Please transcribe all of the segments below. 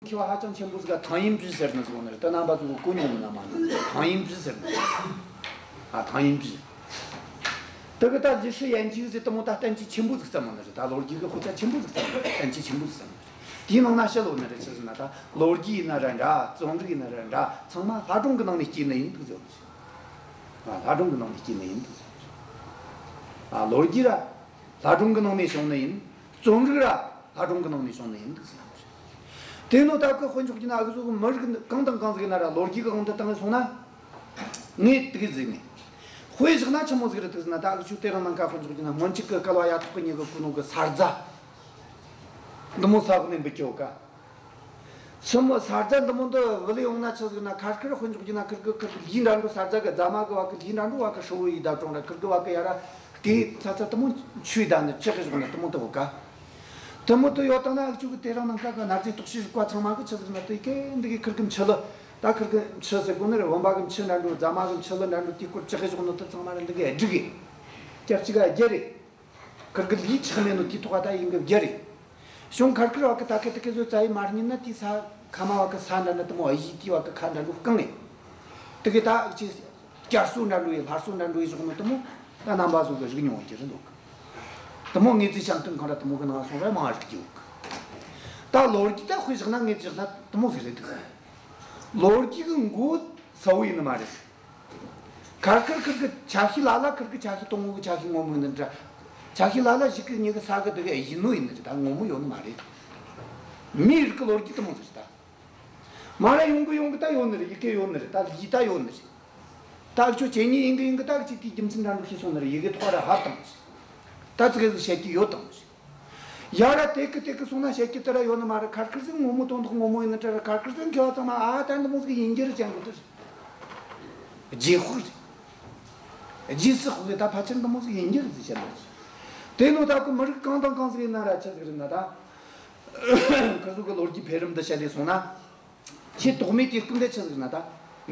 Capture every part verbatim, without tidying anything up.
མཁས་པ་ཧ་ཅང་ཆེན་པོ་ཟིག་ག་ཐང་ཡིན་པི་ཟེར་ནི་ཟིག་ཡོད་ནི་རེད། ད་རྣམ་པ་ཚོ་གི་གོ་མྱོང་ན་མ་ནི་ཐང་ཡིན་པི་ཟེར་ནི། ཨ། ཐང་ཡིན་པི། དེ་གི་ད་ལི་ཧྲི་ཡན་ཅིག་ཟེར་དེ་མོ་ད་བསྟན་བཅོས་ཆེན་པོ་ཟིག་བརྩམས་ནི་རེད། ད་ལོ་རྒྱུས་གི་དཔེ་ཆ་ཆེན་པོ་ཟིག་བརྩམས་ནི་རེད། བསྟན་བཅོས་ཆེན་པོ་ཟིག་བརྩམས་ནི་རེད། དེའི་ནང་ན་བཤད་ཡོད་ནི་རེད། ཆི་ཟེར་ན་ད་ལོ་རྒྱུས་ཡིན་ན་ར་འདྲ། རྩོམ་རིག་ཡིན་ན་ར་འདྲ། ཚང་མ་ལྷ་སྒྲུང་གི་ནང་ནས་སྐྱེས་ནི་ཡིན་འདུག་ཟེར་ནི་རེད། ཨ། ལྷ་སྒྲུང་གི་ནང་ནས་སྐྱེས་ནི་ཡིན་འདུག་ཟེར་ནི་རེད། ཨ། ལོ་རྒྱུས་ར་ལྷ་སྒྲུང་གི་ནང་ནས་བྱུང་ནི་ཡིན། རྩོམ་རིག་ར་ལྷ་སྒྲུང་གི་ནང་ནས་བྱུང་ནི་ཡིན་འདུག་ཟེར་ནི་རེད། དེ་ནོ་ད་གི་དཔེ་འཇོག་རྒྱུ་ན་འུ་ཚོ་གི་མི་རིགས་གང་དང་གང་ཟིག་ཡིན་ན་ར་ལོ་རྒྱུས་གི་དབང་དུ་བཏང་ངེ་སོང་ན། ངས་དེ་གི་ཟིག་ནས། དཔེ་བཞག་ན་ཆི་མོ་ཟིག་རེད་འདུག་ཟེར་ན། ད་འུ་ཚོ་དེ་རིང་ནངས་ཀ་དཔེ་འཇོག་རྒྱུ་ན་སྔོན་ཆད་གི་བསྐལ་བ་ཡ་ཐོག་གི་མྱི་གིས་བརྐོས་ནོ་གི་ས་རྫ་འདི་མོ་ས་འོག་ནས་འབུད་ཀྱི་ཡོད་ཀ། སྲིན་མོ་ས་རྫ་འདི་མོ་འདི་བུད་ལས་ཡོང་ན་ཆི་ཟིག་ན། ཁར་ཁར་དཔེ་འཇོག་རྒྱུ་ན་ཁིར་གི་ཁིར་གི་ལུས་འདྲ་འགྲོ། ས་རྫ་གི་རྫ་མ་གི་བ་གི་ལུས་འདྲ་འགྲོ། བ་གི་ཧྲིལ་བོ་ཡི་བརྡབ་གྲོང་ར། ཁིར་གི་བ་གི་ཡ་ར་དེ་ཚ་ཚ་དེ་མོ་ཆུའི་བརྡབ་ནི་ཅི་གི་ཞོག་ན་དེ་མོ་དེ་ཡོད་ཀ། དེ་མོ་དེ་ཡོད་དང་ན་འུ་ཆོ་གི་དེ་རིང་ནངས་ཀ་གི་གནའ་རྫས་རྟོག་ཞིབ་རིག་པ་ཚང་མ་གི་ཆི་ཟིག་ན། དེ་གི་འདི་གི་ཁིར་གི་མཆུ་ལི། ད་ཁིར་གི་མཆུ་ཟེར་གོ་ནི་རེད། བུམ་པ་གི་མཆུ་འདྲ་འགྲོ། རྫ་མ་གི་མཆུ་ལི་འདྲ་འགྲོ། དེ་སྐོར་ཅི་གི་ཞོག་ནི་དེ་ཚང་མ་ར་འདི་གི་སྒྲིག་གི། སྐྱ་གཅིག་ག་བརྒྱད་རེད། ཁིར་གི་ལུས་ཆག་མེད་ནོ་དེའི་ཐོག་ད་ཡིན་གི་བརྒྱད་རེད། གཞུང་ཁར་ཁར་བ་གི་ད་གི་དེ་གི་བཟོ་རྩ་ཡི་མ་རྙེད་ན། དེའི་ས་ཁ་མ་བ་གི་ས་འདྲ་ན་དེ་མོ་ཨ་ཡི་དེའི་བ་གི་ཁ་འདྲ་འགྲོ་རྐང་ངེ། དེ་གི་ད་ཅི་བསྐྱར་གསོ་འདྲ་འགྲོ་ཡི་སླར་གསོ་འདྲ་འགྲོ་ཡི་ཞོག་ནི་དེ་མོ་ད་རྣམ་པ་ཚོ་གི་རིག་མྱོང་གི་རེད་འདུག། དེ་མོ་དངོས་རྫས་བཤམས་སྟོན་ཁང་ར་དེ་མོ་གི་ནང་སོང་ར་མང་རིག་གི་ཡོད་གི། ད་ལོ་རྒྱུས་ད་དཔེ་བཞག་ན་ངས་བཞག་ན་དེ་མོ་ཟིག་རེད་འདུག། ལོ་རྒྱུས་གི་མགོ་གསལ་བོ་ཡིན་ནི་མ་རེད། ཁར་ཁར་ཁིར་གི་ཆ་ཤས་ལ་ལ། ཁིར་གི་ཆ་ཤས་དང་བོ་གི་ཆ་ཤས་ངོ་མ་ཡིན་ནི་འདྲ། ཆ་ཤས་ལ་ལ་ཞིག་གི་མྱི་གི་ས་གི་དེ་གི་ཡིན་ནོ་ཡིན་ནི་རེད། ད་ངོ་མ་ཡོད་ནི་མ་རེད། མིའི་རིགས་གི་ལོ་རྒྱུས་དེ་མོ་ཟིག་རེད་ད། མ་ར་ཡོང་གི་ཡོང་གི་ད་ཡོད་ནི་རེད། ཡི་གེ་ཡོད་ནི་རེད། ད་ལི་ད་ཡོད་ནི་རེད། ད་ཁྱོད་ཆེ་ཉིད་ཡིན་གི་ཡིན་གི་ད་གི་ཅིག་དེའི་རྒྱུ་མཚན་འདྲ་འགྲོ་ཤེས་སོང་ནི་རེད། ཡི་གེ་ཐོག་ར་ཧ་དང་ཟིག། ད་ཙི་གེ་ཟིག་བཤད་རྒྱུ་ཡོད་དང་ཟིག། ཡ་ར་དེ་གི་དེ་གི་སོང་ན་བཤད་རྒྱུ་དེ་ར་ཡོད་ནི་མ་རེད། ཁར་ཁར་ཟིག་ངོ་མ་དོན་དག་ངོ་མ་ཡིན་ནི་དེ་ར། ཁར་ཁར་ཟིག་མཁས་པ་ཚང་མ་ཨ་ད་འདི་མོ་ཟིག་ཡིན་རྒྱུ་རེད་ཅང་གི་དེ་རེད། རྗེས་དཔག་རེད། རྗེས་སུ་དཔག་གི་ད་ཕལ་ཆེར་འདི་མོ་ཟིག་ཡིན་རྒྱུ་རེད་ཟེར་བཤད་ལ། དེ་ནོ་ད་གི་མི་རིགས་གང་དང་གང་ཟིག་ཡིན་ན་ར་ཆི་ཟིག་རེད་ན། ད་ཁི་ཟིག་གི་ལོ་རྒྱུས་འཕེལ་རིམ་འདི་བཤད་ལས་སོང་ན། ཆེས་ཐོག་མའི་དུས་སྐབས་འདི་ཆི་ཟིག་ན། ད་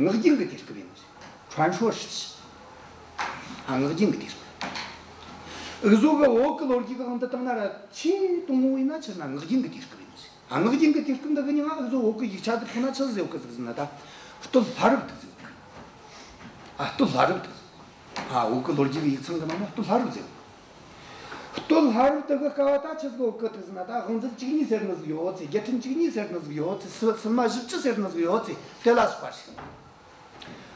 ངག་རྒྱུན་གྱི་དུས་སྐབས་ཡིན་ནི་རེད། 传说时期། ཨ། ངག་རྒྱུན་གྱི་དུས་སྐབས། འུ་ཟོ་གི་བོད་གི་ལོ་རྒྱུས་གི་དབང་དུ་བཏང་ན་ར་ཆེས་དང་པོ་ཡིན་ན་ཆི་ན་ངག་རྒྱུན་གྱི་དུས་སྐབས་ཡིན་ནི་རེད། ཨ། ངག་རྒྱུན་གྱི་དུས་སྐབས་འདི་གི་ནང་ང་འུ་ཟོ་བོད་གི་ཡིག་ཆ་འདི་ཐོག་ན་ཆི་ཟིག་ཡོད་གི་ཟིག་ཟེར་ན། ད་སྟོད་ལྷ་རབས་འདི་ཟིག་ཡོད་གི། ཨ། སྟོད་ལྷ་རབས་འདི་ཟིག། ཨ། བོད་གི་ལོ་རྒྱུས་གི་ཡིག་ཚང་གི་ནང་ན་སྟོད་ལྷ་རབས་ཟེར་ཡོད་གི། སྟོད་ལྷ་རབས་དེ་གི་སྐབས་བ་ད་ཆི་ཟིག་ཡོད་གི་ཟིག་ཟེར་ན། ད་དབང་མཛད་བཅུ་གཉིས་ཟེར་ནི་ཟིག་ཡོད་ཚེ། རྒྱལ་ཕྲན་བཅུ་གཉིས་ཟེར་ནི་ཟིག་ཡོད་ཚེ། སི་སིལ་མ་བཞི་བཅུ་ཟེར་ནི་ཟིག་ཡོད་ཚེ། དེ་ལ་སོགས་པ་རེད།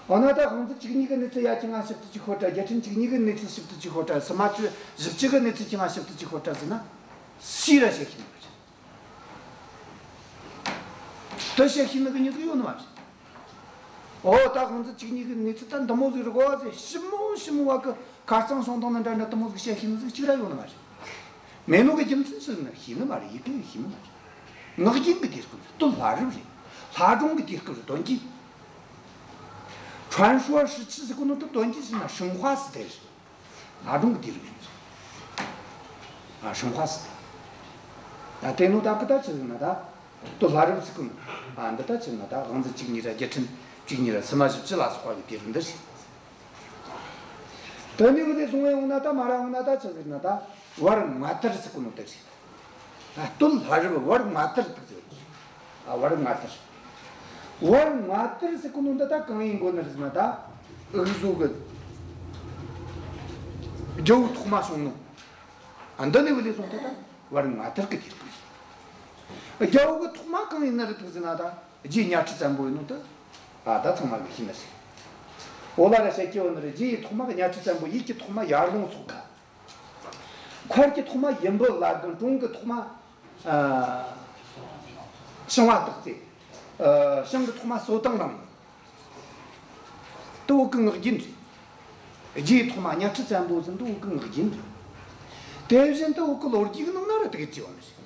འོ་ན་ད་དབང་མཛད་བཅུ་གཉིས་གི་གནས་ཚུལ་ཡ་ཁྱེད་ང་ཞིབ་ཏུ་ཅིག་ཤོད་དྲ། རྒྱལ་ཕྲན་བཅུ་གཉིས་གི་གནས་ཚུལ་ཞིབ་ཏུ་ཅིག་ཤོད་དྲ། སིལ་མ་བཅུ་བཞི་བཅུ་གི་གནས་ཚུལ་ཁྱེད་ང་ཞིབ་ཏུ་ཅིག་ཤོད་དྲ་ཟེར་ན། སུས་ར་བཤད་ཤེས་ནི་མ་རེད། དེ་བཤད་ཤེས་ནི་གི་མྱི་ཟིག་ཡོད་ནི་མ་རེད། འོ་ད་དབང་མཛད་བཅུ་གཉིས་གི་གནས་ཚུལ་ད་འདི་མོ་ཟིག་རེད་གོ་ཟེར། ཞིབ་མོ་ཞིབ་མོ་བ་གི་ཁ་རྩང་སོང་དང་ནི་འདྲ་འདྲ་དེ་མོ་ཟིག་བཤད་ཤེས་ནི་ཟིག་གཅིག་ར་ཡོད་ནི་མ་རེད། མེད་ནོ་གི་རྒྱུ་མཚན་ཟེར་ན་ཤེས་ནི་མ་རེད། ཡི་གེ་ཤེས་ནི་མ་རེད། ངག་རྒྱུན་གི་དུས་སྐབས་རེད། སྟོད་ལྷ་རབས་རེད། ལྷ་སྒྲུང་གི་དུས་སྐབས་རེད། དོན་གྱི། 传说时期ཟེར་གོ་ནོ་དེ་དོན་གྱི་ཟེར་ན་神话时代རེད། ལྷ་སྒྲུང་གི་དུས་རབས་རེད། ཨ། 神话时代། ད་དེ་ནོ་ད་གི་ད་ཆི་ཟེར་ན། ད་སྟོད་ལྷ་རབས་ཟེར་གོ་ནོ། ཨ། འདི་ད་ཆི་ཟེར་ན། ད་དབང་མཛད་བཅུ་གཉིས་ར་རྒྱལ་ཕྲན་བཅུ་གཉིས་ར་སིལ་མ་བཞི་བཅུ་ལ་སོགས་པ་གི་དུས་རབས་འདི་རེད། དེ་ནས་བུད་དེ་སོང་བའི་འོང་ན་ད་མ་ར་འོང་ན་ད་ཆི་ཟེར་ན། ད་བར་མངའ་དར་ཟེར་གོ་ནོ་དེ་རེད། ཨ། སྟོད་ལྷ་རབས་བར་མངའ་དར་དེ་ཟེར། ཨ། བར་མངའ་དར། བར་མངའ་དར་ཟེར་གོ་ནོ་འདི་ད་གང་ཡིན་དགོས་ནི་རེད་ཟེར་ན། ད་འུ་ཟོ་གི་རྒྱལ་པོ་ཐོག་མ་བྱུང་ནོ། ཨ། འདི་ནས་བུད་དེ་སོང་སྟེ་ད་བར་མངའ་དར་གི་དུས་སྐབས་རེད། རྒྱལ་པོ་གི་ཐོག་མ་གང་ཡིན་ནི་རེད་དེ་ཟེར་ན། ད་རྗེ་གཉའ་ཁྲི་བཙན་པོ་ཡིན་ནོ་དེ། ཨ། ད་ཚང་མ་གིས་ཤེས་ནི་རེད། འོ་ལ་ར་བཤད་ཀྱི་ཡོད་ནི་རེད། རྗེ་ཡི་ཐོག་མ་གི་གཉའ་ཁྲི་བཙན་པོ། ཡིད་ཀྱི་ཐོག་མ་ཡར་ལུང་སོག་ཁ། མཁར་གྱི་ཐོག་མ་ཡུམ་བུ་བླ་སྒང་། གྲོང་གི་ཐོག་མ། ཨ། ཞིང་བ་སྟག་རྩེ། ཨ། ཞིང་གི་ཐོག་མ་སོ་ཐང་རང་། དེ་བོད་ཀྱི་ངག་རྒྱུན་རེད། རྗེའི་ཐོག་མ་གཉའ་ཁྲི་བཙན་པོ་ཟེར་ནོ་དེ་བོད་ཀྱི་ངག་རྒྱུན་རེད། དེ་བཞིན་དུ་བོད་ཀྱི་ལོ་རྒྱུས་ཀྱི་ནང་ན་ར་དེ་གི་བྲིས་ཡོད་ནི་རེད།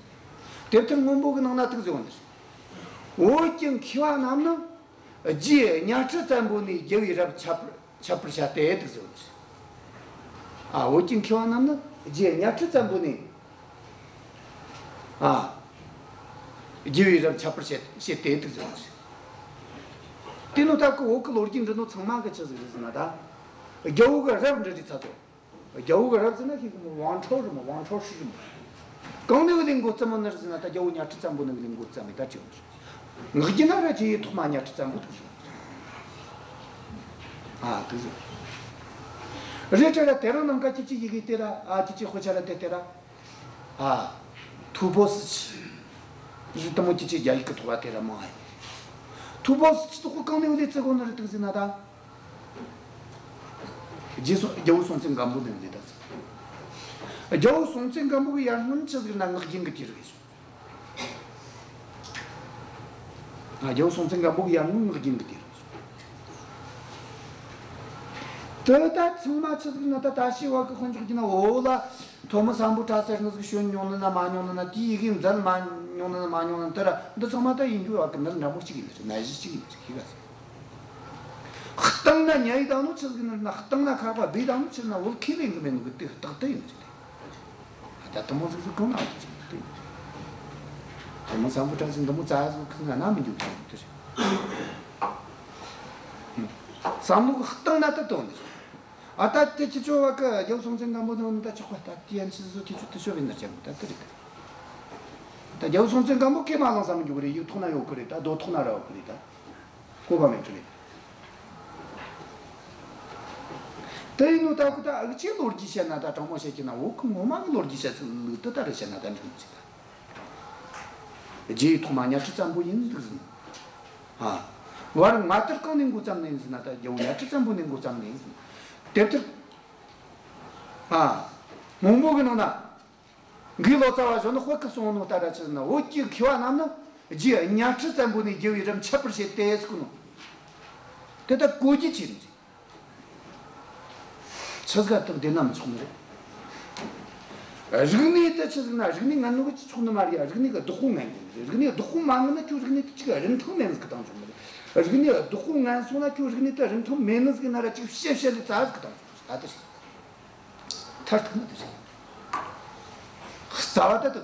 དེབ་ཐེར་སྔོན་པོ་གི་ནང་ན་དེ་གི་བྲིས་ཡོད་ནི་རེད། བོད་ཀྱི་མཁས་པ་རྣམས་ནི་རྗེ་གཉའ་ཁྲི་བཙན་པོ་ནས་རྒྱལ་བའི་རབས་ཁྱབ་པར་ཁྱབ་པར་བྱ་སྟེ་དེ་གི་བྲིས་ཡོད་ནི་རེད། ཨ། བོད་ཀྱི་མཁས་པ་རྣམས་ནི་རྗེ་གཉའ་ཁྲི་བཙན་པོ་ནས། ཨ། རྒྱལ་བའི་རབས་ཁྱབ་པར་བྱེད་བྱེད་དེ་དེ་གི་བྲིས་ཡོད་ནི་རེད། དེ་ནོ་ད་གི་བོད་ཀྱི་ལོ་རྒྱུས་འབྲི་ནོ་ཚང་མ་གིས་ཆི་ཟིག་རེད་ཟེར་ན། ད་རྒྱལ་པོ་གི་རབས་འབྲི་རིས་ཚ་ཚོ། རྒྱལ་པོ་གི་རབས་ཟེར་ན་ཤེས་གི་མོ། 王朝རེད་མོ། 王朝史རེད་མོ། གང་ནས་བུད་དེ་འགོ་བརྩམས་ནི་རེད་ཟེར་ན། ད་རྒྱལ་པོ་གཉའ་ཁྲི་བཙན་པོ་ནས་བུད་དེ་འགོ་བརྩམས་མེད་ད་བྲིས་ཡོད་ནི་རེད། ངག་རྒྱུན་ན་ར་རྗེ་ཡི་ཐོག་མ་གཉའ་ཁྲི་བཙན་པོ་དེ་ཟེར། ཨ་དེ་ཟེར། རེད་དྲ་ར་དེ་རིང་ནངས་ཀ་ཁྱེད་ཀྱི་ཡི་གེ་དེ་ར། ཨ་ཁྱེད་ཀྱི་དཔེ་ཆ་ར་དེ་དེ་ར། ཨ་ཐུའུ་པོ་སི་ཆི་ཟེར་དེ་མོ། ཁྱེད་ཀྱི་རྒྱ་ཡིག་གི་ཐོག་བ་དེ་ར་མང་ཨེ། ཐུའུ་པོ་སི་ཆི་དེ་ཁོ་གང་ནས་བུད་དེ་བརྩི་གོ་ནི་རེད་དེ་ཟེར་ན་ད། རྗེ་སྲོང་རྒྱལ་བོ་སྲོང་བཙན་སྒམ་པོ་ནས་བུད་དེ་ད་ཟེར། རྒྱལ་བོ་སྲོང་བཙན་སྒམ་པོ་གི་ཡར་སྔོན་ཆི་ཟིག་ན་ངག་རྒྱུན་གི་དུས་རབས་ཡིན། ཨ་རྒྱལ་བོ་སྲོང་བཙན་སྒམ་པོ་གི་ཡར་སྔོན་ངག་རྒྱུན་གི་དུས་རབས། དེ་ད་ཚང་མ་ཆི་ཟིག་ན་ད། ད་ཤི་བ་གི་དཔེ་འཇོག་རྒྱུ་ན། འོ་ལ་ཐོན་མི་སམ་བྷོ་ཊ་ཟེར་ནི་ཟིག་བྱོན་མྱོང་ནི་ན་མ་མྱོང་ནི་ན། དེའི་ཡི་གེ་མཛད་མ་མྱོང་ནི་ན་མ་མྱོང་ནི་ན། དེ་ར་འདི་ཚང་མ་ད་ཡིན་རྒྱུ་བ་གི་ནི་འདྲ་མོ་གཅིག་ཡིན་ནི་རེད། ནད་གཞི་གཅིག་ཡིན་ནི་རེད། ཤེས་ག་ཟེར། སྟེང་ན་ཉལ་ཡི་དང་ནོ་ཆི་ཟིག་ན་རེད་ན། སྟེང་ན་ཁ་བ་བུད་དང་ནོ་ཆི་ན་བོད་ཁས་ལེན་གི་མེད་ནོ་གི་དེ་རྟགས་དེ་ཡིན་ནི་རེད། ད་དེ་མོ་ཟིག་ཟིག་གང་ན་ཡོད་ཀྱི་ཟིག་དེ། དེ་མོ་སམ་བྷོ་ཊ་ཟིག་འདི་མོ་རྩ་ཟིག་ཁུ་ན་ན་མི་འཇུག་ཟིག་དེ་རེད། བསམ་བློ་གི་སྟེང་ན་ད་དོན་ནི་རེད། ཨ་ད་དེ་ཁྱེད་ཆོ་བ་གི་རྒྱལ་བོ་སྲོང་བཙན་སྒམ་པོ་ནང་ནི་ད་ཆོག་པ། ད་དེ་ཡན་ཆི་ཟིག་ཁྱེད་ཆོ་དེ་ཆོ་བས་ན་ཅང་ད་དེ་རེད། ད་རྒྱལ་བོ་སྲོང་བཙན་སྒམ་པོ་ཁས་མ་བླངས་ས་མི་འཇུག་གི་རེད། ཡིག་ཐོག་ན་ཡོད་གི་རེད། ད་རྡོ་ཐོག་ན་ར་ཡོད་གི་རེད། ད་གོ་བ་མེད་གི་རེད། དེ་ཡིན་ནོ་ད་ཁོ་ད་འུ་ཅག་ལོ་རྒྱུས་བཤད་ན་ད་དྲང་མོ་བཤད་རྒྱུ་ན། བོད་གི་ངོ་མ་གི་ལོ་རྒྱུས་བཤད་ཚུལ་ལུགས་དེ་ད་རེ་བཤད་ན་ད་འགྲིག་མི་སྲིད་ད། རྗེ་ཡི་ཐོག་མ་གཉའ་ཁྲི་བཙན་པོ་ཡིན་འདུག་ཟེར། ཨ། བར་ང་ལྟར་གང་ནས་འགོ་བརྩམས་ནས་ཡིན་ཟེར་ན། ད་རྒྱལ་བོ་གཉའ་ཁྲི་བཙན་པོ་ནས་འགོ་བརྩམས་ནས་ཡིན་ཟེར། དེབ་ཐེར། ཨ། སྔོན་པོ་གི་ནང་ན། འགོས་ལོ་ཙཱ་བ་གཞོན་ནུ་དཔལ་གྱིས་གསུངས་ནོ་ལྟར་ར་ཆི་ཟེར་ན། བོད་ཀྱི་མཁས་པ་རྣམས་ནི་རྗེ་གཉའ་ཁྲི་བཙན་པོ་ནས་རྒྱལ་བའི་རབས་འཆད་པར་བྱེད་དེ་ཟེར་གོ་ནོ། དེ་ལྟར་གོ་རྒྱུ་ཅི་ཡིན། ཆི་ཟིག་ག་དེ་བདེན་ན་མི་ཆོག་ནི་རེད། རིག་གནས་དེ་ཆི་ཟིག་ན། རིག་གནས་ངན་ནོ་གི་ཆོག་ནི་མ་རེད་ཡ། རིག་གནས་གི་བདག་པོ་ངན་དགོས་ནི་རེད། རིག་གནས་བདག་པོ་མ་ངན་ན་ཁྱོད་རིག་གནས་དེ་ཅིག་རིན་ཐང་མེད་ནི་ཟིག་གི་བཏང་ཆོག་ནི་རེད། རིག་གནས་བདག་པོ་ངན་སོང་ན་ཁྱོད་རིག་གནས་དེ་རིན་ཐང་མེད་ནི་ཟིག་ན་ར་ཅིག་བཤད་བཤད་ལས་རྩ་ཟིག་གི་བཏང་ཆོག་ནི་རེད། ད་དེ་རེད། མཐར་ཐུག་ན་དེ་རེད། རྩ་བ་ད་དེ་གི་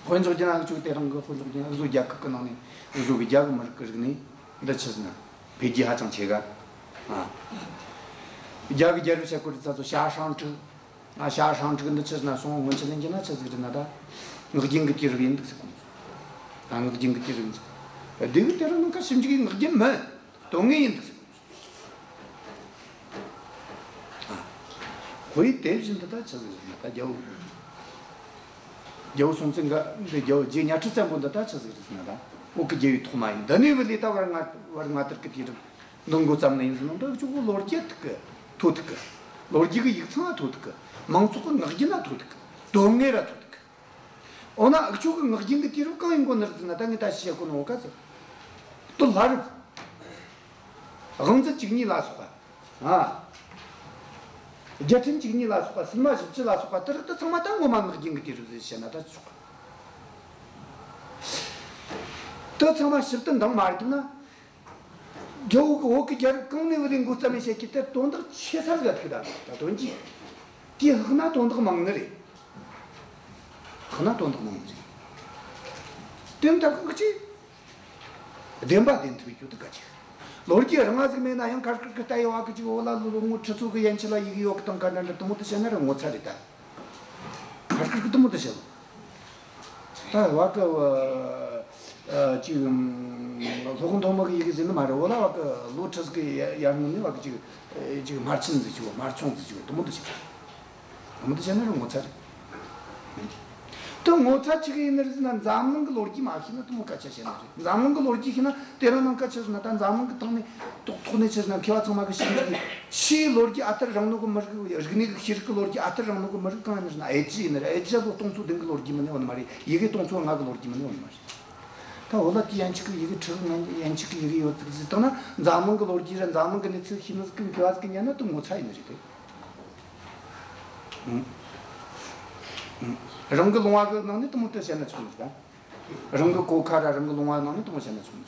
དོན། དཔེ་འཇོག་རྒྱུ་ན་འུ་ཅོ་དེ་རིང་གི་དཔེ་འཇོག་རྒྱུ་ན། འུ་ཟོ་རྒྱལ་ཁབ་གི་ནང་ནས་འུ་ཟོ་གི་རྒྱ་གི་མི་རིགས་གི་རིག་གནས་འདི་ཆི་ཟེར་ན་འཕེལ་རྒྱས་ཧ་ཅང་ཆེ་ག། ཨ། རྒྱ་གི་རྒྱལ་རབས་བཤད་སྐོར་རི་ཚ་ཚོ་ཞ་ཧྲང་ཀྲིག། ཨ། ཞ་ཧྲང་ཀྲིག་འདི་ཆི་ཟེར་ན་སོང་སྔོན་ཆད་ལེན་རྒྱུ་ན་ཆི་ཟིག་རེད་ན། ད་ངག་རྒྱུན་གི་དུས་རབས་ཡིན་འདུག་ཟེར་གོ་ནོ། ད་ངག་རྒྱུན་གི་དུས་རབས་ཡིན་ཟེར། སྡེ་བའི་དེ་རིང་ནངས་ཀ་ཞིབ་འཇུག་གི་ངག་རྒྱུན་མིན། དོན་དངོས་ཡིན་འདུག་ཟེར། ཨ། ཁོ་ཡི་དེ་བཞིན་དུ་ད་ཆི་ཟིག་རེད་ན། ད་རྒྱལ་བོ། རྒྱལ་བོ་སྲོང་བཙན་སྒམ། འདི་རྒྱལ་བོ་རྗེ་གཉའ་ཁྲི་བཙན་པོ་འདི་ད་ཆི་ཟིག་རེད་ན། ད་བོད་ཀྱི་རྒྱལ་བོའི་ཐོག་མ་ཡིན། འདི་ནས་བུད་ལས་ད་བར་ང་བར་ང་དར་གི་དུས་རབས་འདི་འགོ་བརྩམས་ནས་ཡིན་ཟེར་ནོ། འདི་འུ་ཅོ་གི་ལོ་རྒྱུས་ཐུག་གི་ཐོ་ཐུག་གི། ལོ་རྒྱུས་གི་ཡིག་ཚང་ང་ཐོ་ཐུག་གི། མང་ཚོགས་གི་ངག་རྒྱུན་ན་ཐོ་ཐུག་གི། དོན་དངོས་ར་ཐོ་ཐུག་གི། འོ་ན་འུ་ཆོ་གི་ངག་རྒྱུན་གི་དུས་རབས་གང་ཡིན་གོ་ནི་རེད་ཟེར་ན། ད་ངས་ད་ཞུ་ཡ་གོ་ནོ་ག་ཟེར། སྟོད་ལྷ་རབས། དབང་མཛད་བཅུ་གཉིས་ལ་སོགས་པ། ཨ། རྒྱལ་ཕྲན་བཅུ་གཉིས་ལ་སོགས་པ། སིལ་མ་བཞི་བཅུ་ལ་སོགས་པ་དེ་རིགས་དེ་ཚང་མ་ད་ངོ་མ་ངག་རྒྱུན་གི་དུས་རབས་ཟེར་བཤད་ན་ད་ཆོག་གི། དེ་ཚང་མ་ཞིབ་ཏུ་འདང་མ་རྒྱབ་ན། རྒྱལ་བོ་གི་བོད་ཀྱི་རྒྱལ་རབས་གང་ནས་བུད་ལས་འགོ་བརྩམས་མིན་བཤད་རྒྱུ་དེ་དོན་དག་ཆེ་ས་ཟིག་ག་ཐུག་ད། ད་དོན་གྱིས་དེ་ལྷག་ན་དོན་དག་མང་ནི་རེད། ལྷག་ན་དོན་དག་མང་ནི་རེད། དེ་ད་ཁག་ཅིག་བདེན་པ་བདེན་ཐུབ་རྒྱུ་དེ་གལ་ཆེ། ལོ་རྒྱུས་རིང་ང་ཟིག་མེད་ན་ཡང་། ཁར་ཁར་གི་ལྟ་ཡོད་བ་གི་ཅིག་འོ་ལ་ལོ་ལོ་ངོ་ཁྲི་ཚོ་གི་ཡན་ཆད་ལ་ཡི་གེ་ཡོད་གི་དང་ག་འདྲ་འདྲ་དེ་མོ་དེ་བཤད་ན་ར་ངོ་ཚ་རེད་ད། ཁར་ཁར་གི་དེ་མོ་དེ་བཤད་ལོ། ད་བ་གི་ཨ་ཅིག་ཨམ་སློབ་དཔོན་ཐོན་མི་གི་ཡི་གེ་ཟེར་ནི་མ་རེད། འོ་ལ་བ་གི་ལོ་ཁྲི་ཚོ་གི་ཡར་སྔོན་ནས་བ་གི་ཅིག་ཨེ་ཅིག་སྨར་ཆེན་ཟིག་ཅིག་བ། སྨར་ཆུང་ཟིག་ཅིག་བ། དེ་མོ་དེ་བཤད། དེ་མོ་དེ་བཤད་ན་ར་ངོ་ཚ་རེད། དེ་ངོ་ཚ་ཆི་གི་ཡིན་ནི་རེད་ཟེར་ན། འཛམ་གླིང་གི་ལོ་རྒྱུས་མ་ཤེས་ན་དེ་མོ་སྐད་ཆ་བཤད་ནི་རེད། འཛམ་གླིང་གི་ལོ་རྒྱུས་ཤེས་ན། དེ་རིང་ནངས་ཀ་ཆི་ཟེར་ན། ད་འཛམ་གླིང་གི་སྟེང་ནས་ཐོག་ཐོག་ནས་ཆི་ཟེར་ན་མཁས་པ་ཚང་མ་གི་ཤེས་ཀྱི། ཕྱིའི་ལོ་རྒྱུས་ཨ་ལྟར་རིང་ནོ་གི་མི་རིགས། རིག་གནས་གི་ཤེས་རིག་གི་ལོ་རྒྱུས་ཨ་ལྟར་རིང་ནོ་གི་མི་རིགས་གང་ཡིན་ཟེར་ན། ཨེ་ཇི་ཡིན་ནི་རེད། ཨེ་ཇི་ལོ་སྟོང་ཚོ་བདུན་གི་ལོ་རྒྱུས་མིན་ནི་ཡོད་ནི་མ་རེད། ཡི་གེ་སྟོང་ཚོ་ལྔ་གི་ལོ་རྒྱུས་མིན་ནི་ཡོད་ནི་མ་རེད། ད་འོ་ལ་དེ་ཡན་ཆད་གི་ཡི་གེ་ཁྲི་ཡན་ཆད་གི་ཡི་གེ་ཡོད་ཟིག་ཟེར་བཏང་ན། འཛམ་གླིང་གི་ལོ་རྒྱུས་ར་འཛམ་གླིང་གི་གནས་ཚུལ་ཤེས་ནི་ཟིག་གི་མཁས་པ་ཟིག་གི་ཉན་ན་དེ་ངོ་ཚ་ཡིན་ནི་རེད་དེ། ཨང་། ཨང་། རང་གི་ལུང་བ་གི་ནང་ནས་དེ་མོ་དེ་བཤད་ན་ཆོག་ནི་རེད་ད། རང་གི་གོ་ཁ་ར་རང་གི་ལུང་བ་ནང་ནས་དེ་མོ་བཤད་ན་ཆོག་ནི་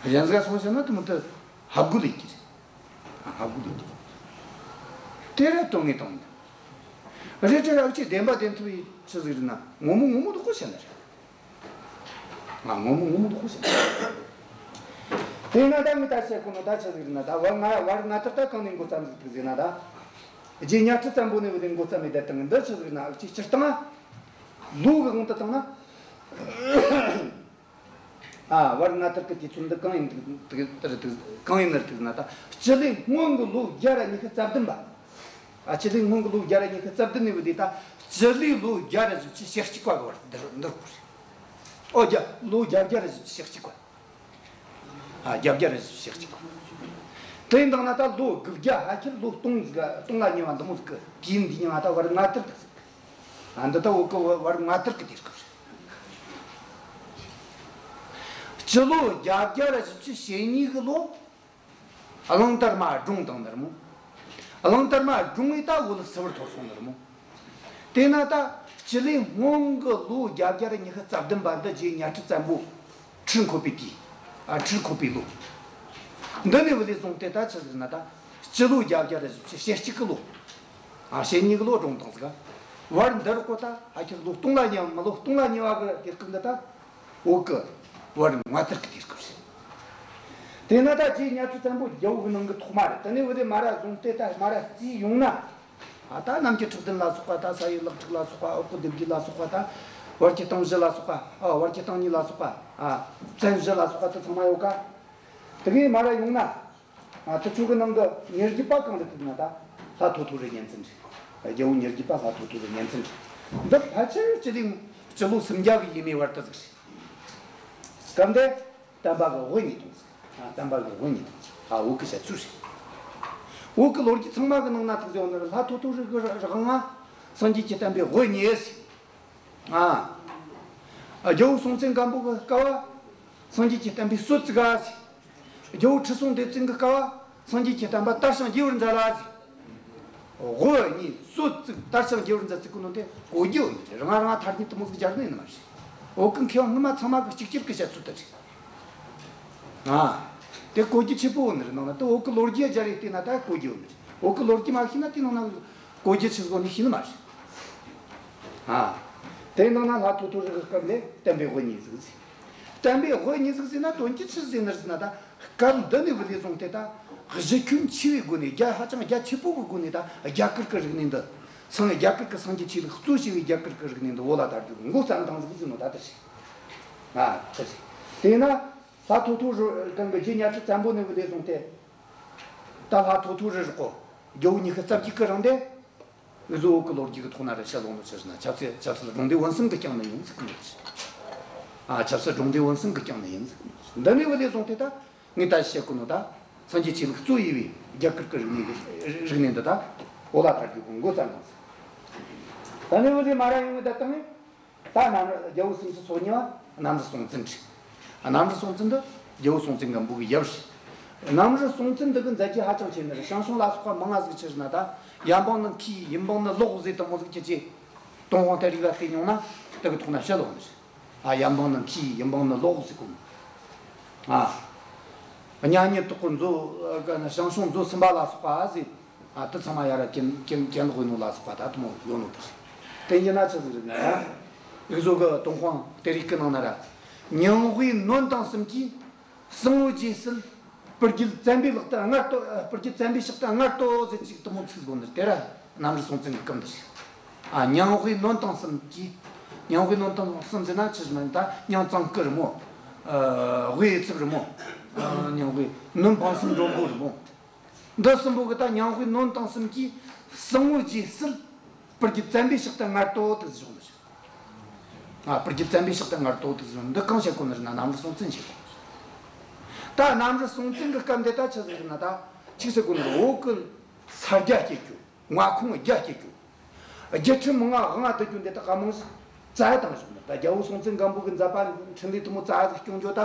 རེད། ཨང་། གཞན་ཟིག་ག་སོང་བཤད་ན་དེ་མོ་དེ་ཧབ་གོ་ལེ་གི་རེད། ཧབ་གོ་ལེ་གི་རེད། དེ་ར་དོན་ངེས་དང་། རེད་དྲ་ར་ཅིག་བདེན་པ་བདེན་ཐུབ་ཡི་ཆི་ཟིག་རེད་ན། ངོ་མ་ངོ་མ་དེ་ཁོ་བཤད་ན་རེད། ང་ངོ་མ་ངོ་མ་དེ་ཁོ་བཤད་ན་རེད། དེ་ན་ད་ངས་ད་བཤད་གོ་ནོ་ད་ཆི་ཟིག་རེད་ན། ད་བར་ང་བར་ང་དར་ད་གང་ནས་འགོ་བརྩམས་ཟིག་ཐུག་ཟེར་ན། ད་རྗེ་གཉའ་ཁྲི་བཙན་པོ་ནས་བུད་དེ་འགོ་བརྩམས་མི་དེ་དང་འདི་ཆི་ཟིག་རེད་ན། ཨ་ཅིག་སྤྱིར་བཏང་ང་ ལོ་གི་དབང་དུ་བཏང་ན། ཨ། བར་ང་དར་གི་དུས་ཚོད་འདི་གང་ཡིན་འདུག་འདུག་འདུག་གང་ཡིན་ནི་འདུག་ཟེར་ན། ད་སྤྱི་ལོའི་སྔོན་གྱི་ལོ་བརྒྱ་ར་ཉི་ཤུ་རྩ་བདུན་པ། ཨ། སྤྱི་ལོའི་སྔོན་གྱི་ལོ་བརྒྱ་ར་ཉི་ཤུ་རྩ་བདུན་ནས་བུད་དེ། ད་སྤྱི་ལོའི་ལོ་བརྒྱ་ར་བཞི་བཅུ་ཞེ་གཅིག་པ་གི་བར་འདིར་འདིར་གོ་རེད། ཨོ་བརྒྱ། ལོ་བརྒྱད་བརྒྱ་ར་བཞི་བཅུ་ཞེ་གཅིག་པ། ཨ། བརྒྱད་བརྒྱ་ར་བཞི་བཅུ་ཞེ་གཅིག་པ། དེ་ཡིན་དང་ན་ད་ལོ་དགུ་བརྒྱ་ཕལ་ཆེར་ལོ་སྟོང་ཟིག་སྟོང་ལ་ཉེ་བ་འདི་མོ་ཟིག་གི་དུས་འདི་ཉིད་ང་ད་བར་ང་དར་ད་ཟེར། ཨ། འདི་ད་བོད་གི་བར་ང་དར་གི་དུས་སྐབས་རེད། སྤྱི་ལོ་བརྒྱད་བརྒྱ་ར་བཞི་བཅུ་ཞེ་གཉིས་གི་ལོ། གླང་དར་མ་བཀྲོངས་བཏང་ནི་རེད་མོ། གླང་དར་མ་བཀྲོངས་བས་ད་བོད་སིལ་བུར་འཐོར་སོང་ནི་རེད་མོ། དེས་ན་ད་སྤྱི་ལོའི་སྔོན་གྱི་ལོ་བརྒྱད་བརྒྱ་ར་ཉི་ཤུ་རྩ་བདུན་པ་འདི་རྗེ་གཉའ་ཁྲི་བཙན་པོ་ཁྲིར་འཁོད་པའི་དུས། ཨ། ཁྲིར་འཁོད་པའི་ལོ། འདི་ནས་བུད་ལས་བཟུང་སྟེ་ད་ཆི་ཟིག་ན། ད་སྤྱི་ལོ་བརྒྱད་བརྒྱ་ར་བཞི་བཅུ་ཞེ་གཅིག་གི་ལོ། ཨ། ཞེ་གཉིས་གི་ལོ་བཀྲོངས་བཏང་ཟིག་བར་འདི་རུ་ཀོ་ད་ཕལ་ཆེར་ལོ་སྟོང་ལ་ཉེ་བ། མི་ལོ་སྟོང་ལ་ཉེ་བ་གི་དུས་སྐབས་འདི་ད་བོད་གི་བར་ང་དར་གི་དུས་སྐབས་རེད། དེས་ན་ད་རྗེ་གཉའ་ཁྲི་བཙན་པོ་རྒྱལ་པོ་གི་ནང་གི་ཐོག་མ་རེད། དེ་ནས་བུད་དེ་མ་ར་བཟུང་སྟེ་ད་མ་ར་བརྩིས་ཡོང་ན། ཨ། ད་གནམ་གྱི་ཁྲི་བདུན་ལ་སོགས་པ། ད་ས་ཡི་ལེགས་དྲུག་ལ་སོགས་པ། འོག་གི་སྡེ་བརྒྱད་ལ་སོགས་པ། ད་བར་གྱི་སྟེང་བཞི་ལ་སོགས་པ། ཨ། བར་གྱི་སྟེང་གཉིས་ལ་སོགས་པ། ཨ། བཙན་བཞི་ལ་སོགས་པ་དེ་ཚང་མ་ཡོད་ཀ། དེ་གིས་མ་ར་ཡོང་ན། ཨ། དེ་ཚོ་གི་ནང་གི་མྱི་རྒྱུད་པ་གང་རེད་ཟེར་ན། ད་ལྷ་ཐོ་ཐོ་རི་གཉན་བཙན་རེད། རྒྱལ་པོ་མྱི་རྒྱུད་པ་ལྷ་ཐོ་ཐོ་རི་གཉན་བཙན་རེད། འདི་ཕལ་ཆེར་སྤྱི་ལོའི་སྤྱི་ལོ་སུམ་བརྒྱ་གི་ཡས་མས་བར་དུ་ཟིག་རེད། སྐབས་འདི་བསྟན་པ་གི་དབུ་བརྙེས་བཏང་ཟིག་ཨ། བསྟན་པ་གི་དབུ་བརྙེས་བཏང་ཟིག་ཨ། བོད་གི་བཤད་ཚུལ་རེད། བོད་གི་ལོ་རྒྱུས་ཚང་མ་གི་ནང་ན་ཐུག་ཟེར་བ་ནི། ལྷ་ཐོ་ཐོ་རི་གི་ར་རང་ང་སངས་རྒྱས་ཀྱི་བསྟན་པའི་དབུ་བརྙེས་ཟིག་ཨ། རྒྱལ་པོ་སྲོང་བཙན་སྒམ་པོ་གི་སྐབས་བ་སངས་རྒྱས་ཀྱི་བསྟན་པའི་སྲོལ་བཙུགས་ག་ཟིག་རྒྱལ་པོ་ཁྲི་སྲོང་ལྡེ་བཙན་གྱི་སྐབས་བ་སངས་རྒྱས་ཀྱི་བསྟན་པ་དར་ཞིང་རྒྱས་པར་མཛད་ལ་ཟིག་དབུ་བརྙེས། སྲོལ་བཙུགས། དར་ཞིང་རྒྱས་པར་མཛད་ཟེར་གོ་ནོ་དེ་གོ་རྒྱུ་ཡོད་ནི་རེད། རང་རང་ཐ་སྙད་དེ་མོ་ཟིག་སྦྱར་ནི་ཡིན་ནི་མ་རེད། བོད་གི་མཁས་པ་སྔོན་མ་ཚང་མ་གི་གཅིག་གྱུར་གི་བཤད་ཚུལ་དེ་རེད། ཨ། དེ་གོ་རྒྱུ་ཆེ་པོ་ཡོད་ནི་རེད། ནང་ན་དེ་བོད་གི་ལོ་རྒྱུས་སྦྱར་རེ་བལྟས་ན་ད་གོ་རྒྱུ་ཡོད་ནི་རེད། བོད་གི་ལོ་རྒྱུས་མ་ཤེས་ན་དེ་ནང་ན་གོ་རྒྱུ་ཆི་ཟིག་ཡོད་ནི་ཤེས་ནི་མ་རེད། ཨ། དེ་ནང་ན་ལྷ་ཐོ་ཐོ་རི་གི་སྐབས་ནས་བསྟན་པའི་དབུ་བརྙེས་ཟིག་ཟེར། བསྟན་པའི་དབུ་བརྙེས་ཟིག་ཟེར་ན་དོན་གྱི་ཆི་ཟིག་ཡིན་ནི་རེད་ཟེར་ན། ད་སྐབས་འདི་ནས་བུད་ལས་བཟུང་སྟེ་ད་གཞི་ཁྱོན་ཆེ་བའི་སྒོ་ནས། རྒྱ་ཧ་ཅང་རྒྱ་ཆེ་པོ་གི་སྒོ་ནས། ད་རྒྱ་གར་གི་རིག་གནས་འདི། སངས། རྒྱ་གར་གི་སངས་རྒྱས་ཆོས་ལུགས་གཙོ་བྱས་པའི་རྒྱ་གར་གི་རིག་གནས་འདི་བོད་ལ་དར་རྒྱུ་མགོ་བརྩམས་བཏང་ཟིག་ཟེར་ནོ་ད་དེ་རེད། ཨ། དེ་རེད། དེས་ན་ལྷ་ཐོ་ཐོ་རི་གང་གི། རྗེ་གཉའ་ཁྲི་བཙན་པོ་ནས་བུད་ལས་བཟུང་སྟེ། ད་ལྷ་ཐོ་ཐོ་རི་རུ་ཀོ་རྒྱལ་པོ་ཉི་ཤུ་རྩ་བརྒྱད་གི་རིང་དེ། འུ་ཚོ་བོད་གི་ལོ་རྒྱུས་ཀྱི་ཐོག་ན་ར་བཤད་ཡོང་ནོ་ཆི་ཟེར་ན། ཆབ་སྲིད། ཆབ་སྲིད་སྒྲུང་ལྡེའུ་བོན་གསུམ་གྱིས་བསྐྱངས་ནི་ཡིན་ཟེར་གི་ནོ། ཨ། ཆབ་སྲིད་སྒྲུང་ལྡེའུ་བོན་གསུམ་གྱིས་བསྐྱངས་ནི་ཡིན་ཟེར་གི་ནོ། འདི་ནས་བུད་ལས་བཟུང་སྟེ་ད་ངས་ད་བཤད་གོ་ནོ། ད་སངས་རྒྱས་ཆོས་ལུགས་གཙོ་བྱས་པའི་རྒྱ་གར་གྱི་རིག་གནས་འདི། རིག་གནས་འདི་ད་བོད་ལ་དར་རྒྱུ་གི་མགོ་བརྩམས་གནང་ཟིག་ད་ནས་བུད་ལས་མ་ར་ཡོང་ངས་ད་བཏང་ངས། ད་གནམ་རི། རྒྱལ་པོ་སུམ་ཅུ་སོ་གཉིས་པ་གནམ་རི་སྲོང་བཙན་རེད། གནམ་རི་སྲོང་བཙན་འདི་རྒྱལ་པོ་སྲོང་བཙན་སྒམ་པོ་གི་ཡབ་རེད། གནམ་རི་སྲོང་བཙན་འདི་གི་མཛད་རྗེས་ཧ་ཅང་ཆེ་ནི་རེད། ཞང་ཞུང་ལ་སོགས་པ་མང་ང་ཟིག་ཆི་ཟེར་ན། ད་ཡབ་འབངས་ནི་མཁས། ཡུམ་འབངས་ནི་ལོག་ཟེར་དེ་མོ་ཟིག་ཁྱེད་ཀྱིས་ཏུན་ཧོང་གཏེར་ཡིག་ལ་བལྟས་མྱོང་ན་དེ་གི་ཐོག་ན་བཤད་ཡོད་ནི་རེད། ཨ། ཡབ་འབངས་ནི་མཁས། ཡུམ་འབངས་ནི་ལོག་ཟེར་གོ་ནོ། ཨ། གཉའ་ཉི་དོག་གི་མཛོ། ཨ། ཞང་ཞུང་མཛོ་སུམ་པ་ལ་སོགས་པ་ཟེར། ཨ། དེ་ཚང་མ་ཡར་ར་གྱེན་གྱེན་གྱེན་ལོག་ཡིན་ནོ་ལ་སོགས་པ་ད་དེ་མོ་ཡོད་ནོ་དེ་རེད། དེ་ཡིན་ན་ཆི་ཟིག་རེད་ན། འུ་ཚོ་གི་ཏུན་ཧོང་གཏེར་ཡིག་གི་ནང་ན་ར། ཉང་ཝེ་ནོན་ཏང་གསུམ་གྱིས་གསང་བའི་རྗེས་ཟིན། སྤུར་རྒྱལ་བཙན་པོའི་ལག་ཏུ་མངལ་གཏོ། སྤུར་རྒྱལ་བཙན་པོའི་ཕྱག་ཏུ་མངལ་གཏོ་ཟེར་ཅིག་དེ་མོ་ཚིག་གོ་ནི་རེད། དེ་ར་གནམ་རི་སྲོང་བཙན་གྱི་སྐབས་འདི་རེད། ཨ། ཉང་ཝེ་ནོན་ཏང་གསུམ་གྱིས། ཉང་ཝེ་ནོན་ཏང་གསུམ་ཟེར་ན་ཆི་ཟེར་ན། ད་ཉང་ཙང་ཀི་རེད་མོ། ཨ། ཝེ་ཚབ་རེད་མོ། ཨ། ཉང་ཝེ་ནོན་པང་གསུམ་མགྲོན་པོ་རེད་མོ། འདི་གསུམ་པོ་གིས་ད་ཉང་ཝེ་ནོན་ཏང་གསུམ་གྱིས་གསང་བའི་རྗེས་ཟིན། སྤུར་རྒྱལ་བཙན་པོའི་ཕྱག་ཏུ་མངལ་གཏོ་དེ་ཟིག་བྱུང་ནི་རེད། ཨ། སྤུར་རྒྱལ་བཙན་པོའི་ཕྱག་ཏུ་མངལ་གཏོ་དེ་ཟིག་བྱུང་། འདི་གང་བཤད་གོ་ནི་རེད་ན། གནམ་རི་སྲོང་བཙན་བཤད་གོ་ནི་རེད། ད་གནམ་རི་སྲོང་བཙན་གྱི་སྐབས་འདི་ད་ཆི་ཟིག་རེད་ན། ད་ཅིག་ཟེར་གོ་ནི་རེད། བོད་ཀྱི་ས་རྒྱ་བསྐྱེད་རྒྱུ། མངའ་ཁོངས་རྒྱ་བསྐྱེད་རྒྱུ། རྒྱལ་ཁྲིམས་མང་ང་དབང་ང་བསྡུ་རྒྱུ་འདི་དག་ག་རྨང་གཞི་རྩ་བཏང་བཞག་ནི། ད་རྒྱལ་པོ་སྲོང་བཙན་སྒམ་པོ་གི་མཛད་པ་འཕྲིན་ལས་དེ་མོ་རྩ་ཟིག་སྐྱོང་རྒྱུ། ད་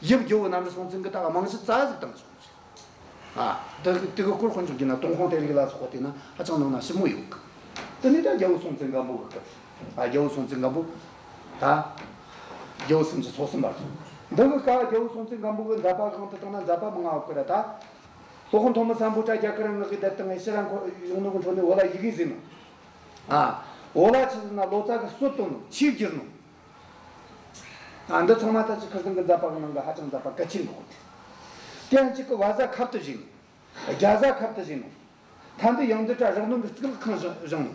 ཡབ་རྒྱལ་པོ་གནམ་རི་སྲོང་བཙན་གིས་ད་རྨང་གཞི་རྩ་ཟིག་བཏང་བཞག་ནི། ཨ། དེ་དེ་གི་སྐོར་དཔེ་འཇོག་རྒྱུ་ན་ཏུན་ཧོང་གཏེར་ཡིག་ལ་སོགས་པ་བལྟས་ན་ཧ་ཅང་ནང་ན་ཞིབ་མོ་ཡོད་གི། དེ་ནས་ད་རྒྱལ་པོ་སྲོང་བཙན་སྒམ་པོ་གི་སྐབས། ཨ། རྒྱལ་པོ་སྲོང་བཙན་སྒམ་པོ། ད་རྒྱལ་པོ་སུམ་ཅུ་སོ་གསུམ་པ་རེད། འདི་གི་སྐབས་རྒྱལ་པོ་སྲོང་བཙན་སྒམ་པོ་གི་མཛད་པ་གང་དུ་བཏང་ན་མཛད་པ་མང་ང་ཡོད་གི་ར། ད་སློབ་དཔོན་ཐོན་མི་སམ་བྷོ་ཊ་རྒྱ་གར་ར་མངགས་གི་བསྡད་བཏང་ངས་ཕྱིར་ར་འཁོར་ཡོང་ནོ་གི་འཕྲོ་ནས་བོད་ལ་ཡི་གེ་བཟོས་ནོ། ཨ། བོད་ལ་ཆི་ཟེར་ན་ལོ་ཙཱ་གི་སྲོལ་བཏོད་ནོ། ཆོས་བསྒྱུར་ནོ། ཨ། འདི་ཚང་མ་ད་ཅི་ཁུ་སིམ་གི་མཛད་པ་གི་ནང་གི་ཧ་ཅང་མཛད་པ་གལ་ཆེན་པོ་དེ། དེ་ཡང་གཅིག་གི་བ་ཟྭ་ཁབ་ཏུ་བཞེས་ནོ། རྒྱ་བཟའ་ཁབ་ཏུ་བཞེས་ནོ། མཐའ་འདུལ་ཡང་འདུལ་དྲ་རག་ནོན་གྱི་གཙུག་ལག་ཁང་བཞེངས་ནོ།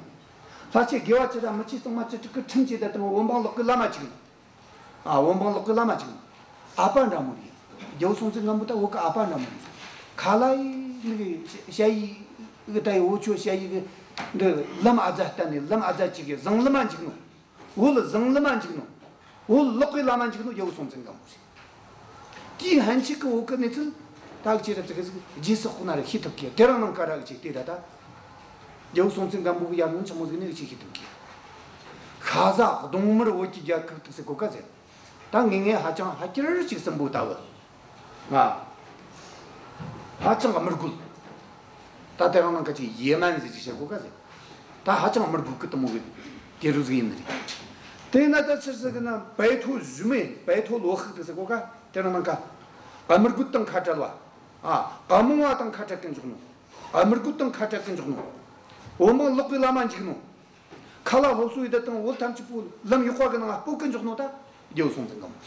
ལྷ་ཆོས་དགེ་བ་བཅུ་དང་མི་ཆོས་གཙང་མ་བཅུ་དྲུག་གི་ཁྲིམས་བཅས་དེ་དང་བོད་འབངས་ལོག་གི་བླ་མ་གཅིག་ནོ། ཨ། བོད་འབངས་ལོག་གི་བླ་མ་གཅིག་ནོ། ཨ་ཕ་འདྲ་མོ་རེད། རྒྱལ་པོ་སྲོང་བཙན་སྒམ་པོ་ད་བོད་གི་ཨ་ཕ་འདྲ་མོ་རེད། ཁ་ལ་ཡི་ནི་གི་ཞ་ཞ་ཡི་གི་ད་ཡི་བོད་ཆོས་ཞ་ཡི་གི་འདི་ལམ་ཨ་ཛ་བསྟན་ནས་ལམ་ཨ་ཛ་གཅིག་གི་བཟང་ལམ་མ་འཇུག་ནོ། བོད་བཟང་ལམ་མ་འཇུག་ནོ། བོད་ལོག་གི་ལམ་མ་འཇུག་ནོ་རྒྱལ་པོ་སྲོང་བཙན་སྒམ་པོ་རེད། དེའི་ཕན་ཆད་ཀྱི་བོད་གི་གནས་ཚུལ་ད་གི་ཅི་ར་ཙི་གི་ཟིག་རྗེས་སུ་དཔོག་ན་ར་ཤེས་ཐུབ་གི། དེ་རིང་ནངས་ཀ་ར་གི་ཅིག་བལྟས་ད་ད། རྒྱལ་པོ་སྲོང་བཙན་སྒམ་པོ་གི་ཡར་སྔོན་ཆི་མོ་ཟིག་ནི་གི་ཅིག་ཤེས་ཐུབ་གི། ཤ་ཟ་གདོང་དམར་བོད་ཀྱི་རྒྱལ་ཁབ་ཏུ་ཟེར་གོ་ཀ་ཟེར། ད་ངེས་ངེས་ཧ་ཅང་ཧ་ཅང་ཅིག་སྲིན་པོ་ལྟ་བུ། ང་ཧ་ཅང་དམུ་རྒོད། ད་དེ་རིང་ནངས་ཀ་ཅིག་ཡེ་མན་ཟིག་ཅིག་བཤད་གོ་ཀ་ཟེར། ད་ཧ་ཅང་དམུ་རྒོད་གི་དེ་མོ་གི་དེ་རུ་ཟིག་ཡིན་ནི་རེད། དེ་ན་ད་ཆི་ཟེར་གི་ན་北斗རྫུན་མ།北斗罗黑ཏུ་ཟེར་གོ་ཀ། དེ་རིང་ནངས་ཀ་དམུ་རྒོད་དང་ཁ་བྲལ་བ། ཨ། རྨོངས་པ་དང་ཁ་བྲལ་གི་འཇུག་ནོ། དམུ་རྒོད་དང་ཁ་བྲལ་གི་འཇུག་ནོ། བོད་འབངས་ལོག་གི་ལམ་མ་འཇུག་ནོ། ཁ་ལ་སློབ་གསོ་ཡི་དེ་དང་བོད་ཐམས་ཅད་པོ་ལམ་ཡག་པ་གི་ནང་ང་སྤོ་གི་འཇུག་ནོ་ད་རྒྱལ་པོ་སྲོང་བཙན་སྒམ་པོ་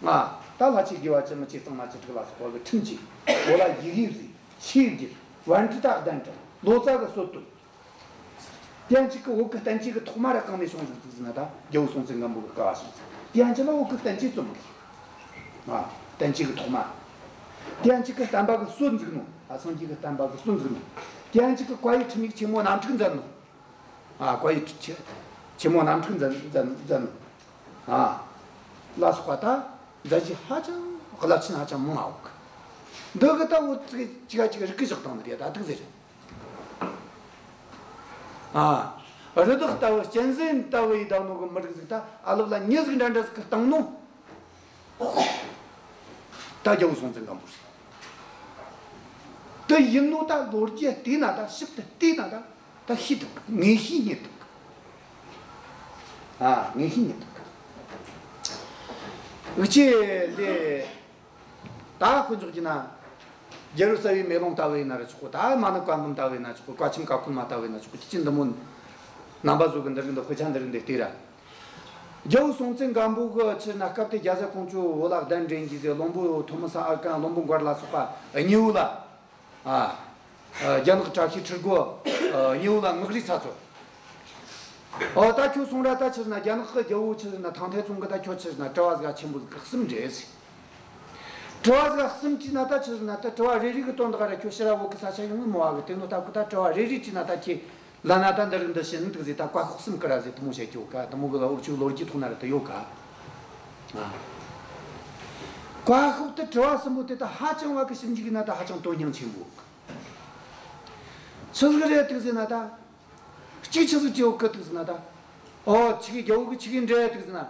རེད། ང་ད་ལྷ་ཆོས་དགེ་བ་བཅུ་མི་ཆོས་གཙང་མ་བཅུ་དྲུག་ལ་སོགས་པ་གི་ཁྲིམས་ཀྱིས་བོད་ལ་ཡི་གེ་བཟོས། ཆོས་བསྒྱུར། པཎྜི་ཏ་གདན་དྲངས། ལོ་ཙཱ་གི་སྲོལ་བཏོད། དེ་ཡང་གཅིག་གི་བོད་ཀྱི་བསྟན་བཅོས་ཀྱི་ཐོག་མ་ར་གང་ནས་བྱུང་ཟིག་ཟིག་ཟེར་ན་ད་རྒྱལ་པོ་སྲོང་བཙན་སྒམ་པོ་གི་སྐབས་བྱུང་ཟིག་དེ་ཡང་གཅིག་ལ་བོད་ཀྱི་བསྟན་བཅོས་རྩོམ་གི། ཨ། བསྟན་བཅོས་ཀྱི་ཐོག་མ། དེ་ཡང་གཅིག་གི་བསྟན་པ་གི་སྲོལ་འཛུགས་ནོ། ཨ། སངས་རྒྱས་ཀྱི་བསྟན་པ་གི་སྲོལ་འཛུགས་ནོ། དེ་ཡང་གཅིག་གི་བཀའ་ཡི་ཁྲིམས་ཡིག་ཆེན་མོ་རྣམ་དྲུག་མཛད་ནོ། ཨ། བཀའ་ཡི་ཆེ་ཆེན་མོ་རྣམ་དྲུག་མཛད་མཛད་མཛད་ནོ། ཨ། ལ་སོགས་པ་ད་མཛད་རྗེས་ཧ་ཅང་རླབས་ཆེན་ཧ་ཅང་མང་ང་ཡོད་གི། འདི་གི་ད་འུ་ཚོ་གཅིག་ག་གཅིག་རིག་གི་བཞག་བཏང་ནི་རེད། ད་ཐུག་ཟེར། ཨ། རི་དྭགས་ལྟ་བུ་གཅན་གཟན་ལྟ་བུ་ཡི་བསྡད་ནོ་གི་མི་རིགས་ཟིག་ད་ཨ་ལོ་ལ་མྱི་ཟིག་འདྲ་འདྲ་ཟིག་གི་བཏང་ནོ། ད་རྒྱལ་པོ་སྲོང་བཙན་སྒམ་པོ་རེད། དེ་ཡིན་ནོ་ད་ལོ་རྒྱུས་བལྟས་ན་ད་ཞིབ་ཏུ་བལྟས་ན་ད་ད་ཤེས་ཐུབ་གི། ངེས་ཤེས་རྙེད་ཐུབ་གི། ཨ། ངེས་ཤེས་རྙེད་ཐུབ་གི། འུ་ཆོ་འདི་ད་དཔེ་འཇོག་རྒྱུ་ན། རྒྱལ་པོ་རྩ་བའི་མེ་ལོང་ལྟ་བུ་ཡིན་ན་ར་ཆོག་གོ། ད་མ་ཎི་བཀའ་འབུམ་ལྟ་བུ་ཡིན་ན་ཆོག་གོ། བཀའ་ཆེམས་ཀ་ཁོལ་མ་ལྟ་བུ་ཡིན་ན་ཆོག་གོ། ཁྱེད་ཀྱིས་འདི་མོ་རྣམ་པ་བཟོ་གི་འདི་རིགས་འདི། དཔེ་ཆ་འདི་རིགས་འདི་བལྟས་ར། རྒྱལ་པོ་སྲོང་བཙན་སྒམ་པོ་གི་ཆི་ཟེར་ན་སྐབས་དེ་རྒྱ་བཟའ་ཀོང་ཇོ་བོད་ལ་གདན་འདྲེན་གྱིས་ཟེར། བློན་པོ་ཐོན་མི་སེང་ཨར་ཀན། བློན་པོ་མགར་ལ་སོགས་པ་གཉིས་པོ་ལ། ཨ། ཨ། རྒྱ་ནག་བཀྲ་ཤིས་ཁྲི་སྒོ། ཨ། གཉིས་པོ་ལ་མངགས་རིས་ཚ་ཚོ། ཨོ། ད་ཁྱོད་སོང་ར་ད་ཆི་ཟེར་ན་རྒྱ་ནག་གི་རྒྱལ་པོ་ཆི་ཟེར་ན་ཐང་ཐའེ་ཙུང་གིས་ད་ཁྱོད་ཆི་ཟེར་ན་དྲི་བ་ཟིག་ཆེན་པོ་ཟིག་གསུམ་འདྲི་ཟེར། དྲི་བ་ཟིག་གསུམ་དྲིས་ན་ད་ཆི་ཟེར་ན་ད་དྲི་བ་རེ་རེ་གི་དོན་དག་ར་ཁྱོད་ཕྱིར་ར་བོད་གི་ས་ཆ་ཡོང་ངི་མོ་བ་གི། དེ་ནོ་ད་ཁོ་ད་དྲི་བ་རེ་རེ་དྲིས་ན་ད་ཁྱེད་ལན་ན་ད་འདི་རིགས་འདི་བྱིན་འདུག་ཟེར། ད་བཀའ་ཤོག་གསུམ་བསྐུར་ར་ཟེར། དེ་མོ་བཤད་རྒྱུ་ཡོད་ཀ། དེ་མོ་གི་འུ་ཆོའི་ལོ་རྒྱུས་ཐོག་ན་ར་ད་ཡོད་ཀ། ཨ། བཀའ་ཤོག་དེ་དྲི་བ་གསུམ་པོ་དེ་ད་ཧ་ཅང་བ་གི་ཞིབ་འཇུག་ཡིན་ན་ད་ཧ་ཅང་དོན་སྙིང་ཆེན་པོ་ཡོད་ཀ། ཆི་ཟིག་རེད་འདུག་ཟེར་ན་ད། གཅིག་ཆི་ཟིག་བྲིས་ཡོད་གི་འདུག་ཟེར་ན་ད། ཨོ། ཆི་གི་རྒྱལ་པོ་གིས་ཆི་གི་འདྲི་འདུག་ཟེར་ན།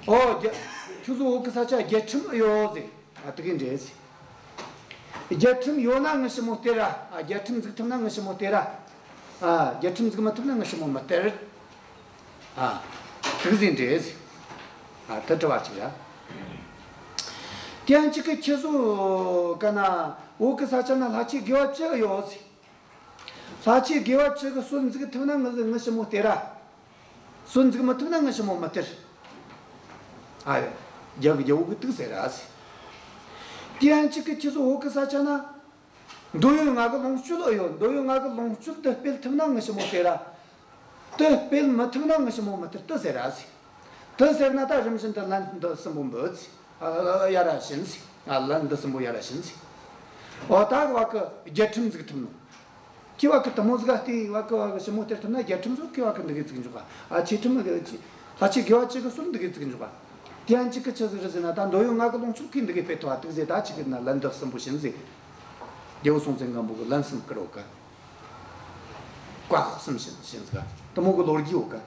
ཨོ། རྒྱ་ཁྱོད་ཚོ་བོད་གི་ས་ཆ་རྒྱལ་ཁྲིམས་ཡོད་ཟེར། ཨ། དེ་གི་འདྲི་ཟེར། རྒྱལ་ཁྲིམས་ཡོད་ན་ངས་ཞི་མོ་སྟེར་ར། ཨ། རྒྱལ་ཁྲིམས་འཛུགས་ཐུབ་ན་ངས་ཞི་མོ་སྟེར་ར། ཨ། རྒྱལ་ཁྲིམས་འཛུགས་མི་ཐུབ་ན་ངས་ཞི་མོ་མི་སྟེར། ཨ། དེ་གི་ཟེར་འདྲི་ཟེར། ཨ། དེ་དྲི་བ་གཅིག་ར། དེ་ཡང་གཅིག་གི་ཁྱེད་ཚོ་ག་ན་བོད་གི་ས་ཆ་ན་ལྷ་ཆོས་དགེ་བ་བཅུ་ཡོད་ཟེར། ལྷ་ཆོས་དགེ་བ་བཅུ་གི་སྲོལ་འཛུགས་ཐུབ་ན་ངས་ངས་ཞི་མོ་སྟེར་ར། སྲོལ་འཛུགས་མི་ཐུབ་ན་ངས་ཞི་མོ་མི་སྟེར། ཨ། རྒྱ་གི་རྒྱལ་པོ་གིས་དེ་གི་ཟེར་ར་ཟེར། དེ་ཡང་གཅིག་གི་ཁྱེད་ཚོ་བོད་གི་ས་ཆ་ན་འདོད་ཡོན་ལྔ་གི་ལོངས་སྤྱོད་ཡོད། འདོད་ཡོན་ལྔ་གི་ལོངས་སྤྱོད་དེ་སྤེལ་ཐུབ་ན་ངས་ཞི་མོ་སྟེར་ར། དེ་སྤེལ་མི་ཐུབ་ན་ངས་ཞི་མོ་མི་སྟེར། དེ་ཟེར་ར་ཟེར། དེ་ཟེར་ན་ད་རིམ་བཞིན་དུ་ལན་འདི་གསུམ་པོ་འབུལ་ཟེར། ཨ། ཡར་ར་བྱིན་ཟེར། ཨ། ལན་འདི་གསུམ་པོ་ཡར་ར་བྱིན་ཟེར། འོ། ད་བ་གི་རྒྱལ་ཁྲིམས་འཛུགས་ཐུབ་ནོ། ཁྱེད་བ་གི་དེ་མོ་ཟིག་ག་བལྟས། བ་གི་བ་གི་ཞི་མོ་སྟེར་ཐུབ་ན་རྒྱལ་ཁྲིམས་ཚོ་ཁྱེད་བ་གི་འདི་གི་བཙུགས་འཇུག་ག། ཨ། ཆོས་ཁྲིམས་གི་ལྷ་ཆོས་དགེ་བ་བཅུ་གི་སྲོལ་འདི་གི་བཙུགས་འཇུག་ག། དེ་ཡང་གཅིག་གི་ཆི་ཟིག་རེད་ཟེར་ན་ད་འདོད་ཡོན་ལྔ་གི་ལོངས་སྤྱོད་ཁོས་འདི་གི་སྤེལ་ཐུབ་བ་འདུག་ཟེར། ད་ཆི་གི་ན་ལན་འདི་གསུམ་པོ་བྱིན་ཟེར། རྒྱལ་པོ་སྲོང་བཙན་སྒམ་པོ་གིས་ལན་གསུམ་བསྐུར་ཡོད་ཀ། བཀའ་ཤོག་གསུམ་བྱིན་བྱིན་ཟིག་ག། དེ་མོ་གི་ལོ་རྒྱུས་ཡོད་ཀ།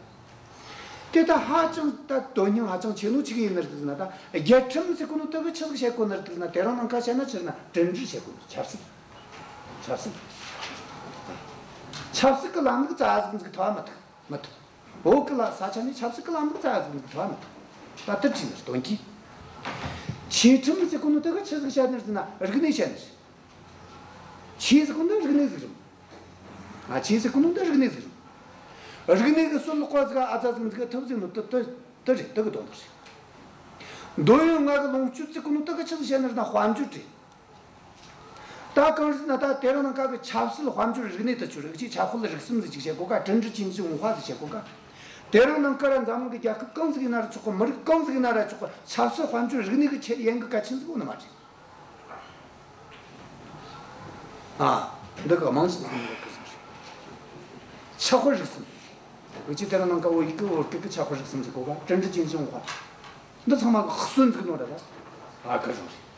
དེ་ད་ཧ་ཅང་ད་དོན་སྙིང་ཧ་ཅང་ཆེ་ནོ་ཆི་གི་ཡིན་ནི་རེད་འདུག་ཟེར་ན། ད་རྒྱལ་ཁྲིམས་ཟེར་གོ་ནོ་དེ་གིས་ཆི་ཟིག་བཤད་གོ་ནི་རེད་འདུག་ཟེར་ན། དེ་རིང་ནངས་ཀ་བཤད་ན་ཆི་ཟེར་ན་དྲིལ་བསྒྲགས་བཤད་གོ་ནི། ཆབ་སྲིད། ཆབ་སྲིད། ཆབ་སྲིད་གི་ལམ་ལུགས་རྩ་ཟིག་འཛུགས་ཐུབ་བ་མི་ཐུབ། མི་ཐུབ། བོད་གི་ལ་ས་ཆ་ནས་ཆབ་སྲིད་གི་ལམ་ལུགས་རྩ་ཟིག་འཛུགས་ཐུབ་བ་མི་ཐུབ། ད་དེ་བྲིས་ནི་རེད་དོན་གྱིས། ཆོས་ཁྲིམས་ཟེར་གོ་ནོ་དེ་གིས་ཆི་ཟིག་བཤད་ནི་རེད་ཟེར་ན་རིག་གནས་བཤད་ནི་རེད། ཆོས་ཟེར་གོ་ནོ་རིག་གནས་ཟིག་རེད། ཨ། ཆོས་ཟེར་གོ་ནོ་འདི་རིག་གནས་ཟིག་རེད། རིག་གནས་གི་སྲོལ་ལོག་པ་ཟིག་ཨ་ཙ་ཟིག་འཛུགས་ཐུབ་ཟིག་ནོ་དེ་དེ་དེ་རེད། དེ་གི་དོན་དག་རེད། འདོད་ཡོན་ལྔ་གི་ལོངས་སྤྱོད་ཟེར་གོ་ནོ་དེ་གིས་ཆི་ཟིག་བཤད་ནི་རེད་ན་དཔལ་འབྱོར་རེད། ད་གང་ཟེར་ན་ད་དེ་རིང་ནངས་ཀ་གི་ཆབ་སྲིད་དཔལ་འབྱོར་རིག་གནས་དེ་ཆོ་རིགས་གཅིག་ཆབ་དཔལ་རིག་གསུམ་ཟེར་གཅིག་བཤད་གོ་ག། 政治经济文化ཟེར་བཤད་གོ་ག། དེ་རིང་ནངས་ཀ་ར་འཛམ་གླིང་གི་རྒྱལ་ཁབ་གང་ཟིག་ཡིན་ན་ར་ཆོག་གི། མི་རིགས་གང་ཟིག་ཡིན་ན་ར་ཆོག་གི། ཆབ་སྲིད་དཔལ་འབྱོར་རིག་གནས་གི་ཆེད་ཡན་གི་གལ་ཆེན་ཟིག་ཡོད་ནི་མ་རེད། ཨ། འདི་གི་རྨང་གཞི་ཟིག་ཡིན་གི་ཟིག་རེད། ཆབ་དཔལ་རིག་གསུམ། འུ་ཅི་དེ་རིང་ནངས་ཀ་བོད་ཡིག་གི་བོད་སྐད་གི་ཆབ་དཔལ་རིག་གསུམ་ཟེར་གོ་ག། 政治经济文化། འདི་ཚང་མ་གི་ཧུ་སུན་ཟིག་ནོ་ར་ད། ཨ་ཁ་ཟིག་རེད།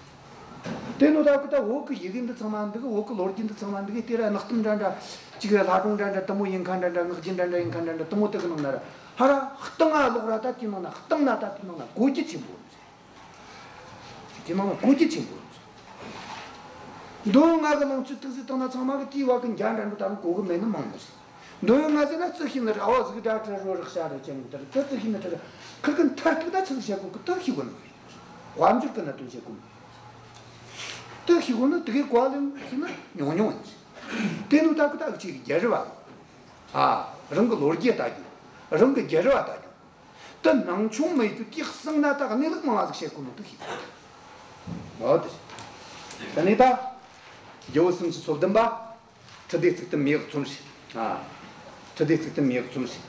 དེ་ནོ་ད་གི་ད་བོད་གི་ཡི་གེ་འདི་ཚང་མ་འདི་གི། བོད་གི་ལོ་རྒྱུས་འདི་ཚང་མ་འདི་གི། དེ་ར་གནའ་གཏམ་འདྲ་འདྲ་ཅིག་ར། ལྷ་སྒྲུང་འདྲ་འདྲ་དེ་མོ་ཡིན་ཁ་འདྲ་འདྲ། ངག་རྒྱུན་འདྲ་འདྲ་ཡིན་ཁ་འདྲ་འདྲ། དེ་མོ་དེ་གི་ནང་ན་ར་ཧ་ར་གཏིང་ང་ལོག་ར། ད་དེ་ནང་ན་གཏིང་ན་ད་དེ་ནང་ན་གོ་རྒྱུ་ཆེན་པོ་རེད། དེ་ནང་ན་གོ་རྒྱུ་ཆེན་པོ་རེད། འདོད་ཡོན་ལྔ་གི་ལོངས་སྤྱོད་ཐུགས་སུ་བཏང་ན་ཚང་མ་གི་དེའི་བར་གི་འཇའ་འདྲ་འདྲ་ད་རུང་གོ་གི་མེད་ནི་མང་ནི་རེད། འདོད་ཡོན་ལྔ་ཟེར་ན་རྩི་ཤེས་ནི་རེད། འོ་ཟིག་སྒྲ་ཁྲི་རོ་རེག་བྱ་རེ་ཅན་གི་དེ་རེད། དེ་རྩི་ཤེས་ནི་ཁྲི་རེད། ཁིར་གི་མཐར་ཐུག་ད་ཆི་ཟིག་བཤད་གོ་གི། དེ་ཤེས་གོ་ནི་མ་རེད། དཔལ་འབྱོར་གི་གནད་དོན་བཤད་གོ་ནི། དེ་ཤེས་གོ་ནི་དེ་གི་གོ་ལེན་ཟེར་ན་ཉུང་ཉུང་ཡིན། དེ་ནོ་ད་གི་ད་གི་ཅིག་རྒྱལ་རབས་བ། ཨ། རང་གི་ལོ་རྒྱུས་ལྟ་རྒྱུ། རང་གི་རྒྱལ་རབས་བ་ལྟ་རྒྱུ། དེ་སྣང་ཆུང་མི་ཡེད་རྒྱུ། དེ་གསང་ན་ད་གནས་ལུགས་མང་བ་ཟིག་བཤད་གོ་ནོ་དེ་ཤེས་གོ། འོ་དེ་རེད། དེ་ནས་ད་རྒྱལ་པོ་སུམ་ཅུ་སོ་བདུན་པ། ཁྲི་ལྡེ་གཙུག་བརྟན་མེས་ཨག་ཚོམ་ཞིག་ཨ། ཁྲི་ལྡེ་གཙུག་བརྟན་མེས་ཨག་ཚོམ་ཞིག་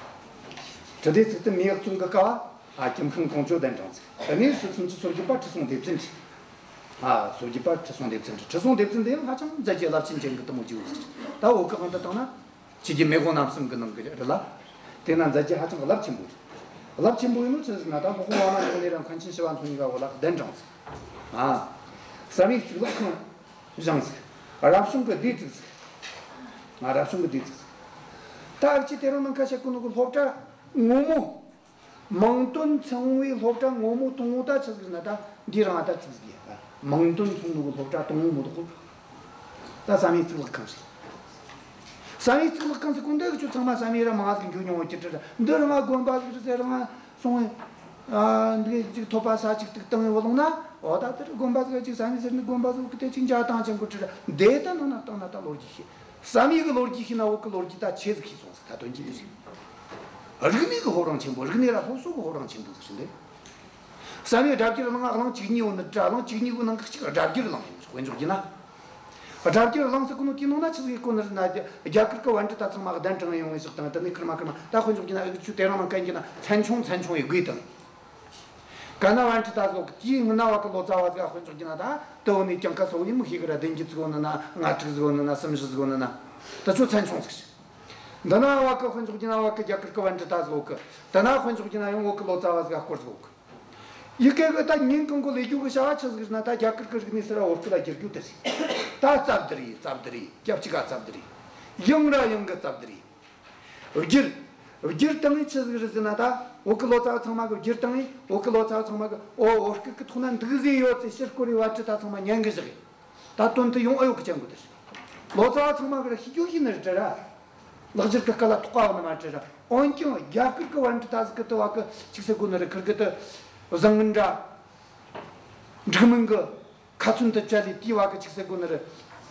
ཁྲི་ལྡེ་གཙུག་བརྟན་མེས་ཨག་ཚོམ་གི་སྐབས་བ། ཨ། ཀྱིམ་ཤིང་ཀོང་ཇོ་གདན་དྲངས་ཟིག་དེ་ནས་སུམ་ཅུ་སོ་བརྒྱད་པ་ཁྲི་སྲོང་ལྡེ་བཙན་ཁྲི། ཨ། སོ་བརྒྱད་པ་ཁྲི་སྲོང་ལྡེ་བཙན་ཁྲི། ཁྲི་སྲོང་ལྡེ་བཙན་དེ་ཡང་ཧ་ཅང་མཛད་རྗེས་རླབས་ཆེན་ཅན་གི་དེ་མོ་རྒྱལ་པོ་ཟིག་ད་བོད་གི་དབང་དུ་བཏང་ན། ཆོས་རྒྱལ་མེས་དབོན་རྣམ་གསུམ་གི་ནང་གི་རེད་ལ། དེ་ན་མཛད་རྗེས་ཧ་ཅང་རླབས་ཆེན་པོ་རེད། རླབས་ཆེན་པོ་ཡིན་ནོ་ཆི་ཟེར་ན། ད་སློབ་དཔོན་བླ་མ་ཡོང་ནས་ར་མཁན་ཆེན་ཞི་བ་འཚོ་གཉིས་ཀ་བོད་ལ་གདན་དྲངས་ཟིག་ཨ། བསམ་ཡས་གཙུག་ལག་ཁང་བཞེངས་ཟིག་རབ་བྱུང་གི་སྡེ་བཙུགས་ཟིག་ཨ། རབ་བྱུང་གི་སྡེ་བཙུགས་ཟིག་ད་འུ་ཅི་དེ་རིང་ནངས་ཁ་བཤད་གོ་ནོ་གི་སློབ་གྲྭ་ངོ་མ། མིང་དོན་མཚུངས་པའི་སློབ་གྲྭ་ངོ་མ་དང་པོ་ད་ཆི་ཟིག་ན་ད་འདི་རང་ད་ཙིག་ཟིག་ཡ། མིང་དོན་མཚུངས་ནོ་གི་སློབ་གྲྭ་དང་པོ་མོ་དོ་ཁོ། ད་བསམ་ཡས་གཙུག་ལག་ཁང་ཟིག་བསམ་ཡས་གཙུག་ལག་ཁང་ཟིག་གོ་འདི་གི་ཆོ་ཚང་མ་བསམ་ཡས་ར་མང་ཟིག་འགྱོ་མྱོང་བ་ཅི་དྲི་ར། འདི་རང་ང་དགོན་པ་ཟིག་རེད་ཟེར་རང་ང་སོང་བས། ཨ། འདི་ཅིག་ཐོབ་པ་ས་ཅིག་ཏིག་བཏང་བས་བླངས་ན། འོ་ད་དེར་དགོན་པ་ཟིག་ཅིག་བསམ་ཡས་ཟེར་ནི་དགོན་པ་ཟིག་གི་དེ་ཅིག་འཇའ་ཐང་ཅན་གོ་དྲི་ར། འདི་ད་ནང་ན་བཏང་ན་ད་ལོ་རྒྱུས་ཤེས། བསམ་ཡས་གི་ལོ་རྒྱུས་ཤེས་ན་བོད་གི་ལོ་རྒྱུས་ད་ཆེ་ཟིག་ཤེས་སོང་ཟིག་ད་དོན་གྱི་འདི་ཟིག་རིག་གནས་གི་ཕོ་བྲང་ཆེན་པོ། རིག་གནས་ར་སློབ་གསོ་གི་ཕོ་བྲང་ཆེན་པོ་ཟིག་རེད་འདི། བསམ་ཡས་སྒྲ་བསྒྱུར་གླིང་ང་གླིང་བཅུ་གཉིས་ཡོད་ནི་དྲ། གླིང་བཅུ་གཉིས་གི་ནང་གི་གཅིག་སྒྲ་བསྒྱུར་གླིང་ཡིན། དཔེ་འཇོག་རྒྱུ་ན། སྒྲ་བསྒྱུར་གླིང་ཟེར་གོ་ནོ་དེའི་ནང་ན་ཆི་ཟིག་ཡོད་གོ་ནི་རེད་ན། རྒྱ་རྒྱ་གར་གི་པཎྜི་ཏ་ཚང་མ་གདན་དྲངས་ཡོང་བའི་ཕྱོགས་དང་། དེ་ནས་ཁེར་མ་ཁེར་མ་ད་དཔེ་འཇོག་རྒྱུ་ན་འུ་ཆོ་དེ་རིང་ནངས་ཁ་ཡིན་རྒྱུ་ན་ཚན་ཆུང་ཚན་ཆུང་ཡི་སྒོས་དང་། ག་ན་པཎྜི་ཏ་ཟིག་གི། དེའི་སྔུན་ན་བ་གི་ལོ་ཙཱ་བ་ཟིག་དཔེ་འཇོག་རྒྱུ་ན་ད་དེ་བོ་ནས་གྱངས་ཁ་སོ་ཡིན་མི་ཤེས་གི་ར། བདུན་བརྒྱད་ཟིག་ཡོད་ནི་ན། ལྔ་དྲུག་ཟིག་ཡོད་ནི་ན། གསུམ་བཞི་ཟིག་ཡོད་ནི་ན། ད་ཆོ་ཚན་ཆུང་ཟིག་འདི་ན་བ་གི་དཔེ་འཇོག་རྒྱུ་ན་བ་གི་རྒྱ་གར་གི་པཎྜི་ཏ་ཟིག་ཡོད་གི། དེ་ན་དཔེ་འཇོག་རྒྱུ་ན་ཡང་བོད་གི་ལོ་ཙཱ་བ་ཟིག་སྐོར་ཟིག་ཡོད་གི། ཡི་གེ་གི་ད་ཉིན་གང་གི་ལས་རྒྱུ་གི་བྱ་བ་ཆི་ཟིག་རེད་ན། ད་རྒྱ་གར་གི་རིག་གནས་ཟེར་ར་བོད་སྐད་ལ་བསྒྱུར་རྒྱུ་དེ་རེད། ད་རྩ་བསྡུར་ཡེ། རྩ་བསྡུར་ཡེ། སྐབས་གཅིག་ག་རྩ་བསྡུར་ཡེ། ཡང་ར་ཡང་གི་རྩ་བསྡུར་ཡེ། བསྒྱུར། བསྒྱུར་བཏང་ངེ་ཆི་ཟིག་རེད་ཟེར་ན། ད་བོད་གི་ལོ་ཙཱ་བ་ཚང་མ་གི་བསྒྱུར་བཏང་ངེ། བོད་གི་ལོ་ཙཱ་བ་ཚང་མ་གི་འོ་བོད་སྐད་གི་ཐོག་ན་འདུག་ཟེ་ཡོད་ཚེ་ཕྱིར་སྐོར་རེ་བ་ཁྲི་ད་ཚང་མ་ཉན་གི་བཞག་གི། ད་དོན་དུ་ཡོང་ཨེ་ཡོད་གི་ཅན་གོ་དེ་རེད། ལོ་ཙཱ་བ་ཚང་མ་གི་ར་ཤེས་རྒྱུ་ཤེས་ནི་རེད་དྲ་ར། ལེགས་སྦྱར་གི་སྐད་ལ་ཐོགས་པ་བ་ནི་མ་དྲ་ར། འོན་ཀྱང་རྒྱ་གར་གི་པཎྜི་ཏ་ཟིག་གི་དེ་བ་གི་ཅིག་ཟེར་གོ་ནི་རེད། ཁིར་གི་དེ་བཟང་ངན་འདྲ། འགྲིག་མིན་གི། ཁ་ཚོན་དུ་བཅད་ལས་དེའི་བ་གི་ཅིག་ཟེར་གོ་ནི་རེད།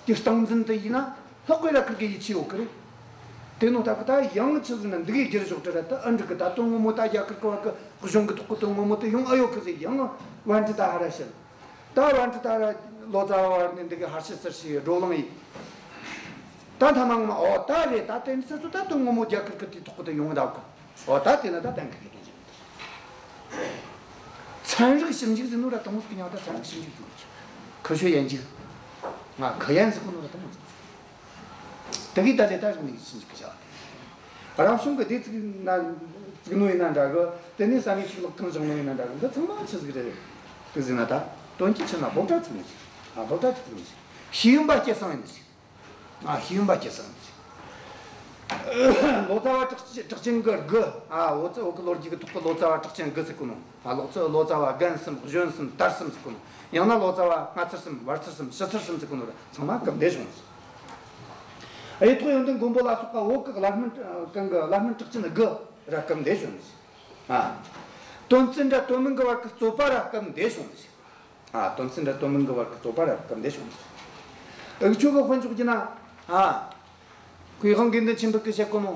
དེ་སྟངས་འཛིན་དུ་ཡིན་ན་ལྷག་པའི་ར་ཁིར་གི་ཡིད་ཆེས་ཡོད་གི་རེད། དེ་ནོ་ད་གི་ད་ཡང་ཆི་ཟེར་ན་འདི་གི་བསྒྱུར་ཞོག་དྲི་ར། ད་ཨ་འགྲིག་གི། ད་དོན་ངོ་མོ་ད་རྒྱ་གར་གི་བ་གི་གཞུང་གི་ཐོག་གི་དོན་ངོ་མོ་དེ་ཡོང་ཨེ་ཡོད་གི་ཟེར། ཡང་པཎྜི་ཏ་ཧ་ར་བཤད། ད་པཎྜི་ཏ་ར་ལོ་ཙཱ་བ་བར་ནས་འདི་གི་ཧར་ཤི་ཚུར་ཤི་བགྲོ་གླེང་ཡེ། ད་མཐའ་མ་ངོ་མ་འོ་ད་རེད། ད་དེ་འདི་ཚོ་ད་དོན་ངོ་མོ་རྒྱ་གར་གི་དེའི་ཐོག་གི་དེ་ཡོང་གདའ་གི། འོ་ད་དེ་ན་ད་གཏན་འཁེལ་གི་དོན་ཅི། ཚན་རིག་ཞིབ་འཇུག་ཟེར་ནོ་ར་དང་པོ་ཟིག་གི་མྱིང་ད་ཚན་རིག་ཞིབ་འཇུག་ཟེར་ནོ། 科学研究。ང་科研ཟེར་གོ་ནོ་ར་དང་པོ་ཟིག་དེ་གི་ད་ལས་ད་རིག་གནས་ཞིབ་འཇུག་གི་བྱ་བ་དེ། རབ་བྱུང་གི་སྡེ་བཙུགས་ན་བཙུགས་ནོ་ཡིན་ན་འདྲ་གི། དེ་ནས་བསམ་ཡས་གཙུག་ལག་ཁང་བཞེངས་ནོ་ཡིན་ན་འདྲ་གི། འདི་ཚང་མ་ཆི་ཟིག་རེད་དེ་ཟེར་ན། ད་དོན་གྱི་ཆི་ན་སློབ་གྲྭ་བཙུགས་ནི་ཟིག་ཨ། སློབ་གྲྭ་ཅིག་བཙུགས་ནི་ཟིག་ཤེས་ཡོན་པ་སྐྱེད་སྲིང་ཡིན་ནི་ཟིག་ཨ། ཤེས་ཡོན་པ་སྐྱེད་སྲིང་ཡིན་ནི་ཟིག་ལོ་ཙཱ་བ་གྲགས་ཅན་གྲགས་ཅན་གི་དགུ། ཨ། བོད་ཙི་བོད་གི་ལོ་རྒྱུས་གི་ཐོག་གི་ལོ་ཙཱ་བ་གྲགས་ཅན་དགུ་ཟེར་གོ་ནོ། ཨ། ལོ་ཙཱ་ལོ་ཙཱ་བ་རྒན་གསུམ་གཞོན་གསུམ་དར་གསུམ་ཟེར་གོ་ནོ། ཡང་ན་ལོ་ཙཱ་བ་སྔ་ཚར་གསུམ་བར་ཚར་གསུམ་ཕྱི་ཚར་གསུམ་ཟེར་གོ་ནོ་ར་ཚང་མ་སྐབས་འདིར་བྱུང་ཟིག་གཡུ་ཐོག་ཡོན་ཏན་མགོན་པོ་ལ་སོགས་པ་བོད་གི་བླ་སྨན་གང་གི་བླ་སྨན་གྲགས་ཅན་དགུ་ར་སྐབས་འདིར་བྱུང་ཟིག་ཨ། དོན་ཚན་འདྲ་དོན་མིན་གི་བར་གི་རྩོད་པ་ར་སྐབས་འདིར་བྱུང་ཟིག་ཨ། དོན་ཚན་འདྲ་དོན་མིན་གི་བར་གི་རྩོད་པ་ར་སྐབས་འདིར་བྱུང་ཟིག་འུ་ཆོ་གི་དཔེ་འཇོག་རྒྱུ་ན། ཨ། གུས་དབང་དགེ་འདུན་ཆོས་འཕེལ་གིས་བཤད་གོ་ནོ།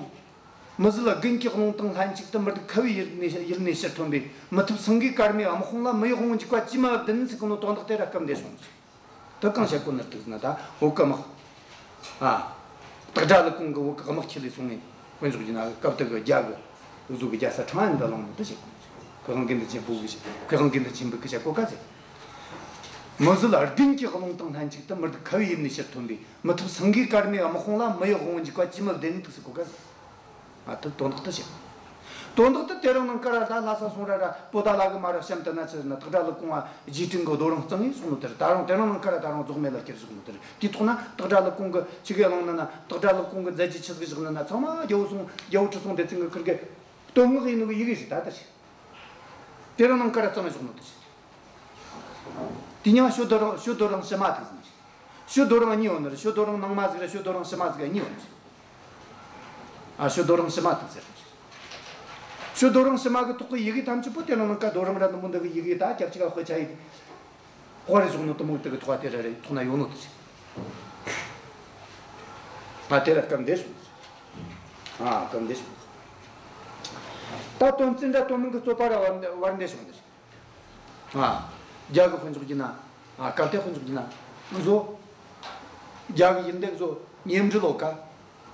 མི་བཟོད་དགུན་གྱི་རླུང་དང་ལྷན་ཅིག་ཏུ། མི་སྡུག་ཁ་བའི་ཡུལ་ནས་ཡུལ་ནས་ཕྱིར་ཐོན་པའི། མི་ཐུབ་སེང་གེའི་སྐར་མའི་དམག་དཔུང་ལ། མི་གཡོ་དབང་འཇུག་པ་ཅིས་མ་བདེན་ཟེར་གོ་ནོ་དོན་དག་དེ་ར་སྐབས་འདིར་བྱུང་ཟིག་དེ་གང་བཤད་གོ་ནི་རེད་ཟེར་ན། ད་བོད་གི་དམག་ཨ། སྟག་སྒྲ་ཀླུ་ཀོང་གིས་བོད་གི་དམག་ཁྲིད་ལས་སོང་ངས། དཔེ་འཇོག་རྒྱུ་ན་སྐབས་དེ་གི་རྒྱ་གི་འུ་ཟོ་གི་རྒྱལ་ས་ཁྲང་ཨན་དུ་ལངས་ནོ་དེ་བཤད་གོ་ནི་རེད། མཁས་དབང་དགེ་འདུན་ཆོས་འཕེལ་གིས། མཁས་དབང་དགེ་འདུན་ཆོས་འཕེལ་གིས་བཤད་གོ་ག་ཟེར། མི་བཟོད་དགུན་གྱི་རླུང་དང་ལྷན་ཅིག་ཏུ། མི་སྡུག་ཁ་བའི་ཡུལ་ནས་ཕྱིར་ཐོན་པའི། མི་ཐུབ་སེང་གེ་དཀར་མོའི་དམག་དཔུང་ལ། མི་ཡི་དབང་པོ་འཇིག་པ་ཅི་མི་བདེན་ནི་འདུག་ཟེར་གོ་ག་ཟེར། ཨ། དེ་དོན་དག་དེ་བཤད། དོན་དག་དེ་དེ་རིང་ནངས་ཀ་ར་ད་ལྷ་ས་སོང་ར་ར་པོ་ཏཱ་ལ་གི་མ་ར་གཤམ་དུ་ན་ཆི་ཟེར་ན། སྟག་སྒྲ་ཀླུ་ཀོང་ང་རྗེས་དྲན་གི་རྡོ་རིང་བརྩིགས་ནས་སོང་ནོ་དེ་རེད། ད་རུང་དེ་རིང་ནངས་ཀ་ར་ད་རུང་རྫོགས་མེད་ལ་བསྐྱུར་བཞག་ནོ་དེ་རེད། དེའི་ཐོག་ན་སྟག་སྒྲ་ཀླུ་ཀོང་གིས་ཆི་གི་གླེང་ནི་ན། སྟག་སྒྲ་ཀླུ་ཀོང་གིས་མཛད་རྗེས་ཆི་ཟིག་བཞག་ནི་ན། ཚང་མ་རྒྱལ་པོ་སྲོང་། རྒྱལ་པོ་ཁྲི་སྲོང་ལྡེ་བཙན་གི་ཁུར་གི་བསྟོད་བསྔགས་ཡེད་ནོ་གི་ཡི་གེ་ཟིག་ད་ལྟ་ཞིག་དེ་རིང་ནངས་ཀ་ར་བརྩིགས་ནས་བཞག་ནོ་དེ་རེད། དེ་མྱིང་ཞོ་རྡོ་རིང་། ཞོ་རྡོ་རིང་ཕྱི་མ་ཐུག་ཟེར་ནི་རེད། ཞོ་རྡོ་རིང་གཉིས་ཡོད་ནི་རེད། ཞོ་རྡོ་རིང་ནང་མ་ཟིག་ར་ཞོ་རྡོ་རིང་ཕྱི་མ་ཟིག་གཉིས་ཡོད་ནི་རེད། ཨ། ཞོ་རྡོ་རིང་ཕྱི་མ་ཐུག་ཟེར་ནི་རེད། ཞོ་རྡོ་རིང་ཕྱི་མ་གི་ཐོག་གི་ཡི་གེ་ཐམས་ཅད་པོ་དེ་ནང་ནང་ཀ་རྡོ་རིང་ར་འདི་མོ་འདི་གི་ཡི་གེ་ད་རྒྱབ་ཅིག་ག་དཔེ་ཆ་ཡི་དཔར་བཞག་ནོ་དེ་མོ་དེ་གི་ཐོག་དེ་ར་རེ་ཐོག་ན་ཡོད་ནོ་དེ་རེད། ཨ། དེ་ར་སྐབས་འདིར་སོང་། ཨ། སྐབས་འདིར་སོང་། ད་དོན་བརྩི་འདྲ་དོན་མིན་གི་རྩོད་པ་ར་བར་བར་འདིར་སོང་ནི་རེད། ཨ། རྒྱ་གི་དཔེ་འཇོག་རྒྱུ་ན། ཨ། སྐབས་དེ་དཔེ་འཇོག་རྒྱུ་ན། འུ་ཟོ་རྒྱ་གི་ཡིན་འདི་ཟོ་གཉེན་འབྲེལ་ལོ་ཀ།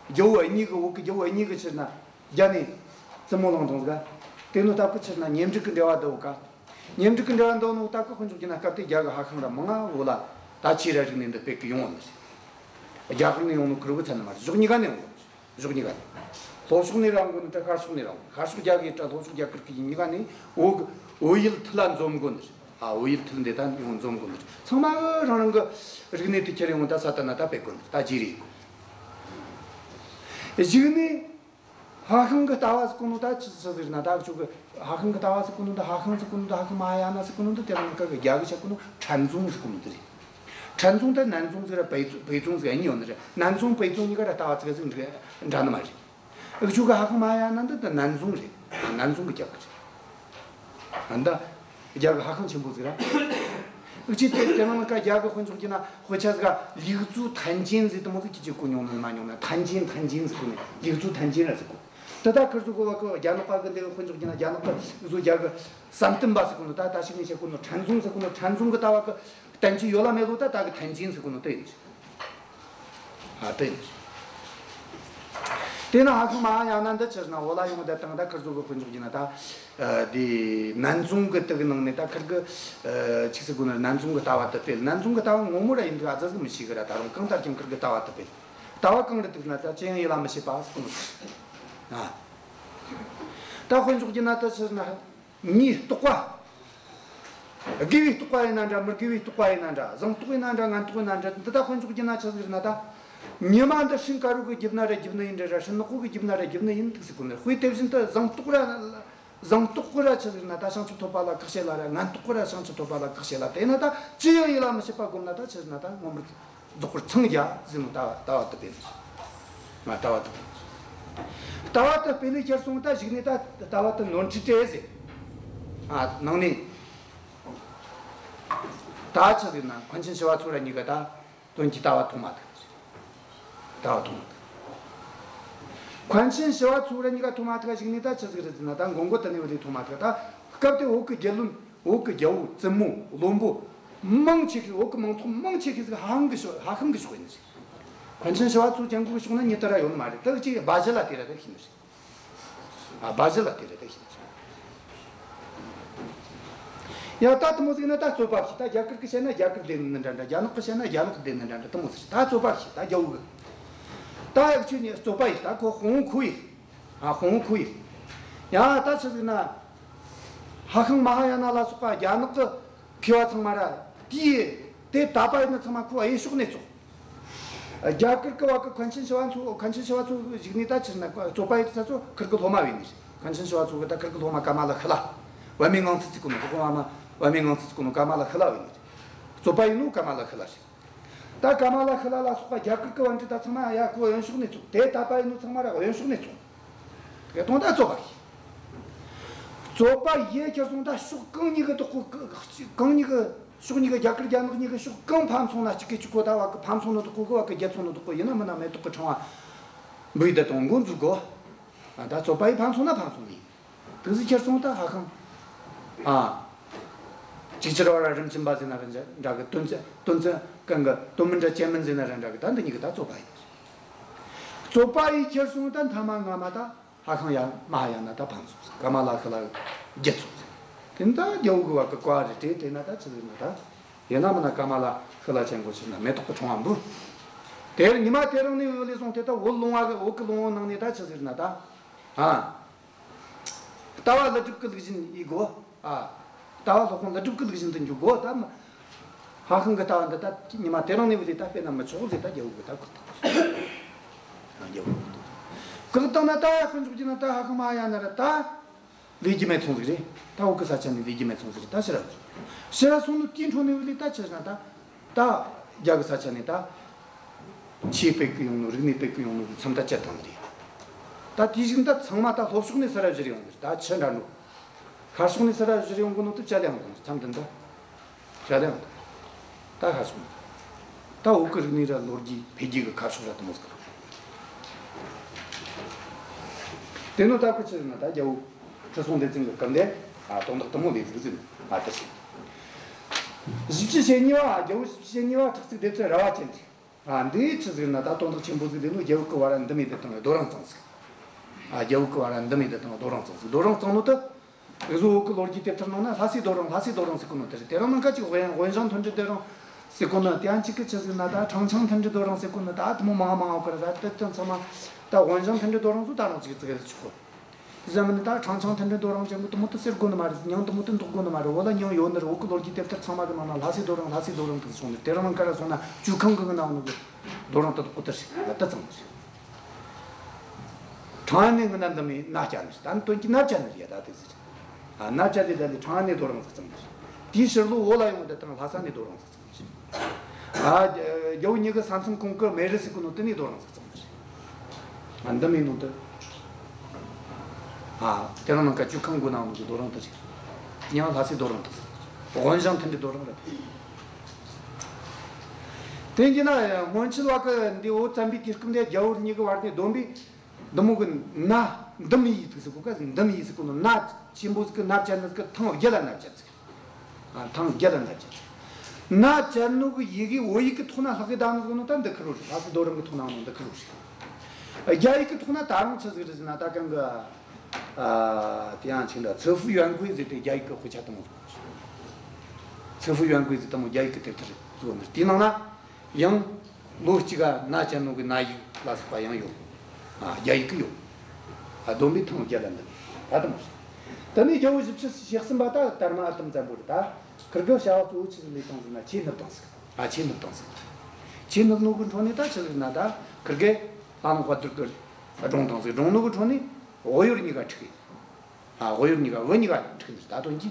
རྒྱལ་པོ་གཉིས་གི། བོད་གི་རྒྱལ་པོ་གཉིས་གི་ཕྱིར་ན་རྒྱ་ནས་བཙུན་མོ་བླངས་བཏང་ཟིག་དེ་ནོ་སྟབས་གི་ཕྱིར་ན་གཉེན་སྒྲིག་གི་འབྲེལ་བ་འདི་བོ་ཀ། གཉེན་སྒྲིག་གི་འབྲེལ་བ་འདི་ནོ་སྟབས་གི་དཔེ་འཇོག་རྒྱུ་ན། སྐབས་དེ་རྒྱ་གི་ཧྭ་ཤང་ར་མང་ང་བོ་ལ་ད་ཆི་ར་རིག་གནས་འདི་སྤེལ་གི་ཡོང་བ་ནི་རེད། རྒྱ་གར་ནས་ཡོང་ནོ་ཁེར་བོ་ཚད་ནི་མ་རེད། ཕྱོགས་གཉིས་ཀ་ནས་ཡོང་བ་རེད། ཕྱོགས་གཉིས་ཀ་ནས། ལྷོ་ཕྱོགས་ནས་ར་འགོ་ནི་དྲ་ཤར་ཕྱོགས་ནས་ར་འགོ། ཤར་ཕྱོགས་རྒྱ་གི་དྲ་ལྷོ་ཕྱོགས་རྒྱ་གར་གི་གཉིས་ཀ་ནས་བོད་གི་བོད་ཡུལ་མཐིལ་ལ་འཛོམས་དགོ་ནི་རེད། ཨ། བོད་ཡུལ་མཐིལ་འདི་ད་ཡོང་འཛོམས་དགོ་ནི་རེད། ཚང་མ་རང་རང་གི་རིག་གནས་དེ་ཁྱེར་ཡོང་ད་ས་ད་ན་ད་སྤེལ་དགོ་ནི་རེད། ད་རྗེས་རེད། གཞུག་ནས་ཧྭ་ཤང་གི་ལྟ་བ་ཟེར་གོ་ནོ་ད་ཆི་ཟིག་ཟེར་ན། ད་ཁྱོད་གི་ཧྭ་ཤང་གི་ལྟ་བ་ཟེར་གོ་ནོ་ད། ཧྭ་ཤང་ཟེར་གོ་ནོ་ད། ཧྭ་ཤང་མ་ཧཱ་ཡ་ན་ཟེར་གོ་ནོ་ད། དེ་རིང་ནངས་ཀ་གི་རྒྱ་གི་བཤད་གོ་ནོ་ཁྲན་ཙུང་ཟེར་གོ་ནོ་དེ་རེད། ཁྲན་ཙུང་ད་南宗ཟིག་ར་北宗། 北宗ཟིག་གཉིས་ཡོད་ནི་རེད།南宗北宗གཉིས་ཀ་ར་ལྟ་བ་ཙིག་གེ་ཟིག་འདྲ་འདྲ་ནི་མ་རེད། འུ་ཆོ་གི་ཧྭ་ཤང་མ་ཧཱ་ཡ་ན་འདི་ད་南宗རེད། 南宗གི་རྒྱབ་གི་རེད། ཨ། ད་རྒྱ་གི་ཧྭ་ཤང་ཆེན་པོ་ཟིག་ར། འུ་ཆོ་དེ་དེ་ནང་ནང་ཀ་རྒྱ་གི་དཔེ་འཇོག་རྒྱུ་ན། དཔེ་ཆ་ཟིག་ག་李祖坛经ཟེར་དེ་མོ་ཟིག་ཁྱེད་ཀྱིས་གོ་མྱོང་ནི་མ་མྱོང་ན། 坛经 坛经ཟེར་གོ་ནི། 李祖坛经ར་ཟེར་གོ། དེ་ད་ཁིར་ཟིག་གོ་བ་གི་རྒྱ་ནག་པ་གི་འདི་དཔེ་འཇོག་རྒྱུ་ན། རྒྱ་ནག་པ་བཟོ་རྒྱ་གི་བསམ་གཏན་པ་ཟེར་གོ་ནོ། ད་ད་ཞིག་ནས་བཤད་གོ་ནོ་ཁྲན་ཙུང་ཟེར་གོ་ནོ། ཁྲན་ཙུང་གི་ལྟ་བ་གི་བསྟན་བཅོས་ཡོད་ལ་མེད་ལོ་ད་ད་གི་坛经ཟེར་གོ་ནོ་དེ་ཡིན། ཨ། དེ་ཡིན། དེ་ན་ཧྭ་ཤང་མ་ཧཱ་ཡ་ན་འདི་ཆི་ཟེར་ན། འོ་ལ་ཡོང་བསྡད་དང་ད་ཁིར་ཟོ་གི་དཔེ་འཇོག་རྒྱུ་ན་ད། ཨ། དེ་南宗གི་དེ་གི་ནང་ནས་ད་ཁིར་གི། ཨ། ཆི་ཟེར་གོ་ན། 南宗གི་ལྟ་བ་དེ་སྤེལ། 南宗གི་ལྟ་བ་ངོ་མ་ར་ཡིན་འདུག་ཨ་ཙི་ཟིག་མི་ཤེས་གི་ར། ད་རུང་གང་ལྟར་ཀྱང་ཁིར་གི་ལྟ་བ་དེ་སྤེལ། ལྟ་བ་གང་རེད་འདུག་ན། ད་ཅི་ཡང་ཡིད་ལ་མི་བྱེད་པ་ཟེར་གོ་ནོ། ཨ། ད་དཔེ་འཇོག་རྒྱུ་ན་ད་ཆི་ཟེར་ན། མིའི་རྟོག་པ། དགེ་བའི་རྟོག་པ་ཡིན་ན་འདྲ། མི་དགེ་བའི་རྟོག་པ་ཡིན་ན་འདྲ། བཟང་རྟོག་ཡིན་ན་འདྲ། ངན་རྟོག་ཡིན་ན་འདྲ། འདི་ད་དཔེ་འཇོག་རྒྱུ་ན་ཆི་ཟིག་རེད་ན། ད་ཉི་མ་འདི་སྤྲིན་དཀར་པོ་གིས་བརྒྱབ་ན་ར་བརྒྱབ་ནི་ཡིན་འདྲ་ར། སྤྲིན་ནག་པོ་གིས་བརྒྱབ་ན་ར་བརྒྱབ་ནི་ཡིན་འདུག་ཟེར་གོ་ནི། དཔེ་དེ་བཞིན་དུ་བཟང་རྟོག་ར། བཟང་རྟོག་ར་ཆི་ཟིག་རེད་ན། ད་བྱང་ཆུབ་ཐོབ་པ་ལ་བཀག་བྱེད་ལ་ར། ངན་རྟོག་ར་བྱང་ཆུབ་ཐོབ་པ་ལ་བཀག་བྱེད་ལ། དེས་ན་ད་ཅི་ཡང་ཡིད་ལ་མི་བྱེད་པ་བསྒོམས་ན་ད་ཆི་ཟེར་ན། ད་མངོན་པར་རྫོགས་པར་འཚང་རྒྱ་ཟེར་ནོ། ལྟ་བ་ལྟ་བ་དེ་སྤེལ་ནི། ལྟ་བ་དེ་སྤེལ། ལྟ་བ་དེ་སྤེལ་ལས་ཁྱེར་སོང་། ད་གཞུག་ནས་ད་ལྟ་བ་དེ་ནོར་འཁྲུལ་བྲལ་ཟེར། ཨ། ནང་ནས་ད་ཆི་ཟེར་ན། མཁན་ཆེན་ཞི་བ་འཚོ་ར་གཉིས་ཀ་ད་དོན་གྱི་ལྟ་བ་ཐོག་མ་ཐུག། ལྟ་བ་ཐོག་མ་ཐུག། མཁན་ཆེན་ཞི་བ་འཚོ་ར་གཉིས་ཀ་ཐོག་མ་ཐུག་ག་གཞུག་ནས་ད་ཆི་ཟིག་རེད་ཟེར་ན། ད་མགོ་མགོ་དེ་ནས་བུད་དེ་ཐོག་མ་ཐུག། ད་སྐབས་དེ་བོད་ཀྱི་རྒྱལ་བློན། བོད་ཀྱི་རྒྱལ་པོ། བཙུན་མོ། བློན་པོ་མང་ཆེ་ཤོས། བོད་ཀྱི་མང་ཚོགས་མང་ཆེ་ཤོས་ཟིག་ཧྭ་ཤང་གི་ཕྱོགས། ཧྭ་ཤང་གི་ཕྱོགས་ཡིན་ཟིག། མཁན་ཆེན་ཞི་བ་འཚོ་ཅན་གོ་གི་ཕྱོགས་ན་མྱི་དེ་ར་ཡོད་ནི་མ་རེད། ད་ཅིག་སྦ་བཞེད་ལ་དེ་ར་ད་ཤེས་ནི་རེད། ཨ། སྦ་བཞེད་ལ་དེ་ར་ད་ཤེས་ནི་རེད། ཡ། ད་དེ་མོ་ཟིག་ན་ད་རྩོད་པ་བྱེད། ད་རྒྱ་གར་གི་བཤད་ན་རྒྱ་གར་བདེན་ནི་འདྲ་འདྲ། རྒྱ་ནག་གི་བཤད་ན་རྒྱ་ནག་གི་བདེན་ནི་འདྲ་འདྲ། དེ་མོ་ཟིག་ད་རྩོད་པ་བྱེད། ད་རྒྱ་བོད་གི་ད་ཡག་ཆོས་ནས་རྩོད་པ་ཡིན། ད་ཁོ་དཔང་པོ་ཁོ་ཡིན། ཨ། དཔང་པོ་ཁོ་ཡིན། ཡ། ད་ཆི་ཟིག་ན། ཧྭ་ཤང་མ་ཧཱ་ཡ་ན་ལ་སོགས་པ་རྒྱ་ནག་གི་མཁས་པ་ཚང་མ་ར། དེའི་དེ་དད་པ་ཡིན་ནི་ཚང་མ་ཁོ་གཡས་ཕྱོགས་ནས་བཙོག། རྒྱ་གར་གི་བ་གི་མཁན་ཆེན་ཞི་བ་འཚོ། མཁན་ཆེན་ཞི་བ་འཚོ་གཞུག་ནས་ད་ཕྱིར་ན་རྩོད་པ་ཡིན་ས་ཚོ་ཁིར་གི་སློབ་མ་བོས་ནི་རེད། མཁན་ཆེན་ཞི་བ་འཚོ་གི་ད་ཁིར་གི་སློབ་མ་ཀ་མ་ལ་ཤཱི་ལ། པདྨའི་ངང་ཚུལ་བརྩེགས་གོ་ནོ། ཁོ་ཁོ་མ་མ་པདྨའི་ངང་ཚུལ་བརྩེགས་གོ་ནོ་ཀ་མ་ལ་ཤཱི་ལ་བོས་ནི་རེད། རྩོད་པ་ཡིན་ནོ་ཀ་མ་ལ་ཤཱི་ལ་རེད། ད་ཀ་མ་ལ་ཤཱི་ལ་ལ་སོགས་པ་རྒྱ་གར་གི་བ་འདི་ད་ཚང་མ་ཡ་ཁོ་གཡོན་ཕྱོགས་ནས་བཙོག། དེ་དད་པ་ཡིན་ནོ་ཚང་མ་ར་གཡོན་ཕྱོགས་ནས་བཙོག། དེ་དོན་དག་རྩོད་པ་ཡིན། རྩོད་པ་ཡེ་ཁྱེར་སོང་། ད་ཕྱོགས་གང་གཉིས་ཀྱི་དོག་གོ། གང་གཉིས་ཀྱི། ཕྱོགས་གཉིས་ཀྱི། རྒྱ་གར་རྒྱ་ནག་གཉིས་ཀྱི་ཕྱོགས་གང་ཕམ་སོང་ན་གཅིག་གིས་གཅིག་གོ། ད་བ་གི་ཕམ་སོང་ནོ་དོག་གོ་གི། བ་གི་རྒྱལ་སོང་ནོ་དོག་གོ་ཡིན་ན་མིན་ན་མེ་ཏོག་གི་ཕྲེང་བ་འབུལ་བསྡད་དང་མགོ་འཛུགས་གོ། ཨ། ད་རྩོད་པ་ཡེ་ཕམ་སོང་ན་ཕམ་སོང་ནི། དེ་ཟིག་ཁྱེར་སོང་ད་ཧྭ་ཤང་། ཨ། ཅིག་ཅར་བ་ར་རིམ་གྱིས་པ་ཟེར་ན་ར་འདྲ་གི། དོན་ཚན་དོན་ཚན་གང་གི་དོན་མིན་འདྲ་རྐྱེན་མིན་ཟེར་ན་ར་འདྲ་གི། ད་འདི་གཉིས་ཀྱི་ད་རྩོད་པ་ཡིན། རྩོད་པ་ཡི་ཁྱེར་སོང་ད་མཐའ་མ་སྔ་མ་ད་ཧྭ་ཤང་ཡ་མ་ཧཱ་ཡ་ན་ད་ཕམ་སོང་ཟིག། ཀ་མ་ལ་ཤཱི་ལ་བརྒྱུད་སོང་ཟིག། དེ་ནི་ད་རྒྱལ་བོ་གི་བ་གི་བཀའ་རེད། དེ་དེ་ན་ད་ཆི་ཟིག་ན་ད་ཡིན་ན་མིན་ན་ཀ་མ་ལ་ཤཱི་ལ་ཅན་གོ་ཆི་ན་མེ་ཏོག་གི་ཕྲེང་བ་འབུལ། དེར་ཉི་མ་དེ་རིང་ནས་བུད་ལས་སོང་སྟེ་ད་བོད་ལུང་བ་གི་བོད་གི་ལུང་བ་ནང་ནས་ད་ཆི་ཟིག་ན་ད། ཨ། ལྟ་བ་ཀླུ་སྒྲུབ་ཀྱི་ལུགས་བཞིན་ཡིན་དགོས། ཨ། ལྟ་བ་སློབ་དཔོན་ཀླུ་སྒྲུབ་ཀྱི་ལུགས་བཞིན་དུ་འཇུག་དགོས། ད་ཧྭ་ཤང་གི་ལྟ་བ་འདི་ད་ཉི་མ་དེ་རིང་ནས་བུད་དེ་ད་སྤེལ་ན་མི་ཆོག་ཟེར་ད་རྒྱལ་བོ་གིས་ད་བཀག་བཏང་། རྒྱལ་བོ་གིས་བཀག་བཏང་ན་ད་དཀོན་མཆོག་གིས་ན་ད་ཧྭ་ཤང་མ་ཧཱ་ཡ་ན་ར་ད་ལས་རྒྱུ་མེད་སོང་ཟིག་རེད། ད་བོད་གི་ས་ཆ་ནས་ལས་རྒྱུ་མེད་སོང་ཟིག་རེད། ད་ཕྱིར་ར་སོང་། ཕྱིར་ར་སོང་ནོ་དེའི་འཕྲོ་ནས་བུད་དེ་ད་ཆི་ཟེར་ན་ད། ད་རྒྱ་གི་ས་ཆ་ནས་ད་ཆོས་སྤེལ་གི་ཡོང་ནོ། རིག་གནས་སྤེལ་གི་ཡོང་ནོ་གི་མཚམས་ད་བཅད་བཏང་ནི་རེད། ད་དེ་བཞིན་ད་ཚང་མ་ད་ལྷོ་ཕྱོགས་ནས་ས་ར་བཞུར་ཡོང་ནི་རེད། ད་ཆུ་འདྲ་ནོ། ཤར་ཕྱོགས་ནས་ས་ར་བཞུར་ཡོང་གི་ནོ་དེ་བཅད་ཡང་བཏང་ནི་རེད། མཚམས་འདི་ད་བཅད་ཡང་བཏང་། ད་ཤར་ཕྱོགས་ནས་ད་བོད་གི་རིག་གནས་ར་ལོ་རྒྱུས་འཕེལ་རྒྱས་གི་ཁ་ཕྱོགས་ར་དེ་མོ་ཟིག་རེད། དེ་ནོ་ད་ཁོ་ཆི་ཟེར་ན་ད་རྒྱལ་བོ་ཁྲི་སྲོང་ལྡེ་བཙན་གི་སྐབས་འདི། ཨ། དོན་དག་དེ་མོ་ལས་ཟིག་ཟེར་ནོ། ཨ། དེ་བཞིན། བཞི་བཅུ་ཞེ་གཉིས་པ། རྒྱལ་བོ་བཞི་བཅུ་ཞེ་གཉིས་པ་ཁྲག་འཚིག་ལྡེ་བཙན་ར་བ་ཅན་ཏེ། ཨ། འདི་ཆི་ཟིག་ན་ད་དོན་དག་ཆེན་པོ་ཟིག་ལས་ནོ། རྒྱལ་བོ་གི་བ་ར་འདུམ་མེ་དེ་དང་རྡོ་རིང་བཙངས་ཟིག། ཨ། རྒྱལ་བོ་གི་བ་ར་འདུམ་མེ་དེ་དང་རྡོ་རིང་བཙངས་ཟིག། རྡོ་རིང་བཙངས་ནོ་དེ། འུ་ཟོ་བོད་གི་ལོ་རྒྱུས་དེབ་ཐེར་ནང་ན་ལྷ་སའི་རྡོ་རིང་། ལྷ་སའི་རྡོ་རིང་ཟེར་གོ་ནོ་དེ་རེད། དེ་རིང་ནང་ཁ་ཅིག་དབོན་དབོན་ཞང་མཐུན་སྒྲིལ་རྡོ་རིང་ཟེར་གོ་ནོ། དེ་ཡང་གཅིག་གི་ཆི་ཟིག་ན་ད་ཁྲང་ཆིང་མཐུན་སྒྲིལ་རྡོ་རིང་ཟེར་གོ་ནོ། ད་དེ་མོ་མང་མང་བ་གི་ར། ད་དེ་དོན་ཚང་མ་ད་དབོན་ཞང་མཐུན་སྒྲིལ་རྡོ་རིང་ཟོ་ད་རུང་ཅིག་ཙིག་ཆོག་གོ། དེ་ཙམ་མིན་ད་ཁྲང་ཆིང་མཐུན་སྒྲིལ་རྡོ་རིང་ཅན་གི་དེ་མོ་དེ་ཟེར་དགོས་ནི་མ་རེད། མྱིང་དེ་མོ་དེ་འདོགས་དགོས་ནི་མ་རེད། བོད་ལ་མྱིང་ཡོད་ནི་རེད། བོད་གི་ལོ་རྒྱུས་དེབ་ཐེར་ཚང་མ་གི་ནང་ན་ལྷ་སའི་རྡོ་རིང་། ལྷ་སའི་རྡོ་རིང་དེ་སོང་ནི། དེ་རིང་ནངས་ཀ་ར་སོང་ན་ཇོ་ཁང་གི་ནང་ནོ་གི་རྡོ་རིང་དེ་དག་གོ་དེ་རེད། ད་དེ་ཙམ་རེད། ཁྲང་ཨན་ནས་སྔོན་ན་འདི་མོའི་མནའ་བསྐྱལ་ནི་རེད། ད་ནི་དོན་གྱི་མནའ་བསྐྱལ་ནི་རེད་ཡ། ད་དེ་ཟེར། ཨ། མནའ་བསྐྱལ་ཏེ་ད་ནི་ཁྲང་ཨན་ནས་རྡོ་རིང་ཟིག་བཙངས་ནི་རེད། དེའི་ཕྱིར་ལོ་བོད་ལ་ཡོང་དེ་དང་ལྷ་ས་ནས་རྡོ་རིང་ཟིག་བཙངས་ནི་རེད། ཨ། རྒྱལ་བོ་གཉིས་ཀྱི་ས་མཚམས་གོང་གི་མེ་རི་ཟེར་གོ་ནོ་དེ་ནས་རྡོ་རིང་ཟིག་བཙངས་ནི་རེད། ཨ། འདི་མོའི་ནང་དུ། ཨ། དེ་རིང་ནངས་ཀ་ཇོ་ཁང་གི་ནང་ནོ་གི་རྡོ་རིང་དེ་རེད། མྱིང་ལྷ་སའི་རྡོ་རིང་དེ་ཟེར། དབོན་ཞང་མཐུན་སྒྲིལ་རྡོ་རིང་རེད། དེ་གི་ན་སྔོན་ཆད་བ་གི་འདི་བོད་བཙན་པོའི་དུས་སྐབས་འདི་རྒྱལ་བོ་གཉིས་ཀྱི་བར་ནས་བསྡོམས་པས་འདི་མོ་གི་མནའ། འདུམ་ཡིག་ཟེར་གོ་ག། འདུམ་ཡིག་ཟེར་གོ་ནོ། མནའ་ཆེན་པོ་ཟིག་གི་མནའ་བཅད་ནི་ཟིག་གི་ཐེངས་བརྒྱད་ལ་མནའ་བཅད་ཟིག། ཨ། ཐེངས་བརྒྱད་ལ་མནའ་བཅད་ཟིག། མནའ་བཅད་ནོ་གི་ཡི་གེ་བོད་ཡིག་གི་ཐོག་ན་ལྷག་གི་བསྡད་ནི་ཟིག་ནོ་ད་འདི་ཁེར་རོ་རེད། ལྷ་སའི་རྡོ་རིང་གི་ཐོག་ན་ནོ་འདི་ཁེར་རོ་རེད། རྒྱ་ཡིག་གི་ཐོག་ན་ད་རུང་ཆི་ཟིག་རེད་ཟེར་ན། ད་གང་གི། ཨ། དེ་ཡང་ཆིང་ད་慈父元贵ཟེར་ཏེ་རྒྱ་ཡིག་གི་དཔེ་ཆ་དེ་མོ་ཟིག། 慈父元贵ཟེར་དེ་མོ་རྒྱ་ཡིག་གི་དེབ་ཐེར་ཟིག་ནི། དེའི་ནང་ན་ཡང་ལོ་གཅིག་ག་མནའ་བཅད་ནོ་གི་མནའ་ཡིག་ལ་སོགས་པ་ཡང་ཡོད། ཨ། རྒྱ་ཡིག་གི་ཡོད། ཨ། བསྡོམས་པས་ཐེངས་བརྒྱད་ལ་འདི་ད་དེ་མོ་ཟིག། དེ་ནས་རྒྱལ་བོ་བཞི་བཅུ་ཞེ་གསུམ་པ་ད་དར་མ་ཨ་དམ་བཙན་པོ་རེད། ད་ཁིར་གེ་བྱ་བ་གཙོ་བོ་ཆི་ཟིག་ལས་བཏང་ཟིག་ན། ཆོས་བསྣུབས་བཏང་ཟིག། ཨ། ཆོས་བསྣུབས་བཏང་ཟིག། ཆོས་བསྣུབས་ནོ་གི་འཕྲོ་ནས་ད་ཆི་ཟིག་ན། ད་ཁིར་གེ་ལྷ་ལུང་དཔལ་རྡོར་གིས་བཀྲོངས་བཏང་ཟིག། བཀྲོངས་ནོ་གི་འཕྲོ་ནས་དབུ་ཡོར་གཉིས་ཀ་འཁྲུགས། ཨ། དབུ་ཡོར་གཉིས་ཀ། བུ་གཉིས་ཀ་འཁྲུགས་ནི་རེད། ད་དོན་གྱི་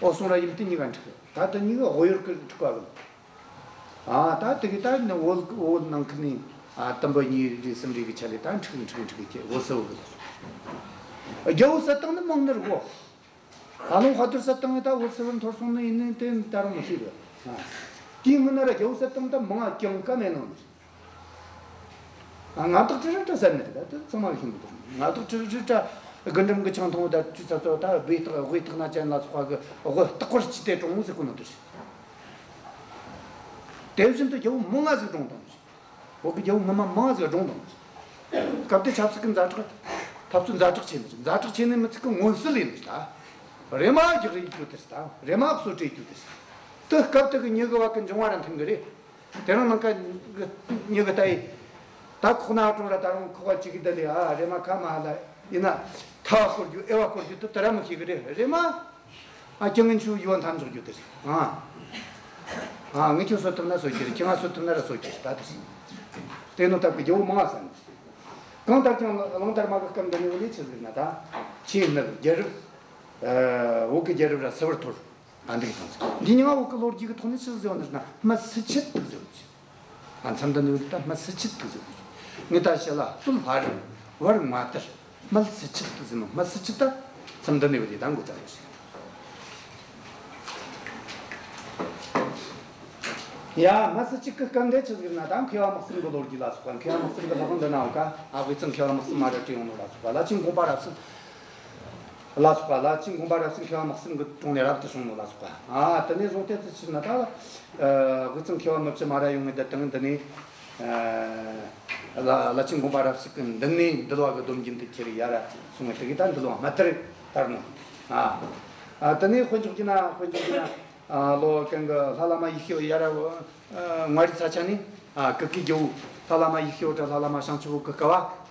འོད་སྲུང་ར་ཡུམ་བརྟན་གཉིས་ཀ་འཁྲུགས། ད་དེ་གཉིས་ཀ་དབུ་ཡོར་གི་འཁྲུག་པ་གི། ཨ། ད་དེ་གི་ད་ནི་བོད་བོད་ནང་ཁུལ་ནས། ཨ། དུམ་བུ་གཉིས་རེ་གསུམ་རེ་གི་ཆ་ལས་ད་འཁྲུག་འཁྲུག་འཁྲུག་གི་བོད་སིལ་བུ་གི་ལ་སོང་། རྒྱལ་བོ་བསད་བཏང་ནི་མང་ནི་རེད་གོ། ལྷ་ལུང་དཔལ་རྡོར་བསད་བཏང་ངས་ད་བོད་སིལ་བུར་འཐོར་སོང་ནི་ཡིན་ནི་དེ་ད་རུང་མི་ཤེས་གི། ཨ། དེའི་སྔོན་ན་ར་རྒྱལ་བོ་བསད་བཏང་ད་མང་ང་ཅང་ཀ་མེད་ནོ་ནི། ཨ། མངའ་བདག་ཁྲི་རལ་གྲལ་བསད་ནི་རེད། ད་དེ་ཚང་མ་གི་ཤེས་གི་འདུག། མངའ་བདག་ཁྲི་རལ་གྲལ་གྲལ་རྒུན་འབྲུམ་གི་ཆང་འཐུང་བ་ད་ཅུ་ཚ་ཚོ་ད་སྦས་སྟག་དབུས་སྟག་སྣ་ཅན་ལ་སོགས་པ་གི་དབུ་སྟག་པར་ཅི་སྟེ་གྲོངས་ཟེར་གོ་ནོ་དེ་རེད། དེ་བཞིན་དུ་རྒྱལ་བོ་མང་ང་ཟིག་བཀྲོངས་བཏང་ནི་རེད། བོད་ཀྱི་རྒྱལ་བོ་སྔོན་མ་མང་ང་ཟིག་བཀྲོངས་བཏང་ནི་རེད། སྐབས་དེ་ཆབ་སྲིད་ཀྱི་ཛ་དྲག་འཐབ་རྩོད་ཛ་དྲག་ཆེ་ནི་རེད། ཛ་དྲག་ཆེ་ནི་མི་ཚད་ཀྱི་མངོན་གསལ་ཡིན་ནི་རེད། ད་རེམ་མ་རྒྱག་རེས་རྒྱུ་དེ་རེད། ད་རེམ་མ་གསོད་རེས་རྒྱུ་དེ་རེད། དེ་སྐབས་དེ་གི་མྱི་གི་བ་གི་འབྱུང་བ་ར་མཐུན་གི་རེད། དེ་རིང་ནངས་ཀ་མྱི་གི་ལྟ་ཡི། ད་ཁོག་ན་གྲོང་ར་ད་རུང་ཁོག་པ་གཅིག་གི་ད་ལི། ཨ། རེམ་མ་ཁ་མ་ཧ་ལ་ཡིན་ན་ཐལ་བ་བསྐོར་རྒྱུ་ཨེ་བ་བསྐོར་རྒྱུ་དེ་དེ་ར་མི་ཤེས་གི་རེད། རེམ་མ། ཨ། ཁྱེད་ངན་ཆུ་ཡུ་བ་འཐམ་འཇོག་རྒྱུ་དེ་རེད། ཨ། ཨ། ངས་ཁྱོད་གསོད་ཐུབ་ན་གསོད་རྒྱུ་རེད། ཁྱེད་ང་གསོད་ཐུབ་ན་ར་གསོད་རྒྱུ་རེད། ད་དེ་རེད། དེ་ནོ་སྟབས་ཀྱིས་རྒྱལ་བོ་མང་ང་བསད་ནི་རེད། གང་ལྟར་ཀྱང་གླང་དར་མ་གི་སྐབས་འདི་ནས་བུད་ལས་ཆི་ཟིག་ན། ད་ཆོས་བསྣུབས། རྒྱལ་རབས། ཨ། བོད་ཀྱི་རྒྱལ་རབས་ར་སིལ་བུར་འཐོར། ཨ། འདི་གི་བཏང་ཟིག། འདི་མྱིང་ང་བོད་ཀྱི་ལོ་རྒྱུས་ཀྱི་ཐོག་ནས་ཆི་ཟེར་བ་ནི་ཟེར་ན། སྨད་སིལ་ཆུ་སྟག་ཟེར་བ་ནི། ཨ། མཚམས་འདི་ནས་བུད་ད་སྨད་སིལ་ཆུ་སྟག་ཟེར་བ་ནི། ངས་ད་བཤད་ལ། སྟོད་ལྷ་རབས། བར་མངའ་དར། སྨད་སིལ་ཆུ་སྟག་ཟེར་ནོ། སྨད་སིལ་ཆུ་ད་མཚམས་འདི་ནས་བུད་དེ་ད་འགོ་བརྩམས་ཡོད་ཟིག། ཡ། སྨད་སིལ་ཆུ་གི་སྐབས་འདི་ཆི་ཟིག་ན། ད་མཁས་པ་དམག་གསུམ་གི་ལོ་རྒྱུས་ལ་སོགས་པ། མཁས་པ་དམག་གསུམ་གི་ལྷ་ཁང་འདི་ན་འོ་ཀ། ཨ། དབུས་གཙང་མཁས་པ་དམག་གསུམ་མ་ར་བྲོས་ཡོང་ནོ་ལ་སོགས་པ། བླ་ཆེན་དགོངས་པ་རབ་གསལ། ལ་སོགས་པ། བླ་ཆེན་དགོངས་པ་རབ་གསལ་མཁས་པ་དམག་གསུམ་གྱི་དྲུང་ནས་རབ་ཏུ་བྱུང་ནོ་ལ་སོགས་པ། ཨ་དེ་ནས་བཟུང་སྟེ་དེ་ཕྱིར་ན་ད་ལ་དབུས་གཙང་མཁས་པ་མི་བཅུ་མ་ར་ཡོང་ངེ་ད་དང་། འདི་ནས་ཨ་བླ་བླ་ཆེན་དགོངས་པ་རབ་གསལ་གྱི་མདུན་ནས་འདུལ་བ་གི་སྡོམ་རྒྱུན་དེ་ཁྱེར་ཡར་སོང་ངེ། དེ་གི་ད་འདུལ་བ་སྨད་ཏར་དར་ནོ། ཨ་ཨ་དེ་ནས་དཔེ་འཇོག་རྒྱུ་ན། དཔེ་འཇོག་རྒྱུ་ན། ཨ་ལོ་གང་གི་ལྷ་བླ་མ་ཡེ་ཤེས་ཡར་ཨ་མངའ་རིས་ས་ཆ་ནས། ཨ་ཀི་ཀི་རྒྱལ་པོ་ལྷ་བླ་མ་ཡེ་ཤེས་འོད་དྲ་ལྷ་བླ་མ་བྱང་ཆུབ་འོད་ཀྱི་སྐབས།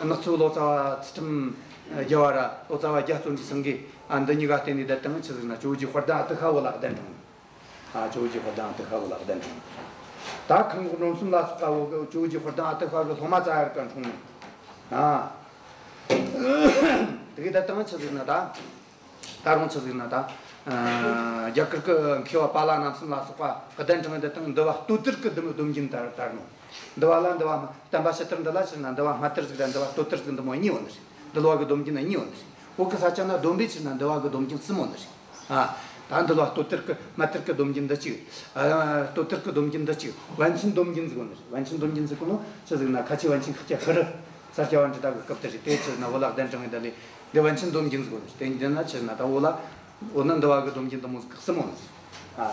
ནག་ཚོ་ལོ་ཙཱ་བ་ཚུལ་ཁྲིམས་རྒྱལ་བ་ར་ལོ་ཙཱ་བ་རྒྱ་བརྩོན་འགྲུས་ཚང་གིས། ཨ་འདི་གཉིས་ཀ་བརྟེན་ནས་ད་དང་ཆི་ཟིག་ན་ཇོ་བོ་རྗེ་དཔལ་ལྡན་ཨ་ཏི་ཤ་བོད་ལ་གདན་དྲངས། ཨ་ཇོ་བོ་རྗེ་དཔལ་ལྡན་ཨ་ཏི་ཤ་བོད་ལ་གདན་དྲངས། ད་མཁན་པོ་འབྲོམ་གསུམ་ལ་སོགས་པ་བོ་གི་ཇོ་བོ་རྗེ་དཔལ་ལྡན་ཨ་ཏི་ཤ་གི་སློབ་མ་ཙ་ཡར་ཀ་འཁྲུངས་ནོ། ཨ་དེ་གི་ད་དང་ཆི་ཟིག་ན་ད། ད་རུང་ཆི་ཟིག་ན་ད། ཨ་རྒྱ་གར་གི་མཁས་པ་པཱ་ལ་རྣམ་གསུམ་ལ་སོགས་པ་གདན་དྲངས་ཏེ་དང་འདུལ་བ་སྟོད་ཐར་གི་སྡོམ་སྡོམ་རྒྱུན་དར་དར་ནོ། འདུལ་བ་ལ་འདུལ་བ་བསྟན་པ་ཕྱི་དར་འདི་ལ་ཕྱིར་ན་འདུལ་བ་སྨད་ཐར་ཟིག་ར་འདུལ་བ་སྟོད་ཐར་ཟིག་འདི་མོ་གཉིས་ཡོད་ནི་རེད། འདུལ་བ་གི་སྡོམ་རྒྱུན་ནི་གཉིས་ཡོད་ནི་རེད། བོད་གི་ས་ཆ་ན་སྡོམ་པའི་ཕྱིར་ན་འདུལ་བ་གི་སྡོམ་རྒྱུན་གསུམ་ཡོད་ནི་རེད། ཨ་ད་འདུལ་བ་སྟོད་ཐར་གི་སྨད་ཐར་གི་སྡོམ་རྒྱུན་འདི་གཅིག། ཨ་སྟོད་ཐར་གི་སྡོམ་རྒྱུན་འདི་གཅིག། པཎ་ཆེན་སྡོམ་རྒྱུན་ཟིག་ཡོད་ནི་རེད། པཎ་ཆེན་སྡོམ་རྒྱུན་ཟིག་གོ་ནོ་ཆི་ཟིག་ན་ཁ་ཆེ་པཎ་ཆེན་ཤཱཀྱ་ཤྲཱི། ས་སྐྱ་པཎྜི་ཏ་གི་སྐབས་དེ་རེད། དེ་ཕྱིར་ན་བོད་ལ་གདན་དྲངས་ངེ་ད་ལས་འདི་པཎ་ཆེན་སྡོམ་རྒྱུན་ཟིག་ཡོད་ནི་རེད། དེ་འདི་ན་ཕྱིར་ན་ད་བོད་ལ་བོད་ན་འདུལ་བ་གི་སྡོམ་རྒྱུན་འདི་མོ་ཟིག་གསུམ་ཡོད་ནི་རེད། ཨ་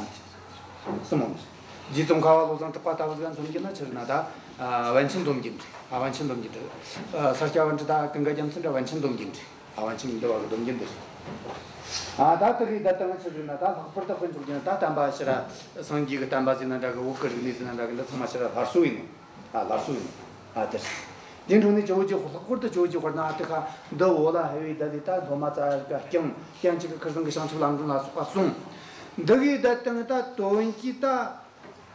གསུམ་ཡོད་ནི་རེད། རྗེ་ཙོང་ཁ་པ་བློ་བཟང་གྲགས་པ་ལྟ་བུ་ཟིག་མཚོན་རྒྱུ་ན་ཕྱིར་ན་ད་ཨ་པཎ་ཆེན་སྡོམ་རྒྱུན་རེད། ཨ་པཎ་ཆེན་སྡོམ་རྒྱུན་རེད། ཨ་ས་སྐྱ་པཎྜི་ཏ་ཀུན་དགའ་རྒྱལ་མཚན་ར་པཎ་ཆེན་སྡོམ་རྒྱུན་རེད། ཨ་པཎ་ཆེན་འདུལ་བ་གི་སྡོམ་རྒྱུན་འདི་རེད། ཨ་ད་དེ་རེད། ད་ལྟ་ང་ཚོ་ཟེར་ན་ད་ལྷག་པར་དུ་དཔེ་འཇོག་རྒྱུ་ན་ད་བསྟན་པ་ཕྱིར་ར་སངས་རྒྱས་གི་བསྟན་པ་ཟེར་ན་འདྲ་གི། བོད་གི་རིག་གནས་ཟེར་ན་འདྲ་གི། འདི་ཚང་མ་ཕྱིར་ར་སླར་གསོ་ཡིན་ནོ། ཨ་སླར་གསོ་ཡིན་ནོ། ཨ་དེ་རེད། དེ་འཕྲོ་ནས་ཇོ་བོ་རྗེ། ལྷག་པར་དུ་ཇོ་བོ་རྗེ་དཔལ་ལྡན་ཨ་ཏི་ཤ་འདི་བོད་ལ་ཕེབས་པའི་ད་ལས་ད་སློབ་མ་ཙ་ཡར་ཀ་བསྐྱངས། དེ་ཡང་གཅིག་གི་ཁིར་ཚང་གི་བྱང་ཆུབ་ལམ་སྒྲོན་ལ་སོགས་པ་གསུངས། འདི་གི་ད་དང་ད་དོན་གྱིས་ད་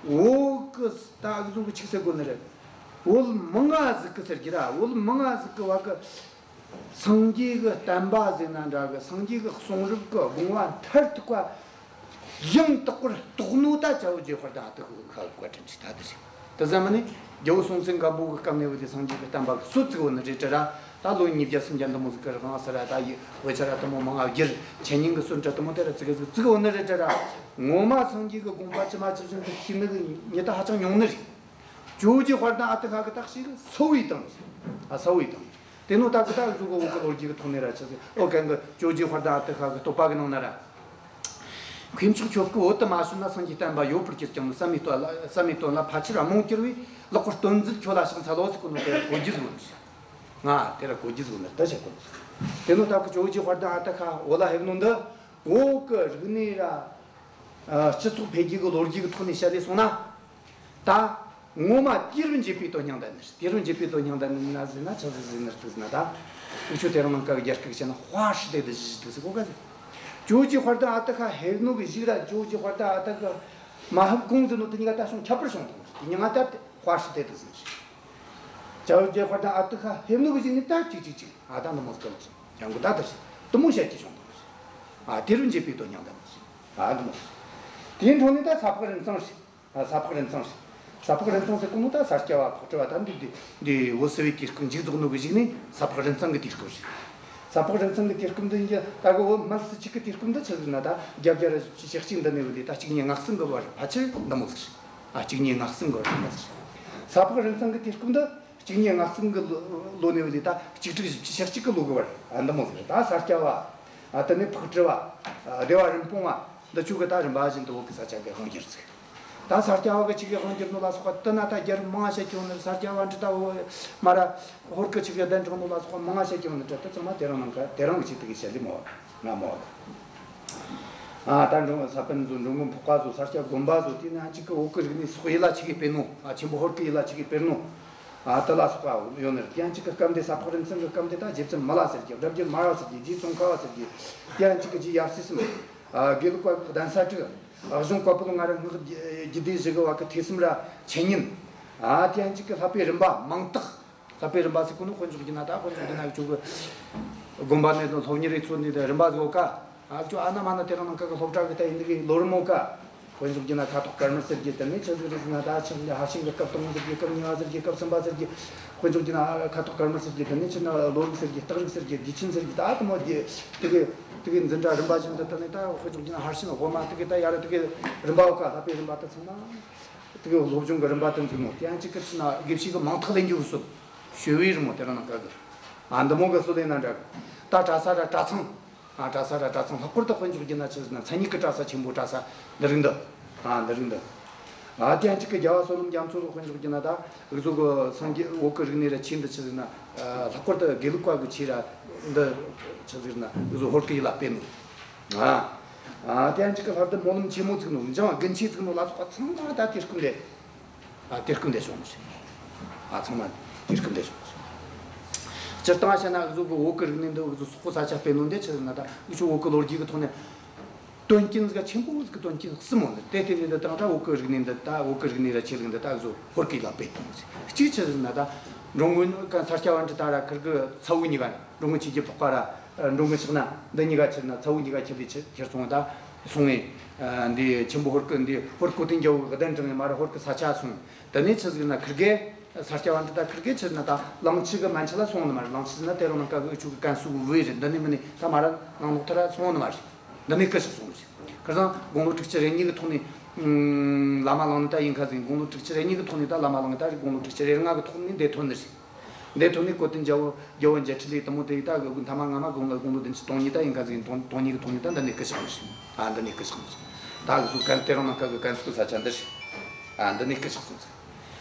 བོད་གི་ད་འུ་ཚོ་གི་ཆི་ཟེར་དགོས་ནི་རེད། བོད་མང་ང་ཟིག་གི་ཟེར་རྒྱུ་ར། བོད་མང་ང་ཟིག་གི་བ་གི། སངས་རྒྱས་ཀྱི་བསྟན་པ་ཟེར་ན་འདྲ་གི། སངས་རྒྱས་ཀྱི་གསུང་རབ་ཀྱི་དགོངས་པ་མཐར་ཐུག་པ་ཡང་དག་པར་རྟོགས་ནོ་ད་ཇོ་བོ་རྗེ་དཔལ་ལྡན་ཨ་ཏི་ཤ་གི་བཀའ་དྲིན་རེད། ད་དེ་རེད། དེ་ཙམ་ནི་རྒྱལ་པོ་སྲོང་བཙན་སྒམ་པོ་གི་སྐབས་ནས་བུད་དེ་སངས་རྒྱས་ཀྱི་བསྟན་པ་གི་སྲོལ་བཙུགས་ཡོད་ནི་རེད་དྲ་ར། ད་ལོ་ཉིས་བརྒྱ་སུམ་བརྒྱ་འདི་མོ་ཟིག་གི་རིང་ས་ར་ད་ཡི་དཔེ་ཆ་ར་དེ་མོ་མང་ང་བསྒྱུར། འཆད་ཉན་གྱི་སྲོལ་འདྲ་དེ་མོ་དེ་ར་ཙི་གེ་ཟིག་བཙུགས་ཡོད་ནི་རེད་དྲ་ར། ངོ་མ་སངས་རྒྱས་ཀྱི་དགོངས་པ་ཇི་མ་ཇི་བཞིན་དུ་ཤེས་ནི་གི་མྱི་ད་ཧ་ཅང་ཉུང་ནི་རེད། ཇོ་བོ་རྗེ་དཔལ་ལྡན་ཨ་ཏི་ཤ་གིས་ད་ཞིག་གསལ་བོ་བཏང་། ཨ་གསལ་བོ་བཏང་། དེ་ནོ་ད་གི་ད་གཟུགས་གི་བོད་གི་ལོ་རྒྱུས་གི་ཐོག་ནས་ར་ཆི་ཟིག། ཨོ་གན་གི་ཇོ་བོ་རྗེ་དཔལ་ལྡན་ཨ་ཏི་ཤ་གི་བསྟོད་པ་གི་ནང་ན་ར། མཁས་མཆོག་ཁྱོད་ཀྱིས་བོད་དུ་མ་བྱོན་ན་སངས་རྒྱས་བསྟན་པ་ཡོད་པར་གྱུར་ཀྱང་ནི། བསམ་མེད་དོན་ལ་བསམ་མེད་དོན་ལ་ཕལ་ཆེར་རྨོངས་གྱུར་བས། ལེགས་པར་སྟོན་མཛད་ཁྱོད་ལ་ཕྱག་འཚལ་ལོ་ཟེར་གོ་ནོ་དེ་ར་གོ་རྒྱུ་ཟིག་ཡོད་ནི། ང་དེ་ར་གོ་རྒྱུ་ཟིག་ཡོད་ནི་ད་བཤད་གོ་ནི། དེ་ནོ་ད་གི་ཇོ་བོ་རྗེ་དཔལ་ལྡན་ཨ་ཏི་ཤ་བོད་ལ་ཕེབས་ནོ་འདི་བོད་གི་རིག་གནས་ར་སྤྱི་ཚོགས་འཕེལ་རྒྱས་གི་ལོ་རྒྱུས་གི་ཐོག་ནས་བཤད་ལས་སོང་ན། ད་ངོ་མ་དུས་རབས་འབྱེད་པའི་དོན་སྙིང་ལྡན་ནི། དུས་རབས་འབྱེད་པའི་དོན་སྙིང་ལྡན་ནི་ན་ཟེར་ན་ཆི་ཟིག་ཟེར་ནི་རེད་ཟེར་ན། ད་འུ་ཆོ་དེ་རིང་ནངས་ཀ་གི་རྒྱ་སྐད་བཤད་ན་划时代的意义的ཟེར་གོ་ག་ཟེར། ཇོ་བོ་རྗེ་དཔལ་ལྡན་ཨ་ཏི་ཤ་ཕེབས་ནོ་གི་གཞུག་ར་ཇོ་བོ་རྗེ་དཔལ་ལྡན་ཨ་ཏི་ཤ་མ་ཕེབས་གོང་ཟེར་ནོ་དེ་གཉིས་ཀ་ད་བྱུང་ཁྱད་པར་བྱུང་དང་། དེ་མྱིང་ང་ད་划时代的ཟེར་ནི་རེད། ཇོ་བོ་རྗེ་དཔལ་ལྡན་ཨ་ཏི་ཤ་ཕེབས་ནོ་གི་གཞུག་ནས་ད་ཅིག་ཅིག་ཅིག་ཨ་ད་འདི་མོ་ཟིག་གི་ལོག་སོང་། ཡང་གི་ད་ད་ཞིག་དེ་མོ་བཤད་ཀྱི་བྱུང་དང་། ཨ་དུས་རབས་འབྱེད་པའི་དོན་སྙིང་ལྡན་ནི་ཟེར། ཨ་འདི་མོ་ཟིག། དེའི་འཕྲོ་ནས་ད་ས་ཕག་རིན་གཙང་རེད། ཨ་ས་ཕག་རིན་གཙང་རེད། ས་ཕག་རིན་གཙང་ཟེར་གོ་ནོ་ད་ས་སྐྱ་བ་ཕག་གྲུ་བ་ད་འདི་འདི་འདི་བོད་སིལ་བུའི་དུས་སྐབས་མཇུག་རྫོགས་ནོ་གི་གཞུག་ནས་ས་ཕག་རིན་གཙང་གི་དུས་སྐབས་རེད། ས་ཕག་རིན་གཙང་གི་དུས་སྐབས་འདི་ཡིན་གྱི། ད་གི་བོད་སྨད་སིལ་ཆོས་ཀྱི་དུས་སྐབས་འདི་ཆི་ཟིག་ན་ད་བརྒྱད་བརྒྱ་ར་བཞི་བཅུ་ཞེ་གཅིག་འདི་ནས་བུད་དེ་ད་གཅིག་གཉིས་ལྔ་གསུམ་གི་བར་ཕལ་ཆེར་འདི་མོ་ཟིག་རེད། ཨ་གཅིག་གཉིས་ལྔ་གསུམ་གི་བར་འདི་མོ་ཟིག་རེད། ས་ཕག་རིན་གཙང་གི་དུས་སྐབས་འདི་གཅིག་གཉིས་ལྔ་གསུམ་གི་ལོ་ལོ་ནས་བུད་དེ་ད་གཅིག་དྲུག་བཞི་བཅུ་ཞེ་གཅིག་གི་ལོ་གི་བར། ཨ་འདི་མོ་ཟིག་རེད། ད་ས་སྐྱ་བ། ཨ་དེ་ནས་ཕག་གྲུ་བ། ཨ་སྡེ་བ་རིན་སྤུངས་བ། འདི་ཆོ་གི་ད་རིམ་པ་བཞིན་དུ་བོད་གི་ས་ཆ་གི་དབང་བསྒྱུར་ཚུགས། ད་ས་སྐྱ་བ་གི་ཆི་གི་དབང་བསྒྱུར་ནོ་ལ་སོགས་པ་དེ་ན་ད་རྒྱལ་རབས་མང་ང་བཤད་ཀྱི་ཡོད་ནི་རེད། ས་སྐྱ་བ་འདི་ད་བོད་མ་ར་ཧོར་གི་ཆི་གི་གདན་དྲངས་ནོ་ལ་སོགས་པ་མང་ང་བཤད་ཀྱི་ཡོད་ནི་རེད། དེ་ཚང་མ་དེ་རིང་ནངས་ཀ་དེ་རིང་གི་ཆེད་དུ་གི་བཤད་ལེ་མོ་ང་མོ། ཨ་ད་འགྲོ་ས་པཎ་ཚོ། འགྲོ་མགོན་འཕགས་པ་ཚོ། ས་སྐྱ་དགོན་པ་ཚོ། དེ་ནས་ཨ་ཅིག་གི་བོད་གི་རིག་གནས་སོགས་ཡིད་ལ་ཆི་གི་དཔེར་ནོ། ཨ་ཆེན་པོ་ཧོར་གི་ཡིད་ལ་ཆི་གི་དཔེར་ནོ། ཨ་དེ་ལ་སོགས་པ་ཡོད་ནི་རེད། དེ་ཡང་གཅིག་གི་སྐབས་འདི་ས་ཕག་རིན་གཙང་གི་སྐབས་འདི་ད་རྗེ་བཙུན་མི་ལ་ཟེར་གི། སྒྲ་བསྒྱུར་མར་པ་ཟེར་གི། རྗེ་ཙོང་ཁ་པ་ཟེར་གི། དེ་ཡང་གཅིག་གི་རྗེ་ཡབ་སྲས་གསུམ། ཨ་དགེ་ལུགས་པ་གདན་ས་དྲུག། ཨ་གཞུང་བཀའ་པོད་ལྔ་ར་སྔགས་རྒྱུད་སྡེ་བཞི་གི་བ་གི་ཐོས་བསམ་ར་འཆད་ཉན། ཨ་དེ་ཡང་གཅིག་གི་བསླབ་པའི་རིམ་པ་མང་དག། བསླབ་པའི་རིམ་པ་ཟེར་གོ་ནོ་དཔེ་འཇོག་རྒྱུ་ན། ད་དཔེ་འཇོག་རྒྱུ་ན་ཁྱོད་གི་དགོན་པ་ནས་དང་སློབ་གཉེར་རེ་ཚོ་ནས་དང་རིམ་པ་ཟིག་ཡོད་ཀ། ཨ་ཁྱོད་ཨ་ན་མ་ན་དེ་རིང་ནངས་ཀ་གི་སློབ་གྲྭ་གི་ད་ཡིན་གི་ལོ་རིམ་ཡོད་ཀ། དཔེ་འཇོག་རྒྱུ་ན་ཁ་དོག་དཀར་དམར་ཟེར་གི། དེ་ནས་ཆི་ཟིག་རེད་ཟེར་ན་ད་ཆི་ཟིག་ཧྭ་ཤང་གི་སྐབས་དང་པོ་ཟེར་གི། སྐབས་གཉིས་པ་ཟེར་གི། སྐབས་གསུམ་པ་ཟེར་གི། དཔེ་འཇོག་རྒྱུ་ན་ཁ་དོག་དཀར་དམར་ཟེར་གི། དེ་ནས་ཆི་ན་བློ་རིག་ཟེར་གི། རྟགས་རིགས་ཟེར་གི། བསྡུས་ཆེན་ཟེར་གི། ད་དེ་མོ་དེ་དེ་གི་དེ་གི་འཛིན་གྲྭ་རིམ་པ་བཞིན་དུ། དེ་ནས་ད་དཔེ་འཇོག་རྒྱུ་ན་ཧྭ་ཤང་དབུ་མ། དེ་གི་ད་ཡར་དེ་གི་རིམ་པ་ཡོད་ཀ། བསླབ་པའི་རིམ་པ་དེ་ཚང་མ། དེ་གི་སློབ་སྦྱོང་གི་རིམ་པ་དེ་འཛུགས་ནོ། དེ་ཡང་གཅིག་གི་ཆི་ན་དགེ་བཤེས་གི་མིང་ཐག་ལེན་རྒྱུ་གི་སྲོལ། ཞུ་བའི་རི་མོ་དེ་རིང་ནངས་ཀ་གི། ཨ་འདི་མོ་གི་སྲོལ་ཡིན་ན་འདྲ་གི། ད་གྲྭ་ས་ར་གྲྭ་ཚང་། ཨ། གྲྭ་ས་ར་གྲྭ་ཚང་ལྷག་པར་དུ་དཔེ་འཇོག་རྒྱུ་ན་ཆི་ཟེར་ན་མཚན་ཉིད་ཀྱི་གྲྭ་ས་ཆེན་པོ། གྲྭ་ས་འདི་རིགས་འདི། ཨ། འདི་རིགས་འདི། ཨ། དེ་ཡང་གཅིག་གི་རྒྱལ་བ་བསོད་ནམས་རྒྱ་མཚོ་གི་དཔེ་འཇོག་རྒྱུ་ན་ད་འུ་ཚོ་གི་སངས་རྒྱས་བོད་ཀྱི་རིག་གནས་ར་ཆོས་འདི་ཆི་ཟེར་ན། ཨ། ལྷག་པར་དུ་དགེ་ལུགས་པ་གི་ཆོས་ར་འདི་ཆི་ཟེར་ན་འུ་ཚོ་ཧོར་གི་ཡུལ་ལ་སྤེལ་ནོ། ཨ། ཨ། དེ་ཡང་གཅིག་གི་ལྷ་ལྡན་སྨོན་ལམ་ཆེན་མོ་བཙུགས་ནོ། འཇང་དགུན་ཆོས་བཙུགས་ནོ་ལ་སོགས་པ་ཚང་མ་ད་དེ་སྐུ་འདི། ཨ། དེ་སྐུ་འདི་བྱུང་ནི་རེད། ཨ། ཚང་མ་དེ་སྐུ་འདི་བྱུང་ནི་རེད། སྤྱིར་བཏང་བཤད་ན་འུ་ཚོ་གི་བོད་ཀྱི་རིག་གནས་འདི་འུ་ཚོ་སོག་པོ་ས་ཆ་སྤེལ་ནོ་འདི་ཆི་ཟེར་ན་ད་འུ་ཚོ་བོད་ཀྱི་ལོ་རྒྱུས་ཀྱི་ཐོག་ནས་དོན་རྐྱེན་ཟིག་ཆེན་པོ་ཟིག་གི་དོན་རྐྱེན་གསུམ་ཡོད་ནི། དེ་དེ་ནས་འདི་དང་ད་བོད་ཀྱི་རིག་གནས་འདི་ད་བོད་ཀྱི་རིག་གནས་ར་ཆོས་ལུགས་འདི་ད་འུ་ཚོ་ཧོར་གི་ཡུལ་ལ་སྤེལ་བཏང་ནི་རེད། གཅིག་ཆི་ཟེར་ན་ད་འགྲོ་མགོན་ས་སྐྱ་པཎྜི་ཏ་ར་ཁིར་གི་ཚ་བོ་གཉིས་ཀ། འགྲོ་མགོན་ཆོས་རྒྱལ་འཕགས་པ་ར་འགྲོ་མགོན་ཕྱག་ན་འདི་གཉིས་ཀ་ཁྱེར་ན། ཚ་བོ་གཉིས་ཀ་ཁྱེར་ལས་ཁྱེར་སོང་ད་སོང་ངས། ཨ། འདི་ཆེན་པོ་ཧོར་གི་འདི་ཧོར་གོ་དན་རྒྱལ་པོ་གི་གདན་དྲངས་ནས་མར་ཧོར་གི་ས་ཆ་སོང་། དེ་ནས་ཆི་ཟེར་ན་ཁིར་གེ་ས་སྐྱ་པཎྜི་ཏ་ཁིར་གེ་ཆི་ཟེར་ན་ད་གླང་ཆུ་གི་མན་ཆད་ལ་སོང་ནི་མ་རེད། གླང་ཆུ་ཟེར་ན་དེ་རིང་ནངས་ཀ་གི་འུ་ཆོ་གི་ཀན་སུའུ་གི་ཝེ་རེད། འདི་ནས་མིན་ནས་ད་མ་ར་ནང་ལོགས་ཐད་ར་སོང་ནི་མ་རེད། འདི་ནས་སྐུ་གཤེགས་སོང་ནི་རེད། ཁིར་སང་དགུང་ལོ་དྲུག་ཅུ་རེ་གཉིས་གི་ཐོག་ནས། ཨ། བླ་མ་བླངས་ནི་ད་ཡིན་ཁ་ཟིག། དགུང་ལོ་དྲུག་ཅུ་རེ་གཉིས་གི་ཐོག་ནས་ད་བླ་མ་བླངས་ནི་ད་དགུང་ལོ་དྲུག་ཅུ་རེ་ལྔ་གི་ཐོག་ནས་འདིར་ཐོན་ནི་རེད། འདིར་ཐོན་ནས་གོ་དན་རྒྱལ་པོ་རྒྱལ་པོ་མཇལ་འཕྲད་ལས་དེ་མོ་དེ་ད་གི་མཐའ་མ་སྔ་མ་དགུང་ལོ་དགུང་ལོ་བདུན་ཅུ་དོན་གཉིས་ད་ཡིན་ཁ་ཟིག། དོན་དོན་གཉིས་གི་ཐོག་ནས་ད་འདི་ནས་སྐུ་གཤེགས་ནི་རེད། ཨ། འདི་ནས་སྐུ་གཤེགས་ནི་རེད། ད་གི་ཚོ་ཀན་དེ་རིང་ནངས་ཀ་གི་ཀན་སུའུ་ས་ཆ་འདི་རེད། ཨ། འདི་ནས་སྐུ་གཤེགས་སོང་ཟིག།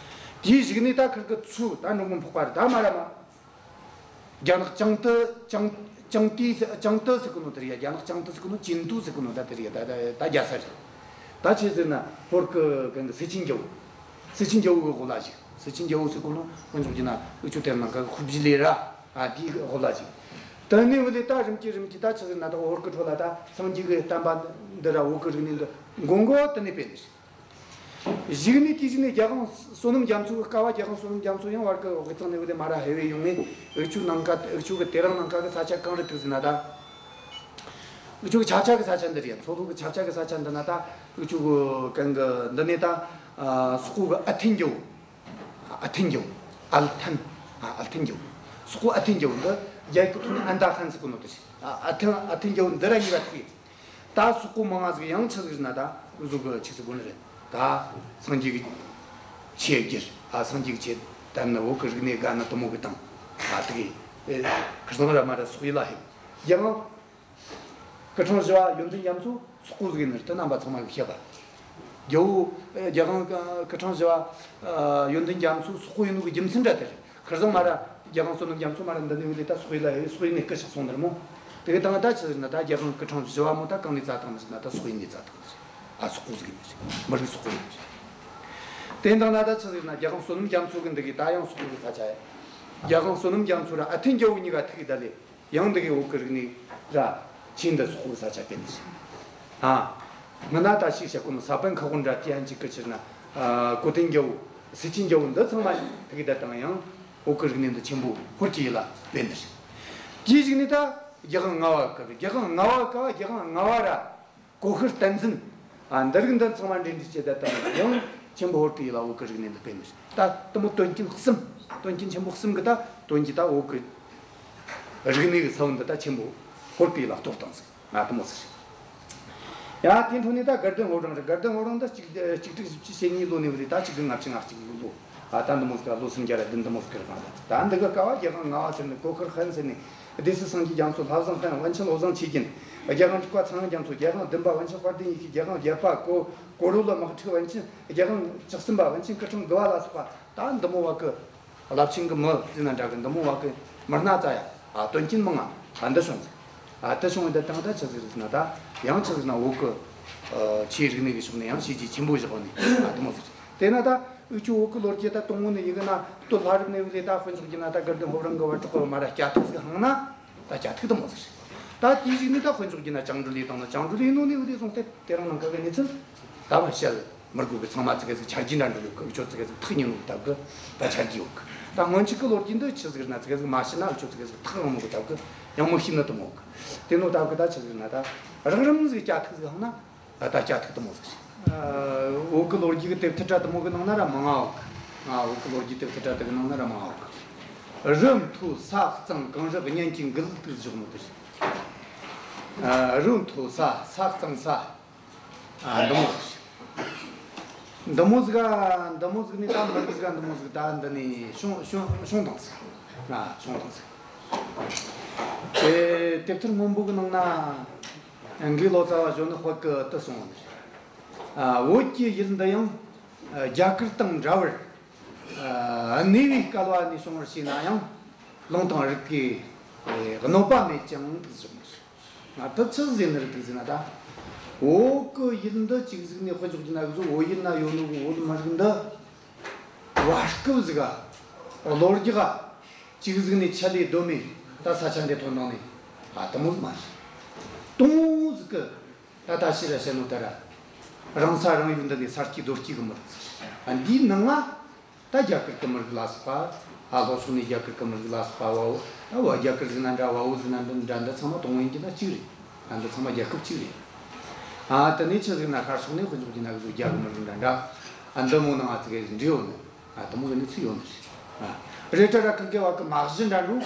དེའི་གཞུག་ནས་ད་ཁིར་གི་ཚུར་ད་འགྲོ་མགོན་འཕགས་པ་རེད། ད་མ་ར་མ། རྒྱ་ནག་ཅང་ཏི་ཅང་ཅང་ཏི་ཅང་ཏི་ཟེར་གོ་ནོ་དེ་རེད་ཡ། རྒྱ་ནག་ཅང་ཏི་ཟེར་གོ་ནོ། ཅིན་ཏུ་ཟེར་གོ་ནོ་ད་དེ་རེད་ཡ། ད་ད་ད་རྒྱལ་ས་རེད། ད་ཆི་ཟེར་ན་ཧོར་གི་གན་གི་སེ་ཆེན་རྒྱལ་པོ། སེ་ཆེན་རྒྱལ་པོ་གི་འོག་ལ་བཞུགས། སེ་ཆེན་རྒྱལ་པོ་ཟེར་གོ་ནོ་དཔེ་འཇོག་རྒྱུ་ན་འུ་ཆོ་དེ་རིང་ནངས་ཀ་གི་ཧུ་བྱི་ལི་ར། ཨ། དེའི་འོག་ལ་བཞུགས། དེ་ནས་བུ་ལས་ད་རིམ་གྱིས་རིམ་གྱིས་ད་ཆི་ཟེར་ན་ད་ཧོར་གི་ཁྲོད་ལ་ད་སངས་རྒྱས་གི་བསྟན་པ་འདི་ར་བོད་གི་རིག་གནས་འདི་མགོ་མགོ་དེ་ནས་སྤེལ་ནི་རེད། གཞུག་ནས་དེའི་གཞུག་ནས་རྒྱལ་དབང་བསོད་ནམས་རྒྱ་མཚོ་གི་སྐབས། རྒྱལ་དབང་བསོད་ནམས་རྒྱ་མཚོ་ཡང་བར་གི་དབུས་གཙང་ནས་བུ་ལས་མ་ར་ཧེ་བེ་ཡོང་ནས་འུ་ཆོ་ནངས་ཀ་འུ་ཆོ་གི་དེ་རིང་ནངས་ཀ་གི་ས་ཆ་གང་རེད་ཐུག་ཟེར་ན་ད། འུ་ཆོ་གི་ཆབ་ཆ་གི་ས་ཆ་འདི་རེད། མཚོ་ལྷོ་གི་ཆབ་ཆ་གི་ས་ཆ་འདི་ན་ད་འུ་ཆོ་གི་གན་གི་འདི་ནས་ད། ཨ། སོག་པོ་གི་ཨ་ཐན་རྒྱལ་པོ། ཨ་ཐན་རྒྱལ་པོ། ཨལ་ཐན། ཨ། ཨལ་ཐན་རྒྱལ་པོ། སོག་པོ་ཨ་ཐན་རྒྱལ་པོ་འདི་རྒྱ་ཡིག་གི་ཐོག་ནས་ཨན་ད་ཧན་ཟེར་གོ་ནོ་དེ་རེད། ཨ། ཨ་ཐན་ཨ་ཐན་རྒྱལ་པོ་འདི་ར་གཉིས་ཀ་ཐུག་ཡོད། ད་སོག་པོ་མང་ང་ཟིག་ཡང་ཆི་ཟིག་ཟེར་ན་ད་འུ་ཟོ་གི་ཆི་ཟིག་དགོས་ནི་རེད། ད་སངས་རྒྱས་ཀྱི་ཆོས་བསྒྱུར། ཨ། སངས་རྒྱས་ཀྱི་ཆོས་བསྟན་ནི། བོད་ཀྱི་རིག་གནས་དགའ་ནི་དེ་མོ་གི་དང་། ཨ། དེ་གི་ཨེ་ཁིར་ཚང་ར་མ་ར་སོག་ཡུལ་ལ་ཕེབས། རྒྱལ་དབང་སྐུ་ཕྲེང་བཞི་པ་ཡོན་ཏན་རྒྱ་མཚོ་སོག་པོ་ཟིག་ཡིན་ནི་རེད། དེ་རྣམ་པ་ཚང་མ་གིས་ཤེས་པ། རྒྱལ་པོ་ཨེ་རྒྱལ་དབང་སྐུ་ཕྲེང་བཞི་པ་ཨ་ཡོན་ཏན་རྒྱ་མཚོ་སོག་པོ་ཡིན་ནོ་གི་རྒྱུ་མཚན་ར་དེ་རེད། ཁིར་ཚང་མ་ར་རྒྱལ་དབང་བསོད་ནམས་རྒྱ་མཚོ་མ་ར་འདི་ནས་བུད་ལས་ད་སོག་ཡུལ་ལ་ཕེབས། སོག་ཡུལ་ནས་སྐུ་གཤེགས་སོང་ནི་རེད་མོ། དེ་གི་དང་ད་ཆི་ཟེར་ན་ད་རྒྱལ་དབང་སྐུ་ཕྲེང་བཞི་པ་མོ་ད་གང་ནས་བཙལ་བཏང་ནི་ཟེར་ན་ད་སོག་ཡུལ་ནས་བཙལ་བཏང་ནི་རེད། ཨ། སོག་པོ་ཟིག་ཡིན་ནི་རེད། མི་རིགས་སོག་པོ་ཡིན་ནི་རེད། དེ་དང་ན་ད་ཆི་ཟེར་ན་རྒྱལ་དབང་བསོད་ནམས་རྒྱ་མཚོ་གི་འདི་གི་ད་ཡང་སོག་པོ་གི་ས་ཆ་ཡ། རྒྱལ་དབང་བསོད་ནམས་རྒྱ་མཚོ་ར་ཨ་ཐན་རྒྱལ་པོ་གཉིས་ཀ་ཐུག་གི་ད་ལས། ཡང་འདི་གའི་བོད་ཀྱི་རིག་གནས་ར་ཆོས་འདི་སོག་པོའི་ས་ཆ་སྤེལ་ནི་ཟིག། ཨ། སྔ་ན་ད་ཞིག་བཤད་གོ་ནོ་ས་པཎ་ཁ་དབང་ར་དེ་ཡན་གཅིག་གི་ཕྱིར་ན། ཨ། གོ་དན་རྒྱལ་པོ། སེ་ཆེན་རྒྱལ་པོ་འདི་ཚང་མ་ཐུག་གི་ད་དང་ཡང་བོད་ཀྱི་རིག་གནས་འདི་ཆེན་པོ་ཧོར་གྱི་ཡུལ་ལ་སྤེལ་ནི་ཟིག། དེའི་གཞུག་ནས་ད་རྒྱལ་དབང་ལྔ་པ་སྐབས། རྒྱལ་དབང་ལྔ་པ་སྐབས། རྒྱལ་དབང་ལྔ་པ་ར། གོ་ཤྲི་བསྟན་འཛིན། ཨ། འདི་རིགས་འདི་ཚང་མ་འབྲེལ་འདྲིས་བྱས་ད་ལྟ་ཡང་ཆེན་པོ་ཧོར་གྱི་ཡུལ་ལ་བོད་ཀྱི་རིག་གནས་འདི་སྤེལ་ནི་རེད། ད་དེ་མོ་དོན་རྐྱེན་གསུམ། དོན་རྐྱེན་ཆེན་པོ་གསུམ་གྱིས་ད་དོན་གྱིས་ད་བོད་ཀྱི་རིག་གནས་ཀྱི་ས་བོན་འདི་ད་ཆེན་པོ་ཧོར་གྱི་ཡུལ་ལ་གཏོར་བཏང་ཟིག། ང་དེ་མོ་ཟིག་རེད། ཡང་དེའི་འཕྲོ་ནས་ད་དགའ་ལྡན་ཕོ་བྲང་རེད། དགའ་ལྡན་ཕོ་བྲང་འདི་གཅིག་གཅིག་དྲུག་བཞི་བཅུ་ཞེ་གཉིས་ལོ་ནས་བུད་ལས་ད་གཅིག་དགུ་ལྔ་བཅུ་ང་གཅིག་ལོ། ཨ། ད་འདི་མོ་ཟིག་ལོ་སུམ་བརྒྱ་ར་བདུན་འདི་མོ་ཟིག་རེད། ད་འདི་གི་སྐབས་རྒྱལ་དབང་ལྔ་པ་ཟེར་ནི་གོ་ཤྲི་ཧན་ཟེར་ནི། སྡེ་སྲིད་སངས་རྒྱས་རྒྱ་མཚོ། ལྷ་བཟང་ཧན། པཎ་ཆེན་བློ་བཟང་ཆོས་རྒྱན། རྒྱལ་དབང་དྲུག་པ་ཚངས་དབྱངས་རྒྱ་མཚོ། རྒྱལ་དབང་བདུན་པ་པཎ་ཆེན་དཔལ་ལྡན་ཡེ་ཤེས། རྒྱལ་དབང་བརྒྱད་པ་གོ་གོ་རུ་ལ་དམག་འཁྲུག་པཎ་ཆེན། རྒྱལ་དབང་བཅུ་གསུམ་པ་པཎ་ཆེན་སྐུ་ཕྲེང་དགུ་པ་ལ་སོགས་པ། ད་འདི་མོ་བ་གི་རླབས་ཆེན་གི་མི་ཟེར་ན་འདྲ་གི། འདི་མོ་བ་གི་མི་སྣ་ཙ་ཡ། ཨ། དོན་རྐྱེན་མང་ང་། ཨ། འདི་བྱུང་ཟིག། ཨ། དེ་བྱུང་བའི་འདི་དང་ད་ཆི་ཟིག་ཟེར་ན་ད་ཡང་ཆི་ཟིག་ན་བོད་གི་ཨ་ཆོས་རིག་གནས་གི་ཕྱོགས་ནས་ཡང་བྱས་རྗེས་ཆེན་པོ་བཞག་ནས། ཨ། འདི་མོ་ཟིག། དེ་ན་ད་འུ་ཆོ་བོད་གི་ལོ་རྒྱུས་ད་དང་པོ་ནས་ཡིན་གི་ན། སྟོད་ལྷ་རབས་ནས་བུད་ལས་ད་དཔེ་འཇོག་རྒྱུ་ན་ད་དགའ་ལྡན་ཕོ་བྲང་གི་བར་འཕྲོག་གི་མ་ར་སྐྱ་ཐིག་ཟིག་ཧང་ན། ད་སྐྱ་ཐིག་འདི་མོ་ཟིག་རེད། ད་དེའི་གཞུག་ནས་ད་དཔེ་འཇོག་རྒྱུ་ན་བཅིངས་འགྲོལ་ལས་བཏང་ན། བཅིངས་འགྲོལ་ལས་ནོ་ནས་བུད་ལས་བཟུང་སྟེ་དེ་རིང་ནངས་ཀ་གི་གནས་ཚུལ་ད་བཤད་མི་དགོས་གི། ཚང་མ་ཙི་གེ་ཟིག་ཆ་རྒྱུས་འདྲ་འགྲོ་ཡོད་གི། འུ་ཆོ་ཙི་གེ་ཟིག་ཐག་ཉེ་ནོ་གི་སྟབས་གི་ད་ཆ་རྒྱུས་ཡོད་གི། ད་སྔོན་ཆད་གི་ལོ་རྒྱུས་འདི་ཆི་ཟིག་རེད་ན་ཙི་གེ་ཟིག་མ་ཤེས་ན་འུ་ཆོ་ཙི་གེ་ཟིག་ཐག་རིང་མོ་གི་སྟབས་གི་ཡང་མི་ཤེས་ནི་དེ་མོ་གི། དེ་ནོ་སྟབས་གི་ད་ཆི་ཟིག་རེད་ན་ད་རགས་རིམ་ཟིག་སྐྱ་ཐིག་ཟིག་ཧང་ན། ད་ད་སྐྱ་ཐིག་དེ་མོ་ཟིག་རེད། ཨ། བོད་གི་ལོ་རྒྱུས་གི་དེབ་ཐེར་འདྲ་དེ་མོ་གི་ནང་ན་ར་མང་ང་ཡོད་གི། ཨ། བོད་གི་ལོ་རྒྱུས་དེབ་ཐེར་འདྲ་དེ་གི་ནང་ན་ར་མང་ང་ཡོད་གི། རི་མཐོ་ས་གཙང་གངས་རི་གཉན་གྱི་མགོ་ལུག་ཏུ་བཞག་ནོ་དེ་རེད། ཨ། རི་མཐོ་ས་ས་གཙང་ས། ཨ། འདི་མོ་ཟིག་རེད། འདི་མོ་ཟིག་ག་འདི་མོ་ཟིག་ནས་ད་མི་རིགས་ཟིག་ག་འདི་མོ་ཟིག་ད་འདི་ནས་བྱུང་བྱུང་བྱུང་བཏང་ཟིག། ཨ། བྱུང་བཏང་ཟིག། དེ་དེབ་ཐེར་སྔོན་པོ་གི་ནང་ན་འགོས་ལོ་ཙཱ་བ་གཞོན་ནུ་དཔལ་གྱིས་དེ་གསུངས་པ་རེད། ཨ། བོད་ཀྱི་ཡུལ་འདི་ཡང་། ཨ། རྒྱ་གར་དང་འདྲ་བར། ཨ། གནས་པའི་བསྐལ་པ་ནས་བྱུང་བར་བྱས་ན་ཡང་། ལུང་དང་རིགས་ཀྱི། ཨེ། གནོད་པ་མེད་ཅིང་འདུག་ཟེར་མ། ང་དེ་ཆི་ཟིག་ནི་རེད་འདུག་ཟེར་ན་ད། བོད་ཀྱི་ཡུལ་འདི་གཅིག་ཟིག་ནས་དཔེ་འཇོག་རྒྱུ་ན་གཟོད་བོད་ཡུལ་ན་ཡོད་ནོ་གི་བོད་མི་རིགས་འདི། བར་སྐབས་ཟིག་ག། ལོ་རྒྱུས་ག། གཅིག་ཟིག་ནས་ཆད་ལས་གདོད་མའི་ད་ས་ཆ་འདི་ཐོན་བཏང་ནས། ཨ། དེ་མོ་ཟིག་མ་རེད། དུང་ཟིག་གི། ད་ད་ཕྱིར་ར་བཤད་ནོ་ད་ར། རང་ས་རང་ཡུལ་འདི་ནས་ས་སྐྱེས་རྡོ་སྐྱེས་གི་མི་རིགས་ཟིག། ཨ། འདིའི་ནང་ང་ད་རྒྱ་གར་གི་མི་རིགས་ལ་སོགས་པ། ཨ། ལྷོ་ཕྱོགས་ནས་རྒྱ་གར་གི་མི་རིགས་ལ་སོགས་པ། བལ་པོ། ཨ། བལ། རྒྱ་གར་ཟེར་ན་འདྲ། བལ་པོ་ཟེར་ན་འདྲ། འདི་ཚང་མ་དུང་ཡིན་གྱི་ན་གཅིག་རེད། ཨ། འདི་ཚང་མ་རྒྱལ་ཁབ་གཅིག་རེད། ཨ། དེ་ནས་ཆི་ཟིག་ན་ཤར་ཕྱོགས་ནས་དཔེ་འཇོག་རྒྱུ་ན་གཟོད་རྒྱ་གི་མི་རིགས་འདྲ་འདྲ། ཨ། འདི་མོ་ནང་ང་ཙི་གེ་འདྲེས་ཡོད་ནི། ཨ། དེ་མོ་གི་གནས་ཚུལ་ཡོད་ནི་རེད། ཨ། རེད་དྲ་ར་ཁི་གེ་བ་གི་མ་གཞི་འདྲ་འགྲོ།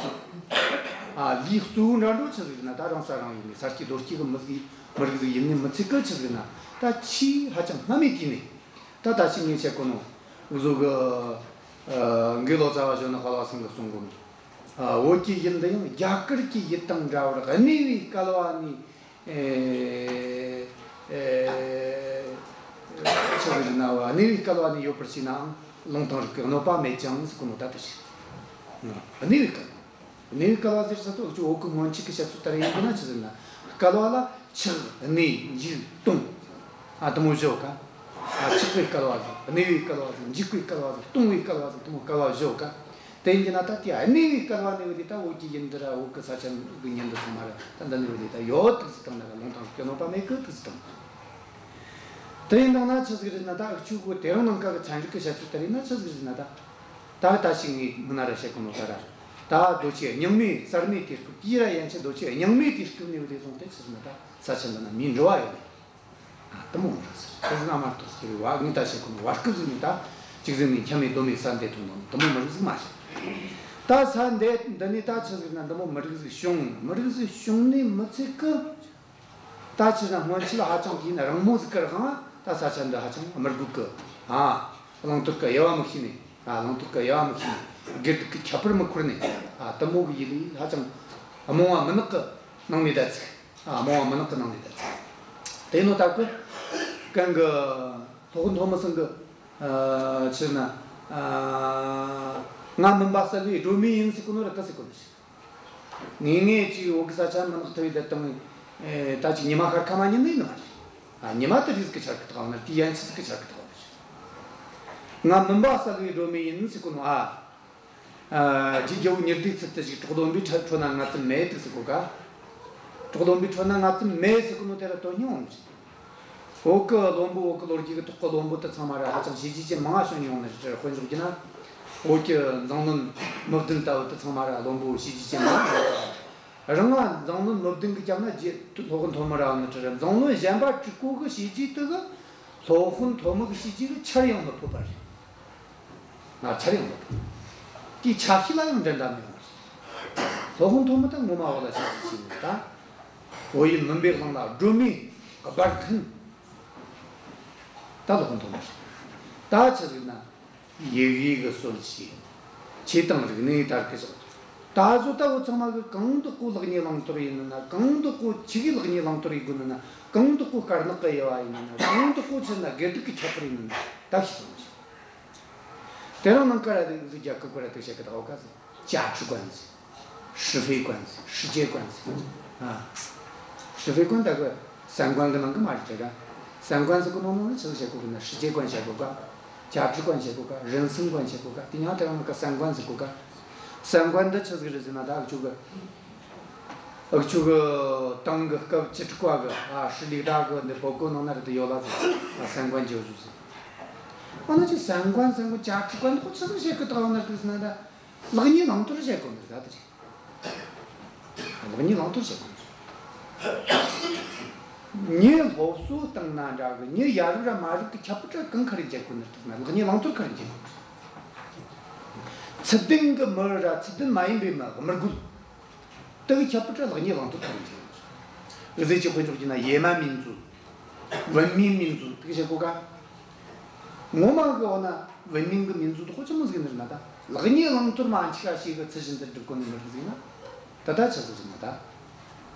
ཨ། ལུས་གཙོ་བོ་འདྲ་འགྲོ་ཆི་ཟིག་ན་ད་རང་ས་རང་ཡུལ་ནས་ས་སྐྱེས་རྡོ་སྐྱེས་གི་མི་ཟིག། མི་རིགས་ཟིག་ཡིན་ནི་མི་ཚད་གི། ཆི་ཟིག་ན་ད་ཆེས་ཧ་ཅང་སྔ་མའི་དུས་ནས། ད་ད་ཕྱིན་ངས་བཤད་གོ་ནོ་གཟོད་གི། ཨ། འགོས་ལོ་ཙཱ་བ་གཞོན་ནུ་དཔལ་བ་ཚང་གིས་གསུང་གོ་ནོ། ཨ། བོད་ཀྱི་ཡུལ་འདི་ཡང་རྒྱ་གར་གྱི་ཡུལ་དང་འདྲ་བར་གནས་པའི་བསྐལ་པ་ནས། ཨེ། ཨེ། ཆི་ཟིག་རེད་ན་བ། གནས་པའི་བསྐལ་པ་ནས་ཡོད་པར་བྱས་ནའང་ལུང་དང་རིགས་ཀྱི་གནོད་པ་མེད་ཅིང་ཟེར་གོ་ནོ་ད་ལྟ་ཞིག། གནས་པའི་བསྐལ། གནས་པའི་བསྐལ་པ་ཟེར་ས་ཚོ་འུ་ཅོ་བོད་ཀྱི་སྔོན་ཆད་ཀྱི་བཤད་ཚུལ་ལྟར་ཡིན་གྱི་ན་ཆི་ཟེར་ན། བསྐལ་པ་ལ་ཆགས། གནས། འཇིག། སྟོང་། ཨ། དེ་མོ་བཞི་ཡོད་ཀ། ཨ། ཆགས་པའི་བསྐལ་པ་ཟིག། གནས་པའི་བསྐལ་པ་ཟིག། འཇིག་པའི་བསྐལ་པ་ཟིག། སྟོང་པའི་བསྐལ་པ་ཟིག། དེ་མོ་བསྐལ་པ་བཞི་ཡོད་ཀ། དེ་ཡིན་གྱི་ན་ད་དེ་གནས་པའི་བསྐལ་པ་ནས་བུད་དེ་ད་བོད་ཀྱི་ཡུལ་འདི་ར་བོད་ཀྱི་ས་ཆ་གི་མྱི་འདི་ཚང་མ་ར་ད་འདི་ནས་བུད་དེ་ད་ཡོད་ཐུག་ཟིག་བཏང་ན་ར་ལུང་དང་རིགས་ཀྱི་གནོད་པ་མེད་གི་ཐུག་ཟིག་བཏང་། དེ་ཡིན་དང་ན་ཆི་ཟིག་རེད་ན་ད་འུ་ཅོ་གི་དེ་རིང་ནངས་ཀ་གི་ཚན་རིག་གི་བཤད་ཚུལ་ལྟར་ཡིན་ན་ཆི་ཟིག་རེད་ན་ད། ད་ད་ཞིག་ངས་མི་ན་ར་བཤད་གོ་ནོ་ད་ར། ད་རྡོ་ཆས་རྙིང་མའི་གསར་མའི་དུས་སྐབས་དེའི་ར་ཡན་ཆད་རྡོ་ཆས་རྙིང་མའི་དུས་སྐབས་ནས་བུད་དེ་བཟུང་སྟེ་ཆི་ཟིག་ན་ད་ས་ཆ་འདི་ན་མིའི་འགྲོ་བ་ཡོད་ནི། ཨ། དེ་མོ་འདྲ་ཟེར། དེ་ཟིག་ན་མ་གཏོགས་ཟེར་བ་ངས་ད་བཤད་གོ་ནོ་བར་སྐབས་ཟིག་ནས་ད་གཅིག་ཟིག་ནས་ཁྱམས་མེད་སྡོད་མེད་ས་འདི་ཐོན་ནོ་དེ་མོ་མི་རིགས་ཟིག་མ་རེད། ད་ས་འདི་འདི་ནས་ད་ཆི་ཟིག་ན་འདི་མོ་མི་རིགས་ཟིག་བྱུང་། མི་རིགས་ཟིག་བྱུང་ནས་མི་ཚད་གི། ད་ཆི་ཟིག་ན་སྔོན་ཆད་ཧ་ཅང་དེ་ན་རིང་མོ་ཟིག་གི་རིང་ད་ས་ཆ་འདི་ཧ་ཅང་དམུ་རྒོད་གི། ཨ། བླང་དོར་གི་དབྱེ་བ་མི་ཤེས་ནས། ཨ། བླང་དོར་གི་དབྱེ་བ་མི་ཤེས་ནས། དགེ་སྡིག་གི་ཁྱད་པར་མི་འཁོར་ནས། ཨ། དེ་མོ་གི་ཡུལ་ལས་ཧ་ཅང་རྨོངས་པ་མུན་ནག་གི་ནང་ནས་བསྡད་ཚིག། ཨ། རྨོངས་པ་མུན་ནག་གི་ནང་ནས་བསྡད་ཚིག། དེ་ནོ་ད་གི་གན་གི་སློབ་དཔོན་ཐོན་མི་ཚང་གི། ཨ། ཆི་ཟེར་ན། ཨ། ང་མུན་པ་བསལ་བའི་སྒྲོན་མེ་ཡིན་ཟེར་གོ་ནོ་ར་དེ་ཟེར་གོ་ནི་ཟིག། ངེས་ངེས་ཅིག་བོད་གི་ས་ཆ་མུན་ནག་ཐིབས་པའི་བསྡད་བཏང་། ཨེ། ད་ཅིག་ཉི་མ་ཤར་ཁ་མ་ཉིན་ནི་ཡིན་ནི་མ་རེད། ཨ། ཉི་མ་དེ་རིས་གི་འཆར་གི་ཐག་ནི་དེ་ཡན་ཆད་གི་འཆར་གི་ཐག་ནི་རེད། ང་མུན་པ་བསལ་བའི་སྒྲོན་མེ་ཡིན་ཟེར་གོ་ནོ། ཨ། ཨ། རྗེ་རྒྱལ་པོ་ཉི་ཟླའི་ཚུལ་དུ་བཞུགས། གྲོགས་བློན་པོའི་ཁྲ་ཁྲོད་ན་ང་ཙམ་མེད་དེ་ཟེར་གོ་ཀ། གྲོགས་བློན་པོའི་ཁྲོད་ན་ང་ཙམ་མེད་ཟེར་གོ་ནོ་དེ་ར་དོན་སྙིང་ངོ་མ་རེད། བོད་ཀྱི་བློན་པོ། བོད་ཀྱི་ལོ་རྒྱུས་ཀྱི་ཐོག་གི་བློན་པོ་དེ་ཚང་མ་ར་ཧ་ཅང་བྱས་རྗེས་ཅན་མང་ང་བྱུང་མྱོང་ནི་རེད། དཔེ་འཇོག་རྒྱུ་ན། བོད་ཀྱི་མཛངས་བློན་མི་བདུན་ལྟ་བུ་དེ་ཚང་མ་ར་བློན་པོ་བྱས་རྗེས་ཅན་མང་ང་ཡོད། རང་ང་མཛངས་བློན་མི་བདུན་གི་རྒྱབ་ན་རྗེ་སློབ་དཔོན་ཐོན་མི་ར་ནི་རེད། མཛངས་བློན་གཞན་པ་དྲུག་པོ་གི་བྱས་རྗེས་དེ་གི་སློབ་དཔོན་ཐོན་མི་གི་བྱས་རྗེས་གི་ཆར་ཡང་མི་ཕོད་པ་རེད། ང་ཆར་ཡང་མི་ཕོད། དེའི་ཆ་ཤས་ལ་ཡང་འགྲན་ཟླ་མི་ཡོང་བ་རེད། སློབ་དཔོན་ཐོན་མི་ད་ངོ་མ་བོད་ལ་བྱས་རྗེས་ཅན་ནི་ད། བོད་ཡུལ་མུན་པའི་གླིང་ལ་སྒྲོན་མེ་སྦར་མཁན། ད་སློབ་དཔོན་ཐོན་མི་རེད། ད་ཆི་ཟིག་ན། ཡི་གེ་གི་སྲོལ་ཕྱེས། ཆོས་དང་རིག་གནས་དར་གི་བཞག། ད་གཟོད་ད་བོད་ཚང་མ་གི་གང་དག་གོ་ལེགས་ཉེས་བླང་དོར་ཡིན་ན། གང་དག་གོ་ཆི་གི་ལེགས་ཉེས་བླང་དོར་ཡིན་དགོས་ན། གང་དག་གོ་དཀར་ནག་གི་དབྱེ་བ་ཡིན་ན། གང་དག་གོ་ཆི་ན་དགེ་སྡིག་གི་ཁྱད་པར་ཡིན་ན། ད་ཤེས་སོང་ཟིག། དེ་རིང་ནངས་ཀ་ར་དེ་ཟིག་རྒྱལ་ཁབ་ཀ་ར་དེ་བཤད་གི་ད་འོ་ཀ་ཟིག། 价值观 ཟིག། 是非观 ཟིག། 世界观 ཟིག། ཨ། 是非观 ད་གི་三观 གི་ནང་གི་མ་རེད་ཀ། 三观 ཟེར་གོ་ནོ་ནང་ནི་ཆི་ཟིག་བཤད་གོ་གི་ན། 世界观 བཤད་གོ་ག། 价值观 བཤད་གོ་ག། 人生观 བཤད་གོ་ག། དེ་ཉང་དེ་རིང་ནངས་ཀ་三观 ཟེར་གོ་ག། 三观 འདི་ཆི་ཟིག་རེད་ཟེར་ན། ད་འུ་ཅོ་གི། འུ་ཅོ་གི་ཏང་གི་སྐབས་བཅུ་དྲུག་པ་གི། ཨ། 十六大 གི་འདི་བོད་གི་ནང་ན་ར་དེ་ཡོད་ལ་ཟེར། ཨ། 三观教育 ཟེར། འོ་ན་ཅིག་三观 三观 价值观 ཁོ་ཆི་ཟིག་བཤད་གི་ད་འོ་ན་རེད་ཟེར་ན། ད་ལེགས་ཉེས་བླང་དོར་བཤད་གོ་ནི་རེད། ད་དེ་རེད། ལེགས་ཉེས་བླང་དོར་བཤད་གོ་ནི་རེད། མྱི་སློབ་གསོ་བཏང་ན་འདྲ་གི། མྱི་ཡ་རབས་ར་མ་རབས་གི་ཁྱད་པར་གང་ག་རེ་འབྱེད་གོ་ནི་རེད་ཟེར་ན། ལེགས་ཉེས་བླང་དོར་ག་རེ་འབྱེད་གོ་ནི་རེད། ཚུལ་ལྡན་གི་མི་ར་ཚུལ་ལྡན་མ་ཡིན་པའི་མི། དམུ་རྒོད། དེ་གི་ཁྱད་པར་ར་ལེགས་ཉེས་བླང་དོར་ག་རེ་འབྱེད་གོ་ནི་རེད། འུ་ཟོ་ཅིག་དཔེ་འཇོག་རྒྱུ་ན་野蛮民族། 文明民族 དེ་གི་བཤད་གོ་ག། ངོ་མ་གི་འོ་ན་文明གི་民族 དེ་ཁོ་ཆི་མོ་ཟིག་ཡིན་ནི་རེད་ན། ད་ལེགས་ཉེས་བླང་དོར་མ་འཆུག་ག་ཞིག་གི་ཚུལ་བཞིན་དུ་སྒྲུབ་གོ་ནི་མི་རིགས་ཟིག་ཡིན་ན། ད་ད་ཆི་ཟིག་རེད་ན་ད།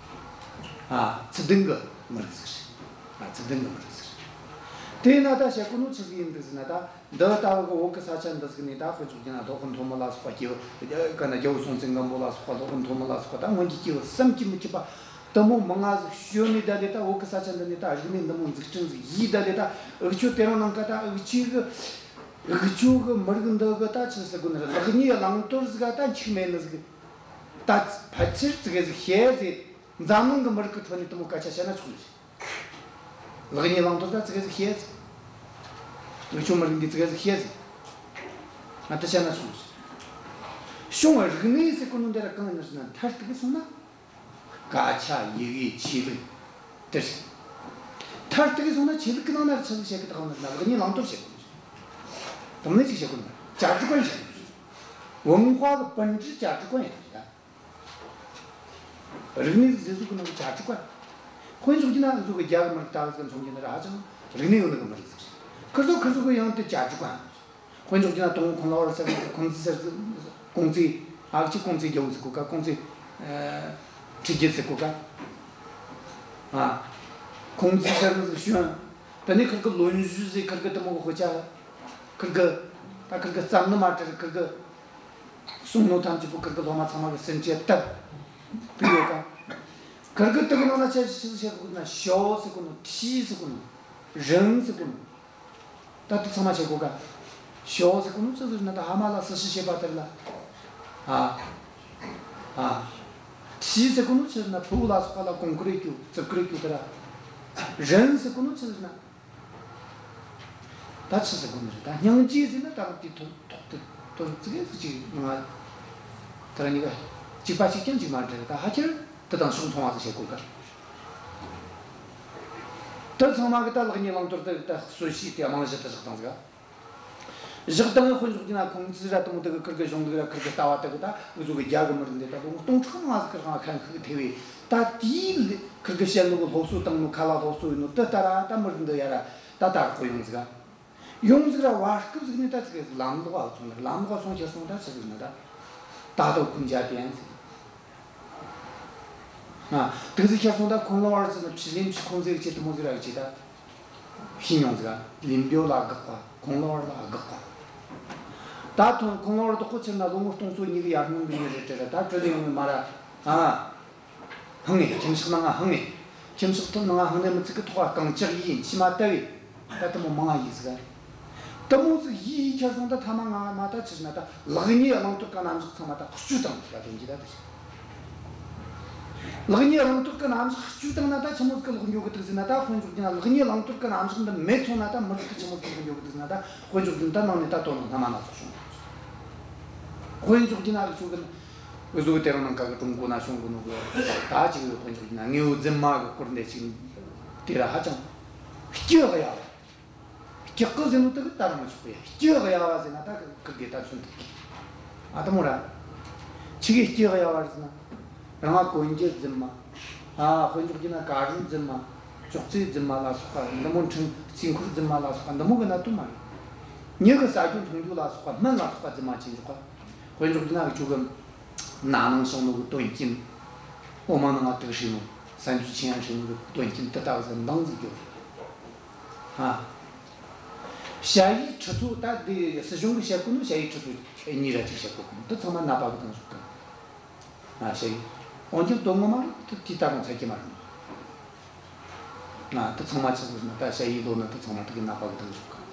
ཨ། ཚུལ་ལྡན་གི་མི་རིགས་ཟིག་རེད། ཨ། ཚུལ་ལྡན་གི་མི་རིགས་ཟིག་རེད། དེས་ན་ད་བཤད་གོ་ནོ་ཆི་ཟིག་ཡིན་འདུག་ཟེར་ན་ད། འདི་ལྟ་བུ་གི་བོད་གི་ས་ཆ་འདི་ཟིག་ནས་ད་དཔེ་འཇོག་རྒྱུ་ན་སློབ་དཔོན་ཐོན་མི་ལ་སོགས་པ་སྐྱེས་བུ་ག་ན་རྒྱལ་པོ་སྲོང་བཙན་སྒམ་པོ་ལ་སོགས་པ། སློབ་དཔོན་ཐོན་མི་ལ་སོགས་པ། ད་སྔོན་གྱི་སྐྱེས་བུ་བསམ་གྱིས་མི་ཁྱབ་པ་དེ་མོ་མང་ང་ཟིག་བྱོན་ནས། ད་དེ་ད་བོད་གི་ས་ཆ་འདི་ནས་ད་རིག་གནས་འདི་མོ་འཛུགས་སྐྲུན་ཟིག་ཡས། ད་དེ་ད་འུ་ཆོ་དེ་རིང་ནངས་ཀ་ད་འུ་ཆོ་གི་འུ་ཆོ་གི་མི་རིགས་འདི་གི་ད་ཆི་ཟེར་དགོས་ནི་རེད། ལེགས་ཉེས་བླང་དོར་ཟིག་ག་ད་འཆུག་མེད་ནི་ཟིག། ད་ཕལ་ཆེར་ཙི་གེ་ཟིག་ཤེས་ཟེར། འཛམ་གླིང་གི་མི་རིགས་ཀྱི་ཁྲོད་ནས་དེ་མོ་སྐད་ཆ་བཤད་ན་ཆོག་ནི་རེད། ལེགས་ཉེས་བླང་དོར་ད་ཙི་གེ་ཟིག་ཤེས་ཟེར། འུ་ཆོ་མི་རིགས་འདི་ཙི་གེ་ཟིག་ཤེས་ཟེར། ང་ད་བཤད་ན་ཆོག་ནི་རེད། བྱུང་བའི་རིག་གནས་ཟེར་གོ་ནོ་འདི་ར་གང་ཡིན་ཟེར་ན། མཐར་གཏུགས་སོང་ན་སྐད་ཆ། ཡི་གེ། ཆོས་ལུགས། དེ་རེད། མཐར་གཏུགས་སོང་ན་ཆོས་ལུགས་ཀྱི་ནང་ན་ར་ཆི་ཟིག་བཤད་གི་ད་གང་ན་ལེགས་ཉེས་བླང་དོར་བཤད་གོ་ནི་རེད། དེ་མིན་ཅིག་བཤད་གོ་ནི་རེད། 价值观 བཤད་གོ་ནི་རེད། 文化 གི་本质 价值观 ཡིན་རེད། རིག་གནས་ཟེར་ཟིག་གི་ནང་གི་价值观། དཔེ་འཇོག་རྒྱུ་ན་འུ་ཆོ་གི་རྒྱ་གི་མི་རིགས་ད་ག་ཟིག་མཚོན་རྒྱུ་ན་ར་ཧ་ཅང་རིག་གནས་ཡོད་ནི་གི་མི་རིགས་ཟིག་རེད། ཁིར་ཚོ་ཁིར་ཚོ་གི་ཡང་དེ་价值观། དཔེ་འཇོག་རྒྱུ་ན་དང་པོ་ཁོང་ལོ་བར་ཟེར་ནི། ཁུང་ཙི་ཟེར། ཁུང་ཙི། ཨ་ཅི། ཁུང་ཙི་རྒྱལ་པོ་ཟེར་གོ་ག། ཁུང་ཙི་ཁྲི་རྒྱལ་ཟེར་གོ་ག། ཨ། ཁུང་ཙི་ཟེར་ནི་ཟིག་བྱོན། དེ་ནས་ཁིར་གི་论语 ཟེར། ཁིར་གི་དེ་མོ་གི་དཔེ་ཆ། ཁིར་གི། ད་ཁིར་གི་བརྩམས་ནི་མ་དྲིར་ཁིར་གི་གསུང་ནོ་ཐམས་ཅད་པོ་ཁིར་གི་སློབ་མ་ཚང་མ་གི་སེམས་ཅན་བཏབ་བཏུབ་ཡོད་ག། ཁིར་གི་དེ་གི་ནང་ན་ཆ་ཆི་ཟིག་བཤད་གོ་ན། 学 ཟེར་གོ་ནོ། 批 ཟེར་གོ་ནོ། 仁 ཟེར་གོ་ནོ། ད་དེ་ཚང་མ་བཤད་གོ་ག། 学 ཟེར་གོ་ནོ་ཆི་ཟེར་ན་ད་ཕ་མ་ལ་སྲི་ཞུ་བྱེད་པ་དེ་ར་ལ། ཨ། ཨ། 批 ཟེར་གོ་ནོ་ཆི་ཟེར་ན་ཕུ་བོ་ལ་སོགས་པ་ལ་གོང་བཀུར་རྒྱུ། བརྩི་བཀུར་རྒྱུ་དེ་ར། 仁 ཟེར་གོ་ནོ་ཆི་ཟེར་ན། ད་ཆི་ཟེར་གོ་ནི་རེད། ད་སྙིང་རྗེ་ཟེར་ན་ད་དེ་ཐོག་ཐོག་དེ་དོན་ཙི་གེ་ཟིག་ཅིག་ང་དེ་ར་གཉིས་ཀ་གཅིག་པ་གཅིག་རྐྱང་གཅིག་མ་རེད། ད་ཕལ་ཆེར་དེ་དང་ཕྱོགས་མཚུངས་པ་ཟིག་བཤད་གོ་ག། དེ་ཚང་མ་གི་ད་ལེགས་ཉེས་བླང་དོར་དེ་ད་སྲོལ་ཕྱིས་དེ་རྨང་གཞི་དེ་བཞག་བཏང་ཟིག། བཞག་བཏང་། དཔེ་འཇོག་རྒྱུ་ན་ཁུང་ཙི་ར་དེ་མོ་དེ་གི་ཁིར་གི་གཞུང་ལུགས་ར་ཁིར་གི་ལྟ་བ་དེ་གི་ད་འུ་ཚོ་གི་རྒྱ་གི་མི་རིགས་འདི་ད་ལོ་ངོ་སྟོང་ཕྲག་མང་ཟིག་གི་རིང་ཤན་ཤུགས་ཐེབས་བས། ད་དེའི་ཁིར་གི་བཤད་ནོ་གི་སློབ་གསོ་བཏང་ནོ། ཁ་ལ་སློབ་གསོ་ཡིན་ནོ་དེ་ལྟར་ད་མི་རིགས་འདི་ཡ་ར་ད་དར་གོ་ཡོང་ཟིག་ག། ཡོང་ཟིག་ར་བར་སྐབས་ཟིག་ནས་ད་ཙི་གེ་ཟིག་ལམ་ལོག་ག་སོང་ནི། ལམ་ལོག་ག་སོང་ཁྱེར་སོང་ད་ཆི་ཟིག་ན་ད། ད་དོ་ཀུན་བརྒྱད་དེ་ཡང་ཟིག། ང་དེ་ཟིག་ཁྱེར་སོང་ད། ཁུང་ལུང་བར་ཟེར་ནི་ཕྱི་གླིང་ཕྱི་ཁུང་ཟེར་གི་ཆེད་དུ་མོ་ཟིག་ར་གི་ཆེད་ད། ཤེས་མྱོང་ཟིག་ག། ལིན་པེའོ་ལ་དགག་པ། ཁུང་ལུང་བར་ལ་དགག་པ། ད་ཐོན་ཁུང་ལུང་བར་དག་གོ་ཆེར་ན་ལོ་ངོ་སྟོང་ཚོ་གཉིས་གི་ཡར་སྔོན་གི་མྱི་རེད་དྲ་ར། ད་བྲོས་ཡོང་ནི་མ་ར། ཨ། ཧང་ངེ་ཁྱིམ་ཕྱགས་ནང་ང་ཧང་ངེ། ཁྱིམ་ཕྱགས་ཐོན་ནང་ང་ཧང་ངེ་མི་ཚིག་གི་ཐོག་ག་རྐང་ལྕགས་ཡིན་མཆིལ་མ་བཏབ་བས། ད་དེ་མོ་མང་ང་ཡིན་ཟིག་ག། དེ་མོ་ཟིག་ཡིན་ཡིན་ཁྱེར་སོང་ད་ཐ་མ་ང་མ་ད་ཆི་ཟེར་ན་ད་ལེགས་ཉེས་བླང་དོར་གི་རྣམ་གཞག་ཚང་མ་ད་བཅོས་བཏང་ཟིག་ག། དོན་གྱི་ད་ད་ཆི། ལེགས་ཉེས་བླང་དོར་གི་རྣམ་གཞག་བཅོས་བཏང་ན་ད་ཆི་མོ་ཟིག་གི་ལོག་འགྱོ་གི་འདུག་ཟེར་ན། ད་དཔེ་འཇོག་རྒྱུ་ན་ལེགས་ཉེས་བླང་དོར་གི་རྣམ་གཞག་འདི་མེད་སོང་ན་ད་མི་རིགས་དེ་ཆི་མོ་ཟིག་གི་ལོག་འགྱོ་གི་འདུག་ཟེར་ན། ད་དཔེ་འཇོག་རྒྱུ་ན་ད་ནང་ནས་ད་དོན་སྣ་མང་སྣ་ཚོགས་བྱུང་། དཔེ་འཇོག་རྒྱུ་ན་ཨུ་ཚོ་གི་འུ་ཚོ་གི་དེ་རིང་ནངས་ཀ་གི་ཀྲུང་གོ་ན་བྱུང་གི་ནོ་གི་ད་ཅིག་ཡོད། དཔེ་འཇོག་རྒྱུ་ན་དངོས་པོ་རྫུན་མ་གི་སྐོར་འདི་ཅིག་དེ་ར་ཧ་ཅང་སྐྱི་གཡའ་བ། སྐྱི་གཡའ་ཟེར་ནོ་དེ་གི་ད་ར་མི་ཆོག་གི། སྐྱི་གཡའ་བ་ཟེར་ན་ད་ཁིར་གེ་ད་མཚོན་ཐུབ་གི། ཨ། དེ་མོ་ར། ཆི་གི་སྐྱི་གཡའ་བ་རེད་ཟེར་ན། རང་ང་གོན་རྒྱུ་རྫུན་མ། ཨ། དཔེ་འཇོག་རྒྱུ་ན་དཀར་རོ་རྫུན་མ། ཅོག་ཙེ་རྫུན་མ་ལ་སོགས་པ་འདི་མོ། འཕྲུལ་རྩིས་འཁོར་རྫུན་མ་ལ་སོགས་པ་འདི་མོ་གི་གནད་དོན་མ་རེད། མྱི་གི་ཟ་རྒྱུ་འཐུང་རྒྱུ་ལ་སོགས་པ། སྨན་ལ་སོགས་པ་རྫུན་མ་བྱེད་འཇོག་ག། དཔེ་འཇོག་རྒྱུ་ན་ཁྱོད་གི་ན་ནིང་བྱུང་ནོ་གི་དོན་རྐྱེན། འོ་མ་ནང་ང་དུག་བསྲེས་ནོ། སྲན་ཚུལ་ཆེན་ཡང་བསྲེས་ནོ་གི་དོན་རྐྱེན་དེ་ལྟ་བུ་ཟིག་འདང་ཟིག་རྒྱོབ། ཨ། ཞ་ཡི་ཁྲི་ཚོ། ད་འདི་སྲིད་གཞུང་གི་བཤད་གོ་ནོ་ཞ་ཡི་ཁྲི་ཚོ་གཉིས་ར་ཅིག་བཤད་གོ་གི། འདི་ཚང་མ་ནད་པ་གི་བཏང་བཞག་གི། ཨ། ཞ་ཡི། འོན་ཀྱང་དོན་ངོ་མ་དེ་དེ་ད་རུང་ཚད་ཀྱི་མ་རེད། ཨ། དེ་ཚང་མ་ཆི་ཟེར་ན་ད་ཞ་ཡི་ལོ་ན་དེ་ཚང་མ་དེ་གི་ནད་པ་གི་བཏང་བཞག་གི།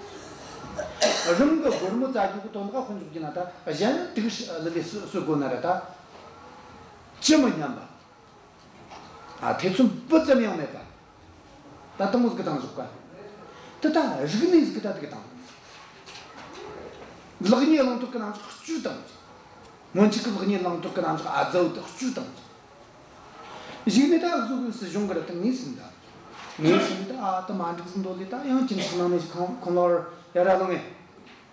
རང་གི་སྒོར་མོ་བཙལ་རྒྱུ་གི་དོན་དག་དཔེ་འཇོག་རྒྱུ་ན་ད་གཞན་དུག་ལི་ལི་གསོད་གསོད་དགོས་ན་ར་ད་ཅི་མི་སྙམ་པ། ཨ། ཐེ་ཚོམ་སྤུ་ཙམ་ཡང་མེད་པ། ད་དེ་མོ་ཟིག་གི་བཏང་བཞག་ག། དེ་ད་རིག་གནས་ཟིག་གི་ད་དེ་གི་བཏང་། ལེགས་ཉེས་བླང་དོར་གི་རྣམ་གཞག་བཅོས་བཏང་། སྔོན་ཆད་གི་ལེགས་ཉེས་བླང་དོར་གི་རྣམ་གཞག་ཨ་ཛ་བོ་དེ་བཅོས་བཏང་། གཞུག་ནས་ད་འུ་ཚོ་གི་སྲིད་གཞུང་གི་ར་དེ་ངོས་ཟིན་ད། ངོས་ཟིན་ད། ཨ། དེ་མ་འགྲིག་ཟིག་འདོད་ལས་ད་ཡང་ཁྱིམ་ཚང་ནང་ནས་ཁོང་ཁོང་ལོར་ཡ་ར་ལོང་ངེ།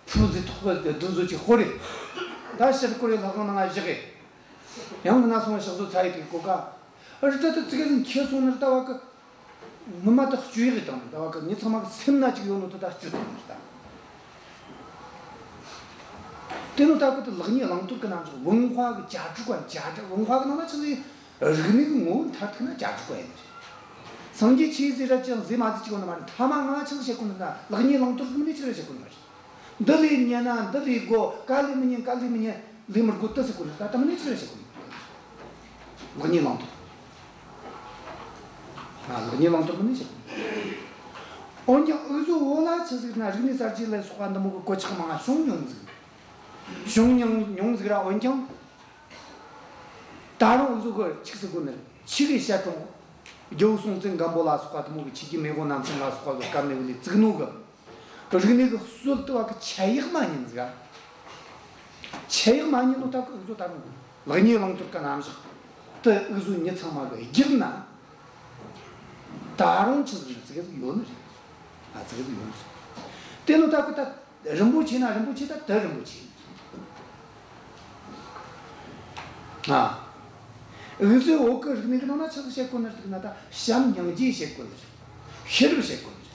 ཕུ་ཟིག་ཐོག་གི་བདུན་ཟོ་ཅིག་ཧོ་རེ། ད་ཕྱིར་སྐོར་རེ་ལྷ་ཁང་ནང་ང་བཞག་གི། ཡང་ང་ན་སོང་ཕྱག་བཟོ་ཚ་ཡི་དེ་གོ་ག། ཨ། རི་ད་ད་ཙི་གེ་ཟིག་ཁྱེར་སོང་ནི་རི་ད་བ་གི། ངོ་མ་ད་བཅོས་ཡག་དང་ད་བ་གི་མྱི་ཚང་མ་གི་སེམས་ན་ཅིག་ཡོད་ནོ་ད་ད་བཅོས་དང་ད། དེ་ནོ་ད་གི་དེ་ལེགས་ཉེས་བླང་དོར་གི་རྣམ་གཞག་文化གི་价值观 价值 文化གི་ནང་ན་ཆི་ཟིག་རིག་གནས་གི་ངོ་བོ་མཐར་ཐུག་ན་价值观 ཡིན་ནི་རེད། སངས་རྒྱས་ཆོས་ཟེར་ར་ཅང་ཟེར་མ་ཟེར་གཅིག་ཡོད་ནི་མ་རེད། མཐའ་མ་ང་ཆི་ཟིག་བཤད་གོ་ནི་ད། ལེགས་ཉེས་བླང་དོར་ཟིག་མིན་ནས་ཆི་ཟིག་བཤད་གོ་ནི་མ་རེད། འདི་ལས་ཉེས་ན་འདི་ལས་དགོས། ག་ལས་མི་ཉན་ག་ལས་མི་ཉན། ལས་མི་དགོས་དེ་ཟེར་གོ་ནི་ད། ད་མིན་ནས་ཆི་ཟིག་བཤད་གོ་ནི། ལེགས་ཉེས་བླང་དོར། ང་ལེགས་ཉེས་བླང་དོར་མིན་ནས་བཤད་གོ་ནི། འོན་ཀྱང་འུ་ཚོ་བོད་ལ་ཆི་ཟིག་ན་རིག་གནས་གསར་བརྗེ་ལ་སོགས་པ་འདི་མོ་གི་གོད་ཆག་མང་ང་བྱུང་མྱོང་ཟིག། བྱུང་མྱོང་མྱོང་ཟིག་ར། འོན་ཀྱང་ད་རུང་འུ་ཚོ་གི་ཆི་ཟེར་གོ་ནི། ཆི་གི་བཤད་རུང་རྒྱལ་པོ་སྲོང་བཙན་སྒམ་པོ་ལ་སོགས་པ་དེ་མོ་གི་ཆོས་རྒྱལ་མེས་དབོན་རྣམ་གསུམ་ལ་སོགས་པ་གི་སྐབས་ནས་བཟུང་ནས་བཙུགས་ནོ་གི་རིག་གནས་གི་སྲོལ་དེ་བ་གི་ཆད་ཡག་མ་ཉན་ཟིག། ཆད་ཡག་མ་ཉན་ནོ་ད་གི་འུ་ཚོ་ད་རུང་ལེགས་ཉེས་བླང་དོར་གི་རྣམ་གཞག་དེ་འུ་ཚོ་མྱི་ཚང་མ་གི་རྒྱུད་ན་ད་རུང་ཆི་ཟིག་ན་ཙི་གེ་ཟིག་ཡོད་ནི་རེད། ཨ་ཙི་གེ་ཟིག་ཡོད་ནི་རེད། དེ་ནོ་ད་གི་ད་རིན་པོ་ཆེ་ན་རིན་པོ་ཆེ་ད་དེ་རིན་པོ་ཆེ་ཡིན། ཨ། འུ་ཚོའི་བོད་ཀྱི་རིག་གནས་ཀྱི་ནང་ན་ཆི་ཟིག་བཤད་གོ་ནི་རེད་ན་ད། བྱམས་སྙིང་རྗེ་བཤད་གོ་ནི་རེད། ཤེས་རབ་བཤད་གོ་ནི་རེད།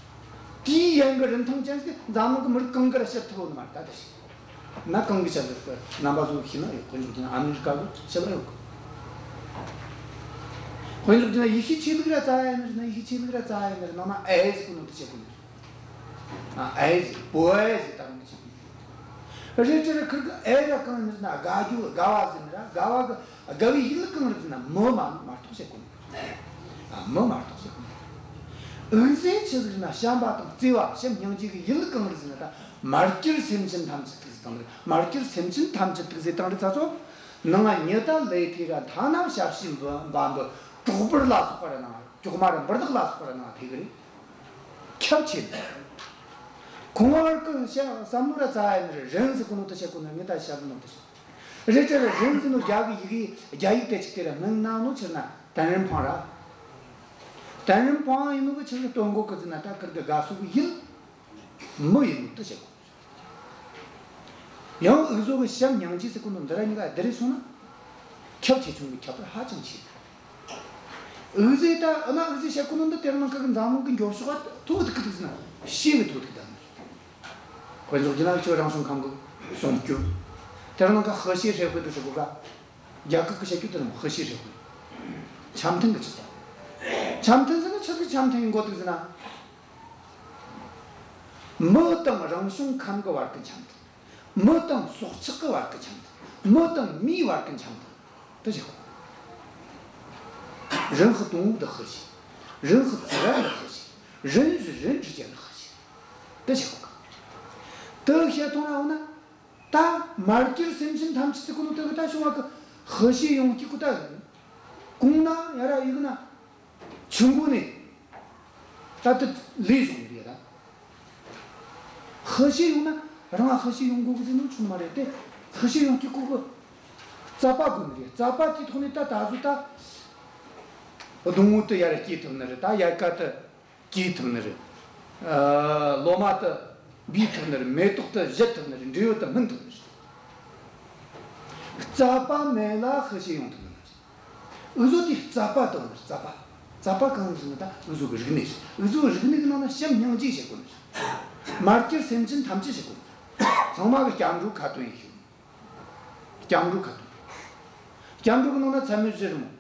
དེའི་ཡན་གྱི་རིན་ཐང་ཅན་ཟིག་འཛམ་གླིང་གི་མི་རིགས་གང་གི་ར་བཤད་ཐུབ་ཡོད་ནི་མ་རེད། ད་ད་ཞིག་ན་གང་གི་བཤད་ཟིག་གི་རྣམ་པ་ཚོ་ཤེས་ན་ཡོད། དཔེ་འཇོག་རྒྱུ་ན་ཨ་མི་རི་ཀ་གི་བཤད་ལ་ཡོད་གི། དཔེ་འཇོག་རྒྱུ་ན་ཡེ་ཤུའི་ཆོས་ལུགས་ར་ཙ་ཡ་ཡིན་ནི་རེད་ན། ཡེ་ཤུའི་ཆོས་ལུགས་ར་ཙ་ཡ་ཡིན་ནི་རེད། ནང་ན་ཨེ་ཟེར་གོ་ནོ་དེ་བཤད་གོ་ནི་རེད། ཨ། ཨེ་ཟེར། བོད་ཨེ་ཟེར་ད་རུང་ཅིག་རེད། དེ་ར་ཁིར་གི་ཨེ་ར་གང་ཡིན་ཟེར་ན་དགའ་རྒྱུ་དགའ་བ་ཟེར་ནི་ར། དགའ་བ་གི་དགའ་བའི་ཡུལ་གང་རེད་ཟེར་ན་མི་མ་མ་གཏོགས་བཤད་གོ་ནི། ཨ། མི་མ་གཏོགས་བཤད་གོ་ནི། འུ་ཚོས་ཆི་ཟིག་ན་བྱམས་པ་དང་བརྩེ་བ་བྱམས་སྙིང་རྗེ་གི་ཡུལ་གང་རེད་ཟེར་ན་ད་མར་གྱུར་སེམས་ཅན་ཐམས་ཅད་དུ་ཟེར་དང་རེད། མར་གྱུར་སེམས་ཅན་ཐམས་ཅད་དུ་ཟེར་དང་རེད། ཚ་ཚོ་ནང་ང་ཉི་ཟླ་ལས་ཐེ་ར་མཐའ་ན་ཞབས་ཕྱི་འབུལ་འབའ་འབུལ་གྲོག་སྦུར་ལ་སོགས་པ་ར་ནང་ང་། གྲོག་མ་ར་འབུར་བདག་ལ་སོགས་པ་ར་ནང་ང་ཐེ་གི་རེད། ཁྱབ་ཆེ་ནི། ཁོང་བར་གི་བཤད་བསམ་བློ་ར་ཙ་ཡ་ནི་རེད། རིན་ཟེར་གོ་ནོ་དེ་བཤད་གོ་ནོ། ངས་ད་བཤད་ནོ་དེ་བཤད་རེད། དེ་ར་རིན་ཟེར་ནོ་རྒྱ་གི་ཡི་གེ་རྒྱ་ཡིག་དེ་ཅིག་དེ་ར་མིང་གནང་ནོ་ཆི་ན་ཏན་རིན་ཕང་ར། ཏན་རིན་ཕང་ཡིན་ནོ་གི་ཆི་ཟིག་སྟོན་གོ་གི་ཟེར་ན་ད་ཁིར་གི་དགའ་བསུ་གི་ཡུལ་མི་ཡིན་ནོ་དེ་བཤད་གོ། ཡང་འུ་ཚོ་གི་བྱམས་སྙིང་རྗེ་ཟེར་གོ་ནོ་འདི་ར་གཉིས་ཀ་བསྡུར་རེ་སོང་ན། ཁྱབ་ཆེ་ཆུང་གི་ཁྱད་པར་ཧ་ཅང་ཆེ། འུ་ཚོས་ད་ཨ་ན་འུ་ཚོས་བཤད་གོ་ནོ་འདི་དེ་རིང་ནངས་ཀ་གི་འཛམ་གླིང་གི་མགྱོགས་ཕྱོགས་ཐོག་ཐུག་གི་འདུག་ཟེར་ན་ཤེས་གི་ཐོག་ཐུག་ད་ནི། དཔེ་འཇོག་རྒྱུ་ན་ཁྱོད་རང་བྱུང་ཁམས་གི་སྲུང་སྐྱོབ། དེ་རིང་ནངས་ཀ་和谐社会འདི་ཟེར་གོ་ག། རྒྱ་གར་གི་བཤད་རྒྱུ་དེ་རིང་和谐社会། འཆམ་མཐུན་གི་སྤྱི་ཚོགས། འཆམ་མཐུན་ཟེར་ན་ཆི་ཟིག་འཆམ་མཐུན་ཡིན་དགོས་འདུག་ཟེར་ན། མི་དང་རང་བྱུང་ཁམས་ཀྱི་བར་གྱི་འཆམ་མཐུན། མི་དང་སྲོག་ཆགས་ཀྱི་བར་གྱི་འཆམ་མཐུན། མི་དང་མིའི་བར་གྱི་འཆམ་མཐུན། དེ་བྱེད་དགོས། 人和动物的和谐། 人和自然的和谐། 人与人之间的和谐། དེ་བྱེད་དགོས། དེ་བྱེད་ཐུབ་ན་འོ་ན། ད་མར་གྱུར་སེམས་ཅན་ཐམས་ཅད་ཟེར་གོ་ནོ་དེ་གི་ད་བྱུང་བ་གི་和谐ཡོང་རྒྱུ་གི་ད་གོང་ན་ཡ་ར་ཡིག་ན་ཆུང་གོ་ནས་ད་དེ་ལས་བྱུང་རེད་ད། 和谐ཡོང་ན་རང་ང་和谐ཡོང་དགོས་གི་ཟེར་ནོ་ཆུང་མ་རེད་དེ། 和谐ཡོང་རྒྱུ་གོ་གི་རྩ་བ་དགོས་ནི་རེད། རྩ་བ་དེའི་ཐོག་ནས་ད་ད་གཟོད་ད་སྡོང་བོ་དེ་ཡར་སྐྱེ་ཐུབ་ནི་རེད། ད་ཡལ་ག་དེ་སྐྱེ་ཐུབ་ནི་རེད། ཨ། ལོ་མ་དེ་འབུས་ཐུབ་ནི་རེད། མེ་ཏོག་དེ་བཞད་ཐུབ་ནི་རེད། འབྲས་བུ་དེ་སྨིན་ཐུབ་ནི་རེད། རྩ་བ་མེད་ལ་和谐ཡོང་ཐུབ་ནི་མ་རེད། འུ་ཚོ་དེ་རྩ་བ་དང་ནི་རྩ་བ། རྩ་བ་གང་ཟེར་ན་ད་འུ་ཚོ་གི་རིག་གནས་རེད། འུ་ཚོ་རིག་གནས་ཀྱི་ནང་ན་བྱམས་སྙིང་རྗེ་བྱེད་དགོས་ནི་རེད། མར་གྱུར་སེམས་ཅན་ཐམས་ཅད་བྱེད་དགོས་ནི་རེད། ཚང་མ་གི་སྐྱབས་འགྲོ་ཁ་ཏོན་ཡིན་ཤོག། སྐྱབས་འགྲོ་ཁ་ཏོན། སྐྱབས་འགྲོ་གི་ནང་ན་ཚད་མེད་བཞི་རེད་མོ།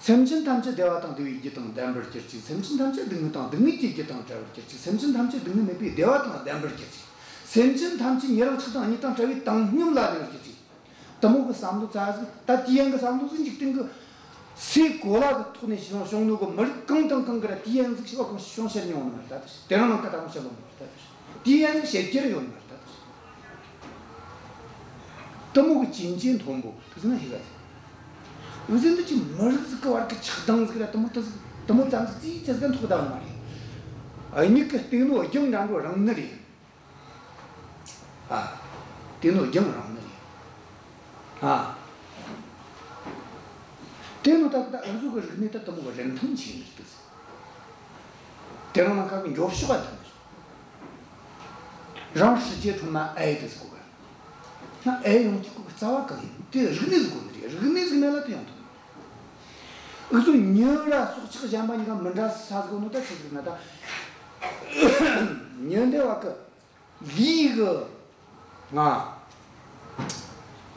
སེམས་ཅན་ཐམས་ཅད་བདེ་བ་དང་བདེ་བའི་རྒྱུ་དང་ལྡན་པར་གྱུར་ཅིག། སེམས་ཅན་ཐམས་ཅད་སྡུག་བསྔལ་དང་སྡུག་བསྔལ་གྱི་རྒྱུ་དང་བྲལ་བར་གྱུར་ཅིག། སེམས་ཅན་ཐམས་ཅད་སྡུག་བསྔལ་མེད་པའི་བདེ་བ་དང་ལྡན་པར་གྱུར་ཅིག། སེམས་ཅན་ཐམས་ཅད་ཉེ་རིང་ཆགས་སྡང་གཉིས་དང་བྲལ་བའི་བཏང་སྙོམས་ལ་གནས་པར་གྱུར་ཅིག། དེ་མོ་གི་བསམ་བློ་རྩ་ཟིག། ད་དེ་ཡན་གི་བསམ་བློ་ཟིག་འཇིག་རྟེན་གི་སའི་གོ་ལ་གི་ཐོག་ནས་བྱུང་བྱུང་ནོ་གི་མི་རིགས་གང་དང་གང་གི་ར་དེ་ཡན་ཟིག་ཞིག་བ་གང་བྱུང་ཤར་མྱོང་ནི་མ་རེད་ད། དེ་རིང་ནངས་ཀ་ད་མོ་བཤད་ལོ་མ་རེད་ད། དེ་ཡན་ཟིག་བཤད་རྒྱུ་ར་ཡོད་ནི་མ་རེད་ད། དེ་མོ་གི་ཅིན་ཅིན་མཐོན་པོ་དེ་ཟིག་ན་ཤི་ག་ཟིག། འུ་ཚོ་འདི་ཅི་མི་རིགས་ཟིག་གི་བར་གི་ཆགས་སྡང་ཟིག་ར་དེ་མོ་དེ་ཟིག་དེ་མོ་ཙམ་ཟིག་ཙིག་ཙིག་ཟིག་ག་འཐོག་བསྡད་ནི་མ་རེད། ཨ། མྱིག་གི་སྟེང་ནོ་རྒྱང་འདྲ་འགྲོ་རང་ནི་རེད། ཨ། དེ་ནོ་རྒྱང་རིང་ནི་རེད། ཨ། དེ་ནོ་ད་ད་འུ་ཚོ་གི་རིག་གནས་ད་དེ་མོ་གི་རིན་ཐང་ཆེ་ནི་རེད་ཟེར། དེ་རིང་ནངས་ཀ་གི་མགྱོགས་ཕྱོགས་ད་ནི་རེད། རང་世界ཐོག་ན་ཨེ་དེ་ཟེར་གོ་ག། ན་ཨེ་ཡོང་རྒྱུ་གི་རྩ་བ་གང་ཡིན། དེ་རིག་གནས་ཟིག་དགོས་ནི་རེད། རིག་གནས་ཟིག་མེད་ལ་དེ་ཡོང་ཐུབ་ནི། འུ་ཚོ་མྱི་ར་སྲོག་ཆགས་གཞན་པ་གཉིས་ཀ་མི་འདྲ་ས་ཟིག་གོ་ནོ་ད་ཆི་ཟིག་ན་ད། མྱི་འདི་བ་གི་ལུས་གི་ང་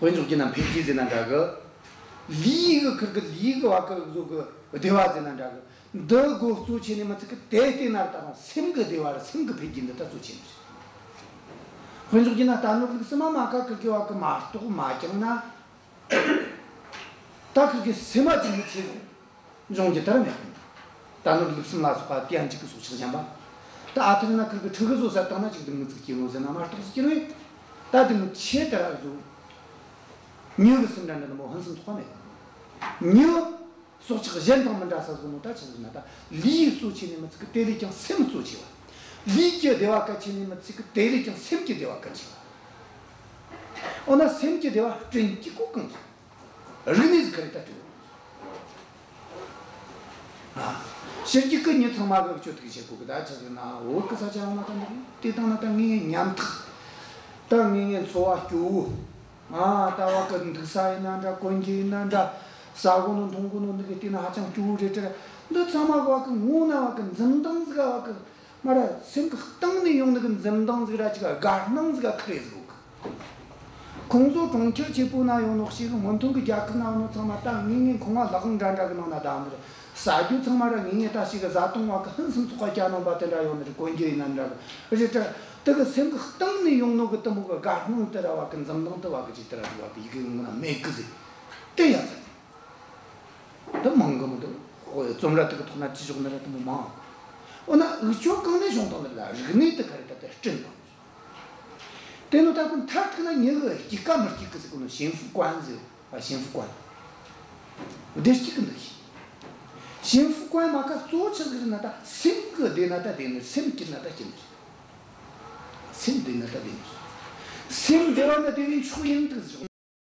དཔེ་འཇོག་རྒྱུ་ན་འཕེལ་རྒྱས་ཟེར་ན་འདྲ་གི། ལུས་གི་ཁུར་གི་ལུས་གི་བ་གི་བཟོ་གི་བདེ་བ་ཟེར་ན་འདྲ་གི། འདི་དགོས་གཙོ་ཆེ་ནི་མི་ཚིག་གི་དེ་བལྟས་ན་ད་རུང་སེམས་གི་བདེ་བ་ར་སེམས་གི་འཕེལ་རྒྱས་འདི་ད་གཙོ་ཆེ་ནི་རེད། དཔེ་འཇོག་རྒྱུ་ན་རྟ་ནོར་ལུག་གསུམ་མ་མ་ཀ་ཁུར་གི་བ་གི་མ་གཏོགས་མ་བསྐྱངས་ན། ད་ཁུར་གི་སེམས་མ་དེ་མི་ཆེ་ཟིག་འབྱུང་རྒྱུ་དེ་ར་མེད་གི། རྟ་ནོར་ལུག་གསུམ་ལ་སོགས་པ་དེ་ཡང་གཅིག་གི་སྲོག་ཆགས་གཞན་པ། ད་ཨ་ཐུར་ན་ཁུར་གི་ཕྲུ་གུ་བཟོ་ས་བཏང་ན་གཅིག་དེ་མི་ཚིག་སྐྱེ་ནོ་ཟེར་ན་མ་གཏོགས་སུ་སྐྱེ་ནོ་ཡོད། ད་དེ་མི་ཆེ་དེ་ར་བཟོ། མྱི་གི་སེམས་འདྲ་འདྲ་ནི་མོ་ཧིན་སེམས་ཚོགས་པ་མེད་གི། མྱི། སྲོག་ཆགས་གཞན་དང་མི་འདྲ་ས་ཟིག་ནོ་ད་ཆི་ཟིག་ན་ད། ལུས་གཙོ་ཆེ་ནི་མི་ཚིག་གི་དེ་ལས་ཀྱང་སེམས་གཙོ་ཆེ་བ། ལུས་ཀྱི་བདེ་བ་གལ་ཆེ་ནི་མི་ཚིག་གི་དེ་ལས་ཀྱང་སེམས་ཀྱི་བདེ་བ་གལ་ཆེ་བ། འོ་ན་སེམས་ཀྱི་བདེ་བ་བསྐྲུན་གྱི་གོ་གང་ཟིག་རིག་གནས་ཟིག་ག་རེ་ད་བསྐྲུན། ཨ། ཕྱི་རྒྱལ་གི་མྱི་ཚང་མ་གི་སྤྱོད་ཐུག་བྱེད་གོ་གི་ད་ཆི་ཟིག་ན་བོད་གི་ས་ཆ་ཡང་ན་ད་འདི་དེ་དང་ན་ད་ངེས་ངེས་ཉམ་ཐག་ད་ངེས་ངེས་འཚོ་བ་སྐྱོ་བོ། ང་ད་བ་གི་འདུག་ས་ཡིན་ན་འདྲ། གོན་རྒྱུ་ཡིན་ན་འདྲ། ཟ་གོ་ནོ་འཐུང་གོ་ནོ་འདི་གི་དེ་ན་ཧ་ཅང་སྐྱོ་བོ་རེད་དྲ། འདི་ཚང་མ་གི་བ་གི་ངོ་ན་བ་གི་འཛུམ་མདངས་ཟིག་ག་བ་གི་མ་ར་སེམས་གི་གཏིང་ནས་ཡོང་ནི་གི་འཛུམ་མདངས་ཟིག་ར་ཅིག་དགའ་སྣང་ཟིག་ག་ཁུར་རེ་ཟིག་གོ་གི། ཁོང་ཚོ་གྲོང་ཁྱེར་ཆེ་པོ་ན་ཡོད་ནོ་ཞིག་སྔོན་ཐོན་གི་རྒྱལ་ཁབ་ན་ཡོད་ནོ་ཚང་མ་ད་ངེས་ངེས་ཁོང་ང་ལག་འདྲ་འདྲ་གི་ནང་ན་ད་འདི་རེད། ཟ་རྒྱུ་ཚང་མ་ར་ངེས་ངེས་ད་ཞིག་གི་བཟའ་བཏུང་བ་གི་ཧིན་སེམས་ཚོགས་པ་སྐྱ་ནོམ་པ་དེ་འདྲ་ཡོད་ནི་རེད། གོན་རྒྱུ་ཡིན་ན་འདྲ་གི་རེད་དྲ། དེ་གི་སེམས་གི་གཏིང་ནས་ཡོང་ནོ་གི་དེ་མོ་གི་དགའ་སྣང་དེ་ར་བ་གི་འཛུམ་མདངས་དེ་བ་གི་ཅིག་དེ་ར་ཟིག་བ་གི་ཡི་གེ་ངོ་ན་མེད་གི་ཟིག་དེ་ཡ་ཚ་དེ་མང་གི་མི་འདུག་ཨོ་ཡ་རྩོམ་ར་དེ་གི་ཐོག་ན་བྲིས་ཞོག་ནི་ར་དེ་མོ་མང་། འོ་ན་འུ་ཅོ་གང་ནས་བྱུང་བཏང་ནི་རེད། ད་རིག་གནས་དེ་ག་རེ་ད་དེ་བསྐྲུན་བཏང་ནི་རེད། དེ་ནོ་ད་ཁོ་མཐར་ཐུག་ན་མྱི་གི་སྐྱིད་ཀ་མི་སྐྱིད་གི་ཟེར་གོ་ནོ་ཤེན་ཧྥུ་ཀུན་ཟེར་བ། ཤེན་ཧྥུ་ཀུན། བདེ་སྐྱིད་གི་འདུ་ཤེས། ཤེན་ཧྥུ་ཀུན་མ་ཀ་གཙོ་བོ་ཆི་ཟིག་རེད་ན་ད་སེམས་གི་བདེ་ན་ད་བདེ་ནི། སེམས་སྐྱིད་ན་ད་སྐྱིད་ནི། སེམས་བདེ་ན་ད་བདེ་ནི། སེམས་བདེ་བ་ན་བདེ་བའི་མཆོག་ཡིན་འདུག་ཟེར།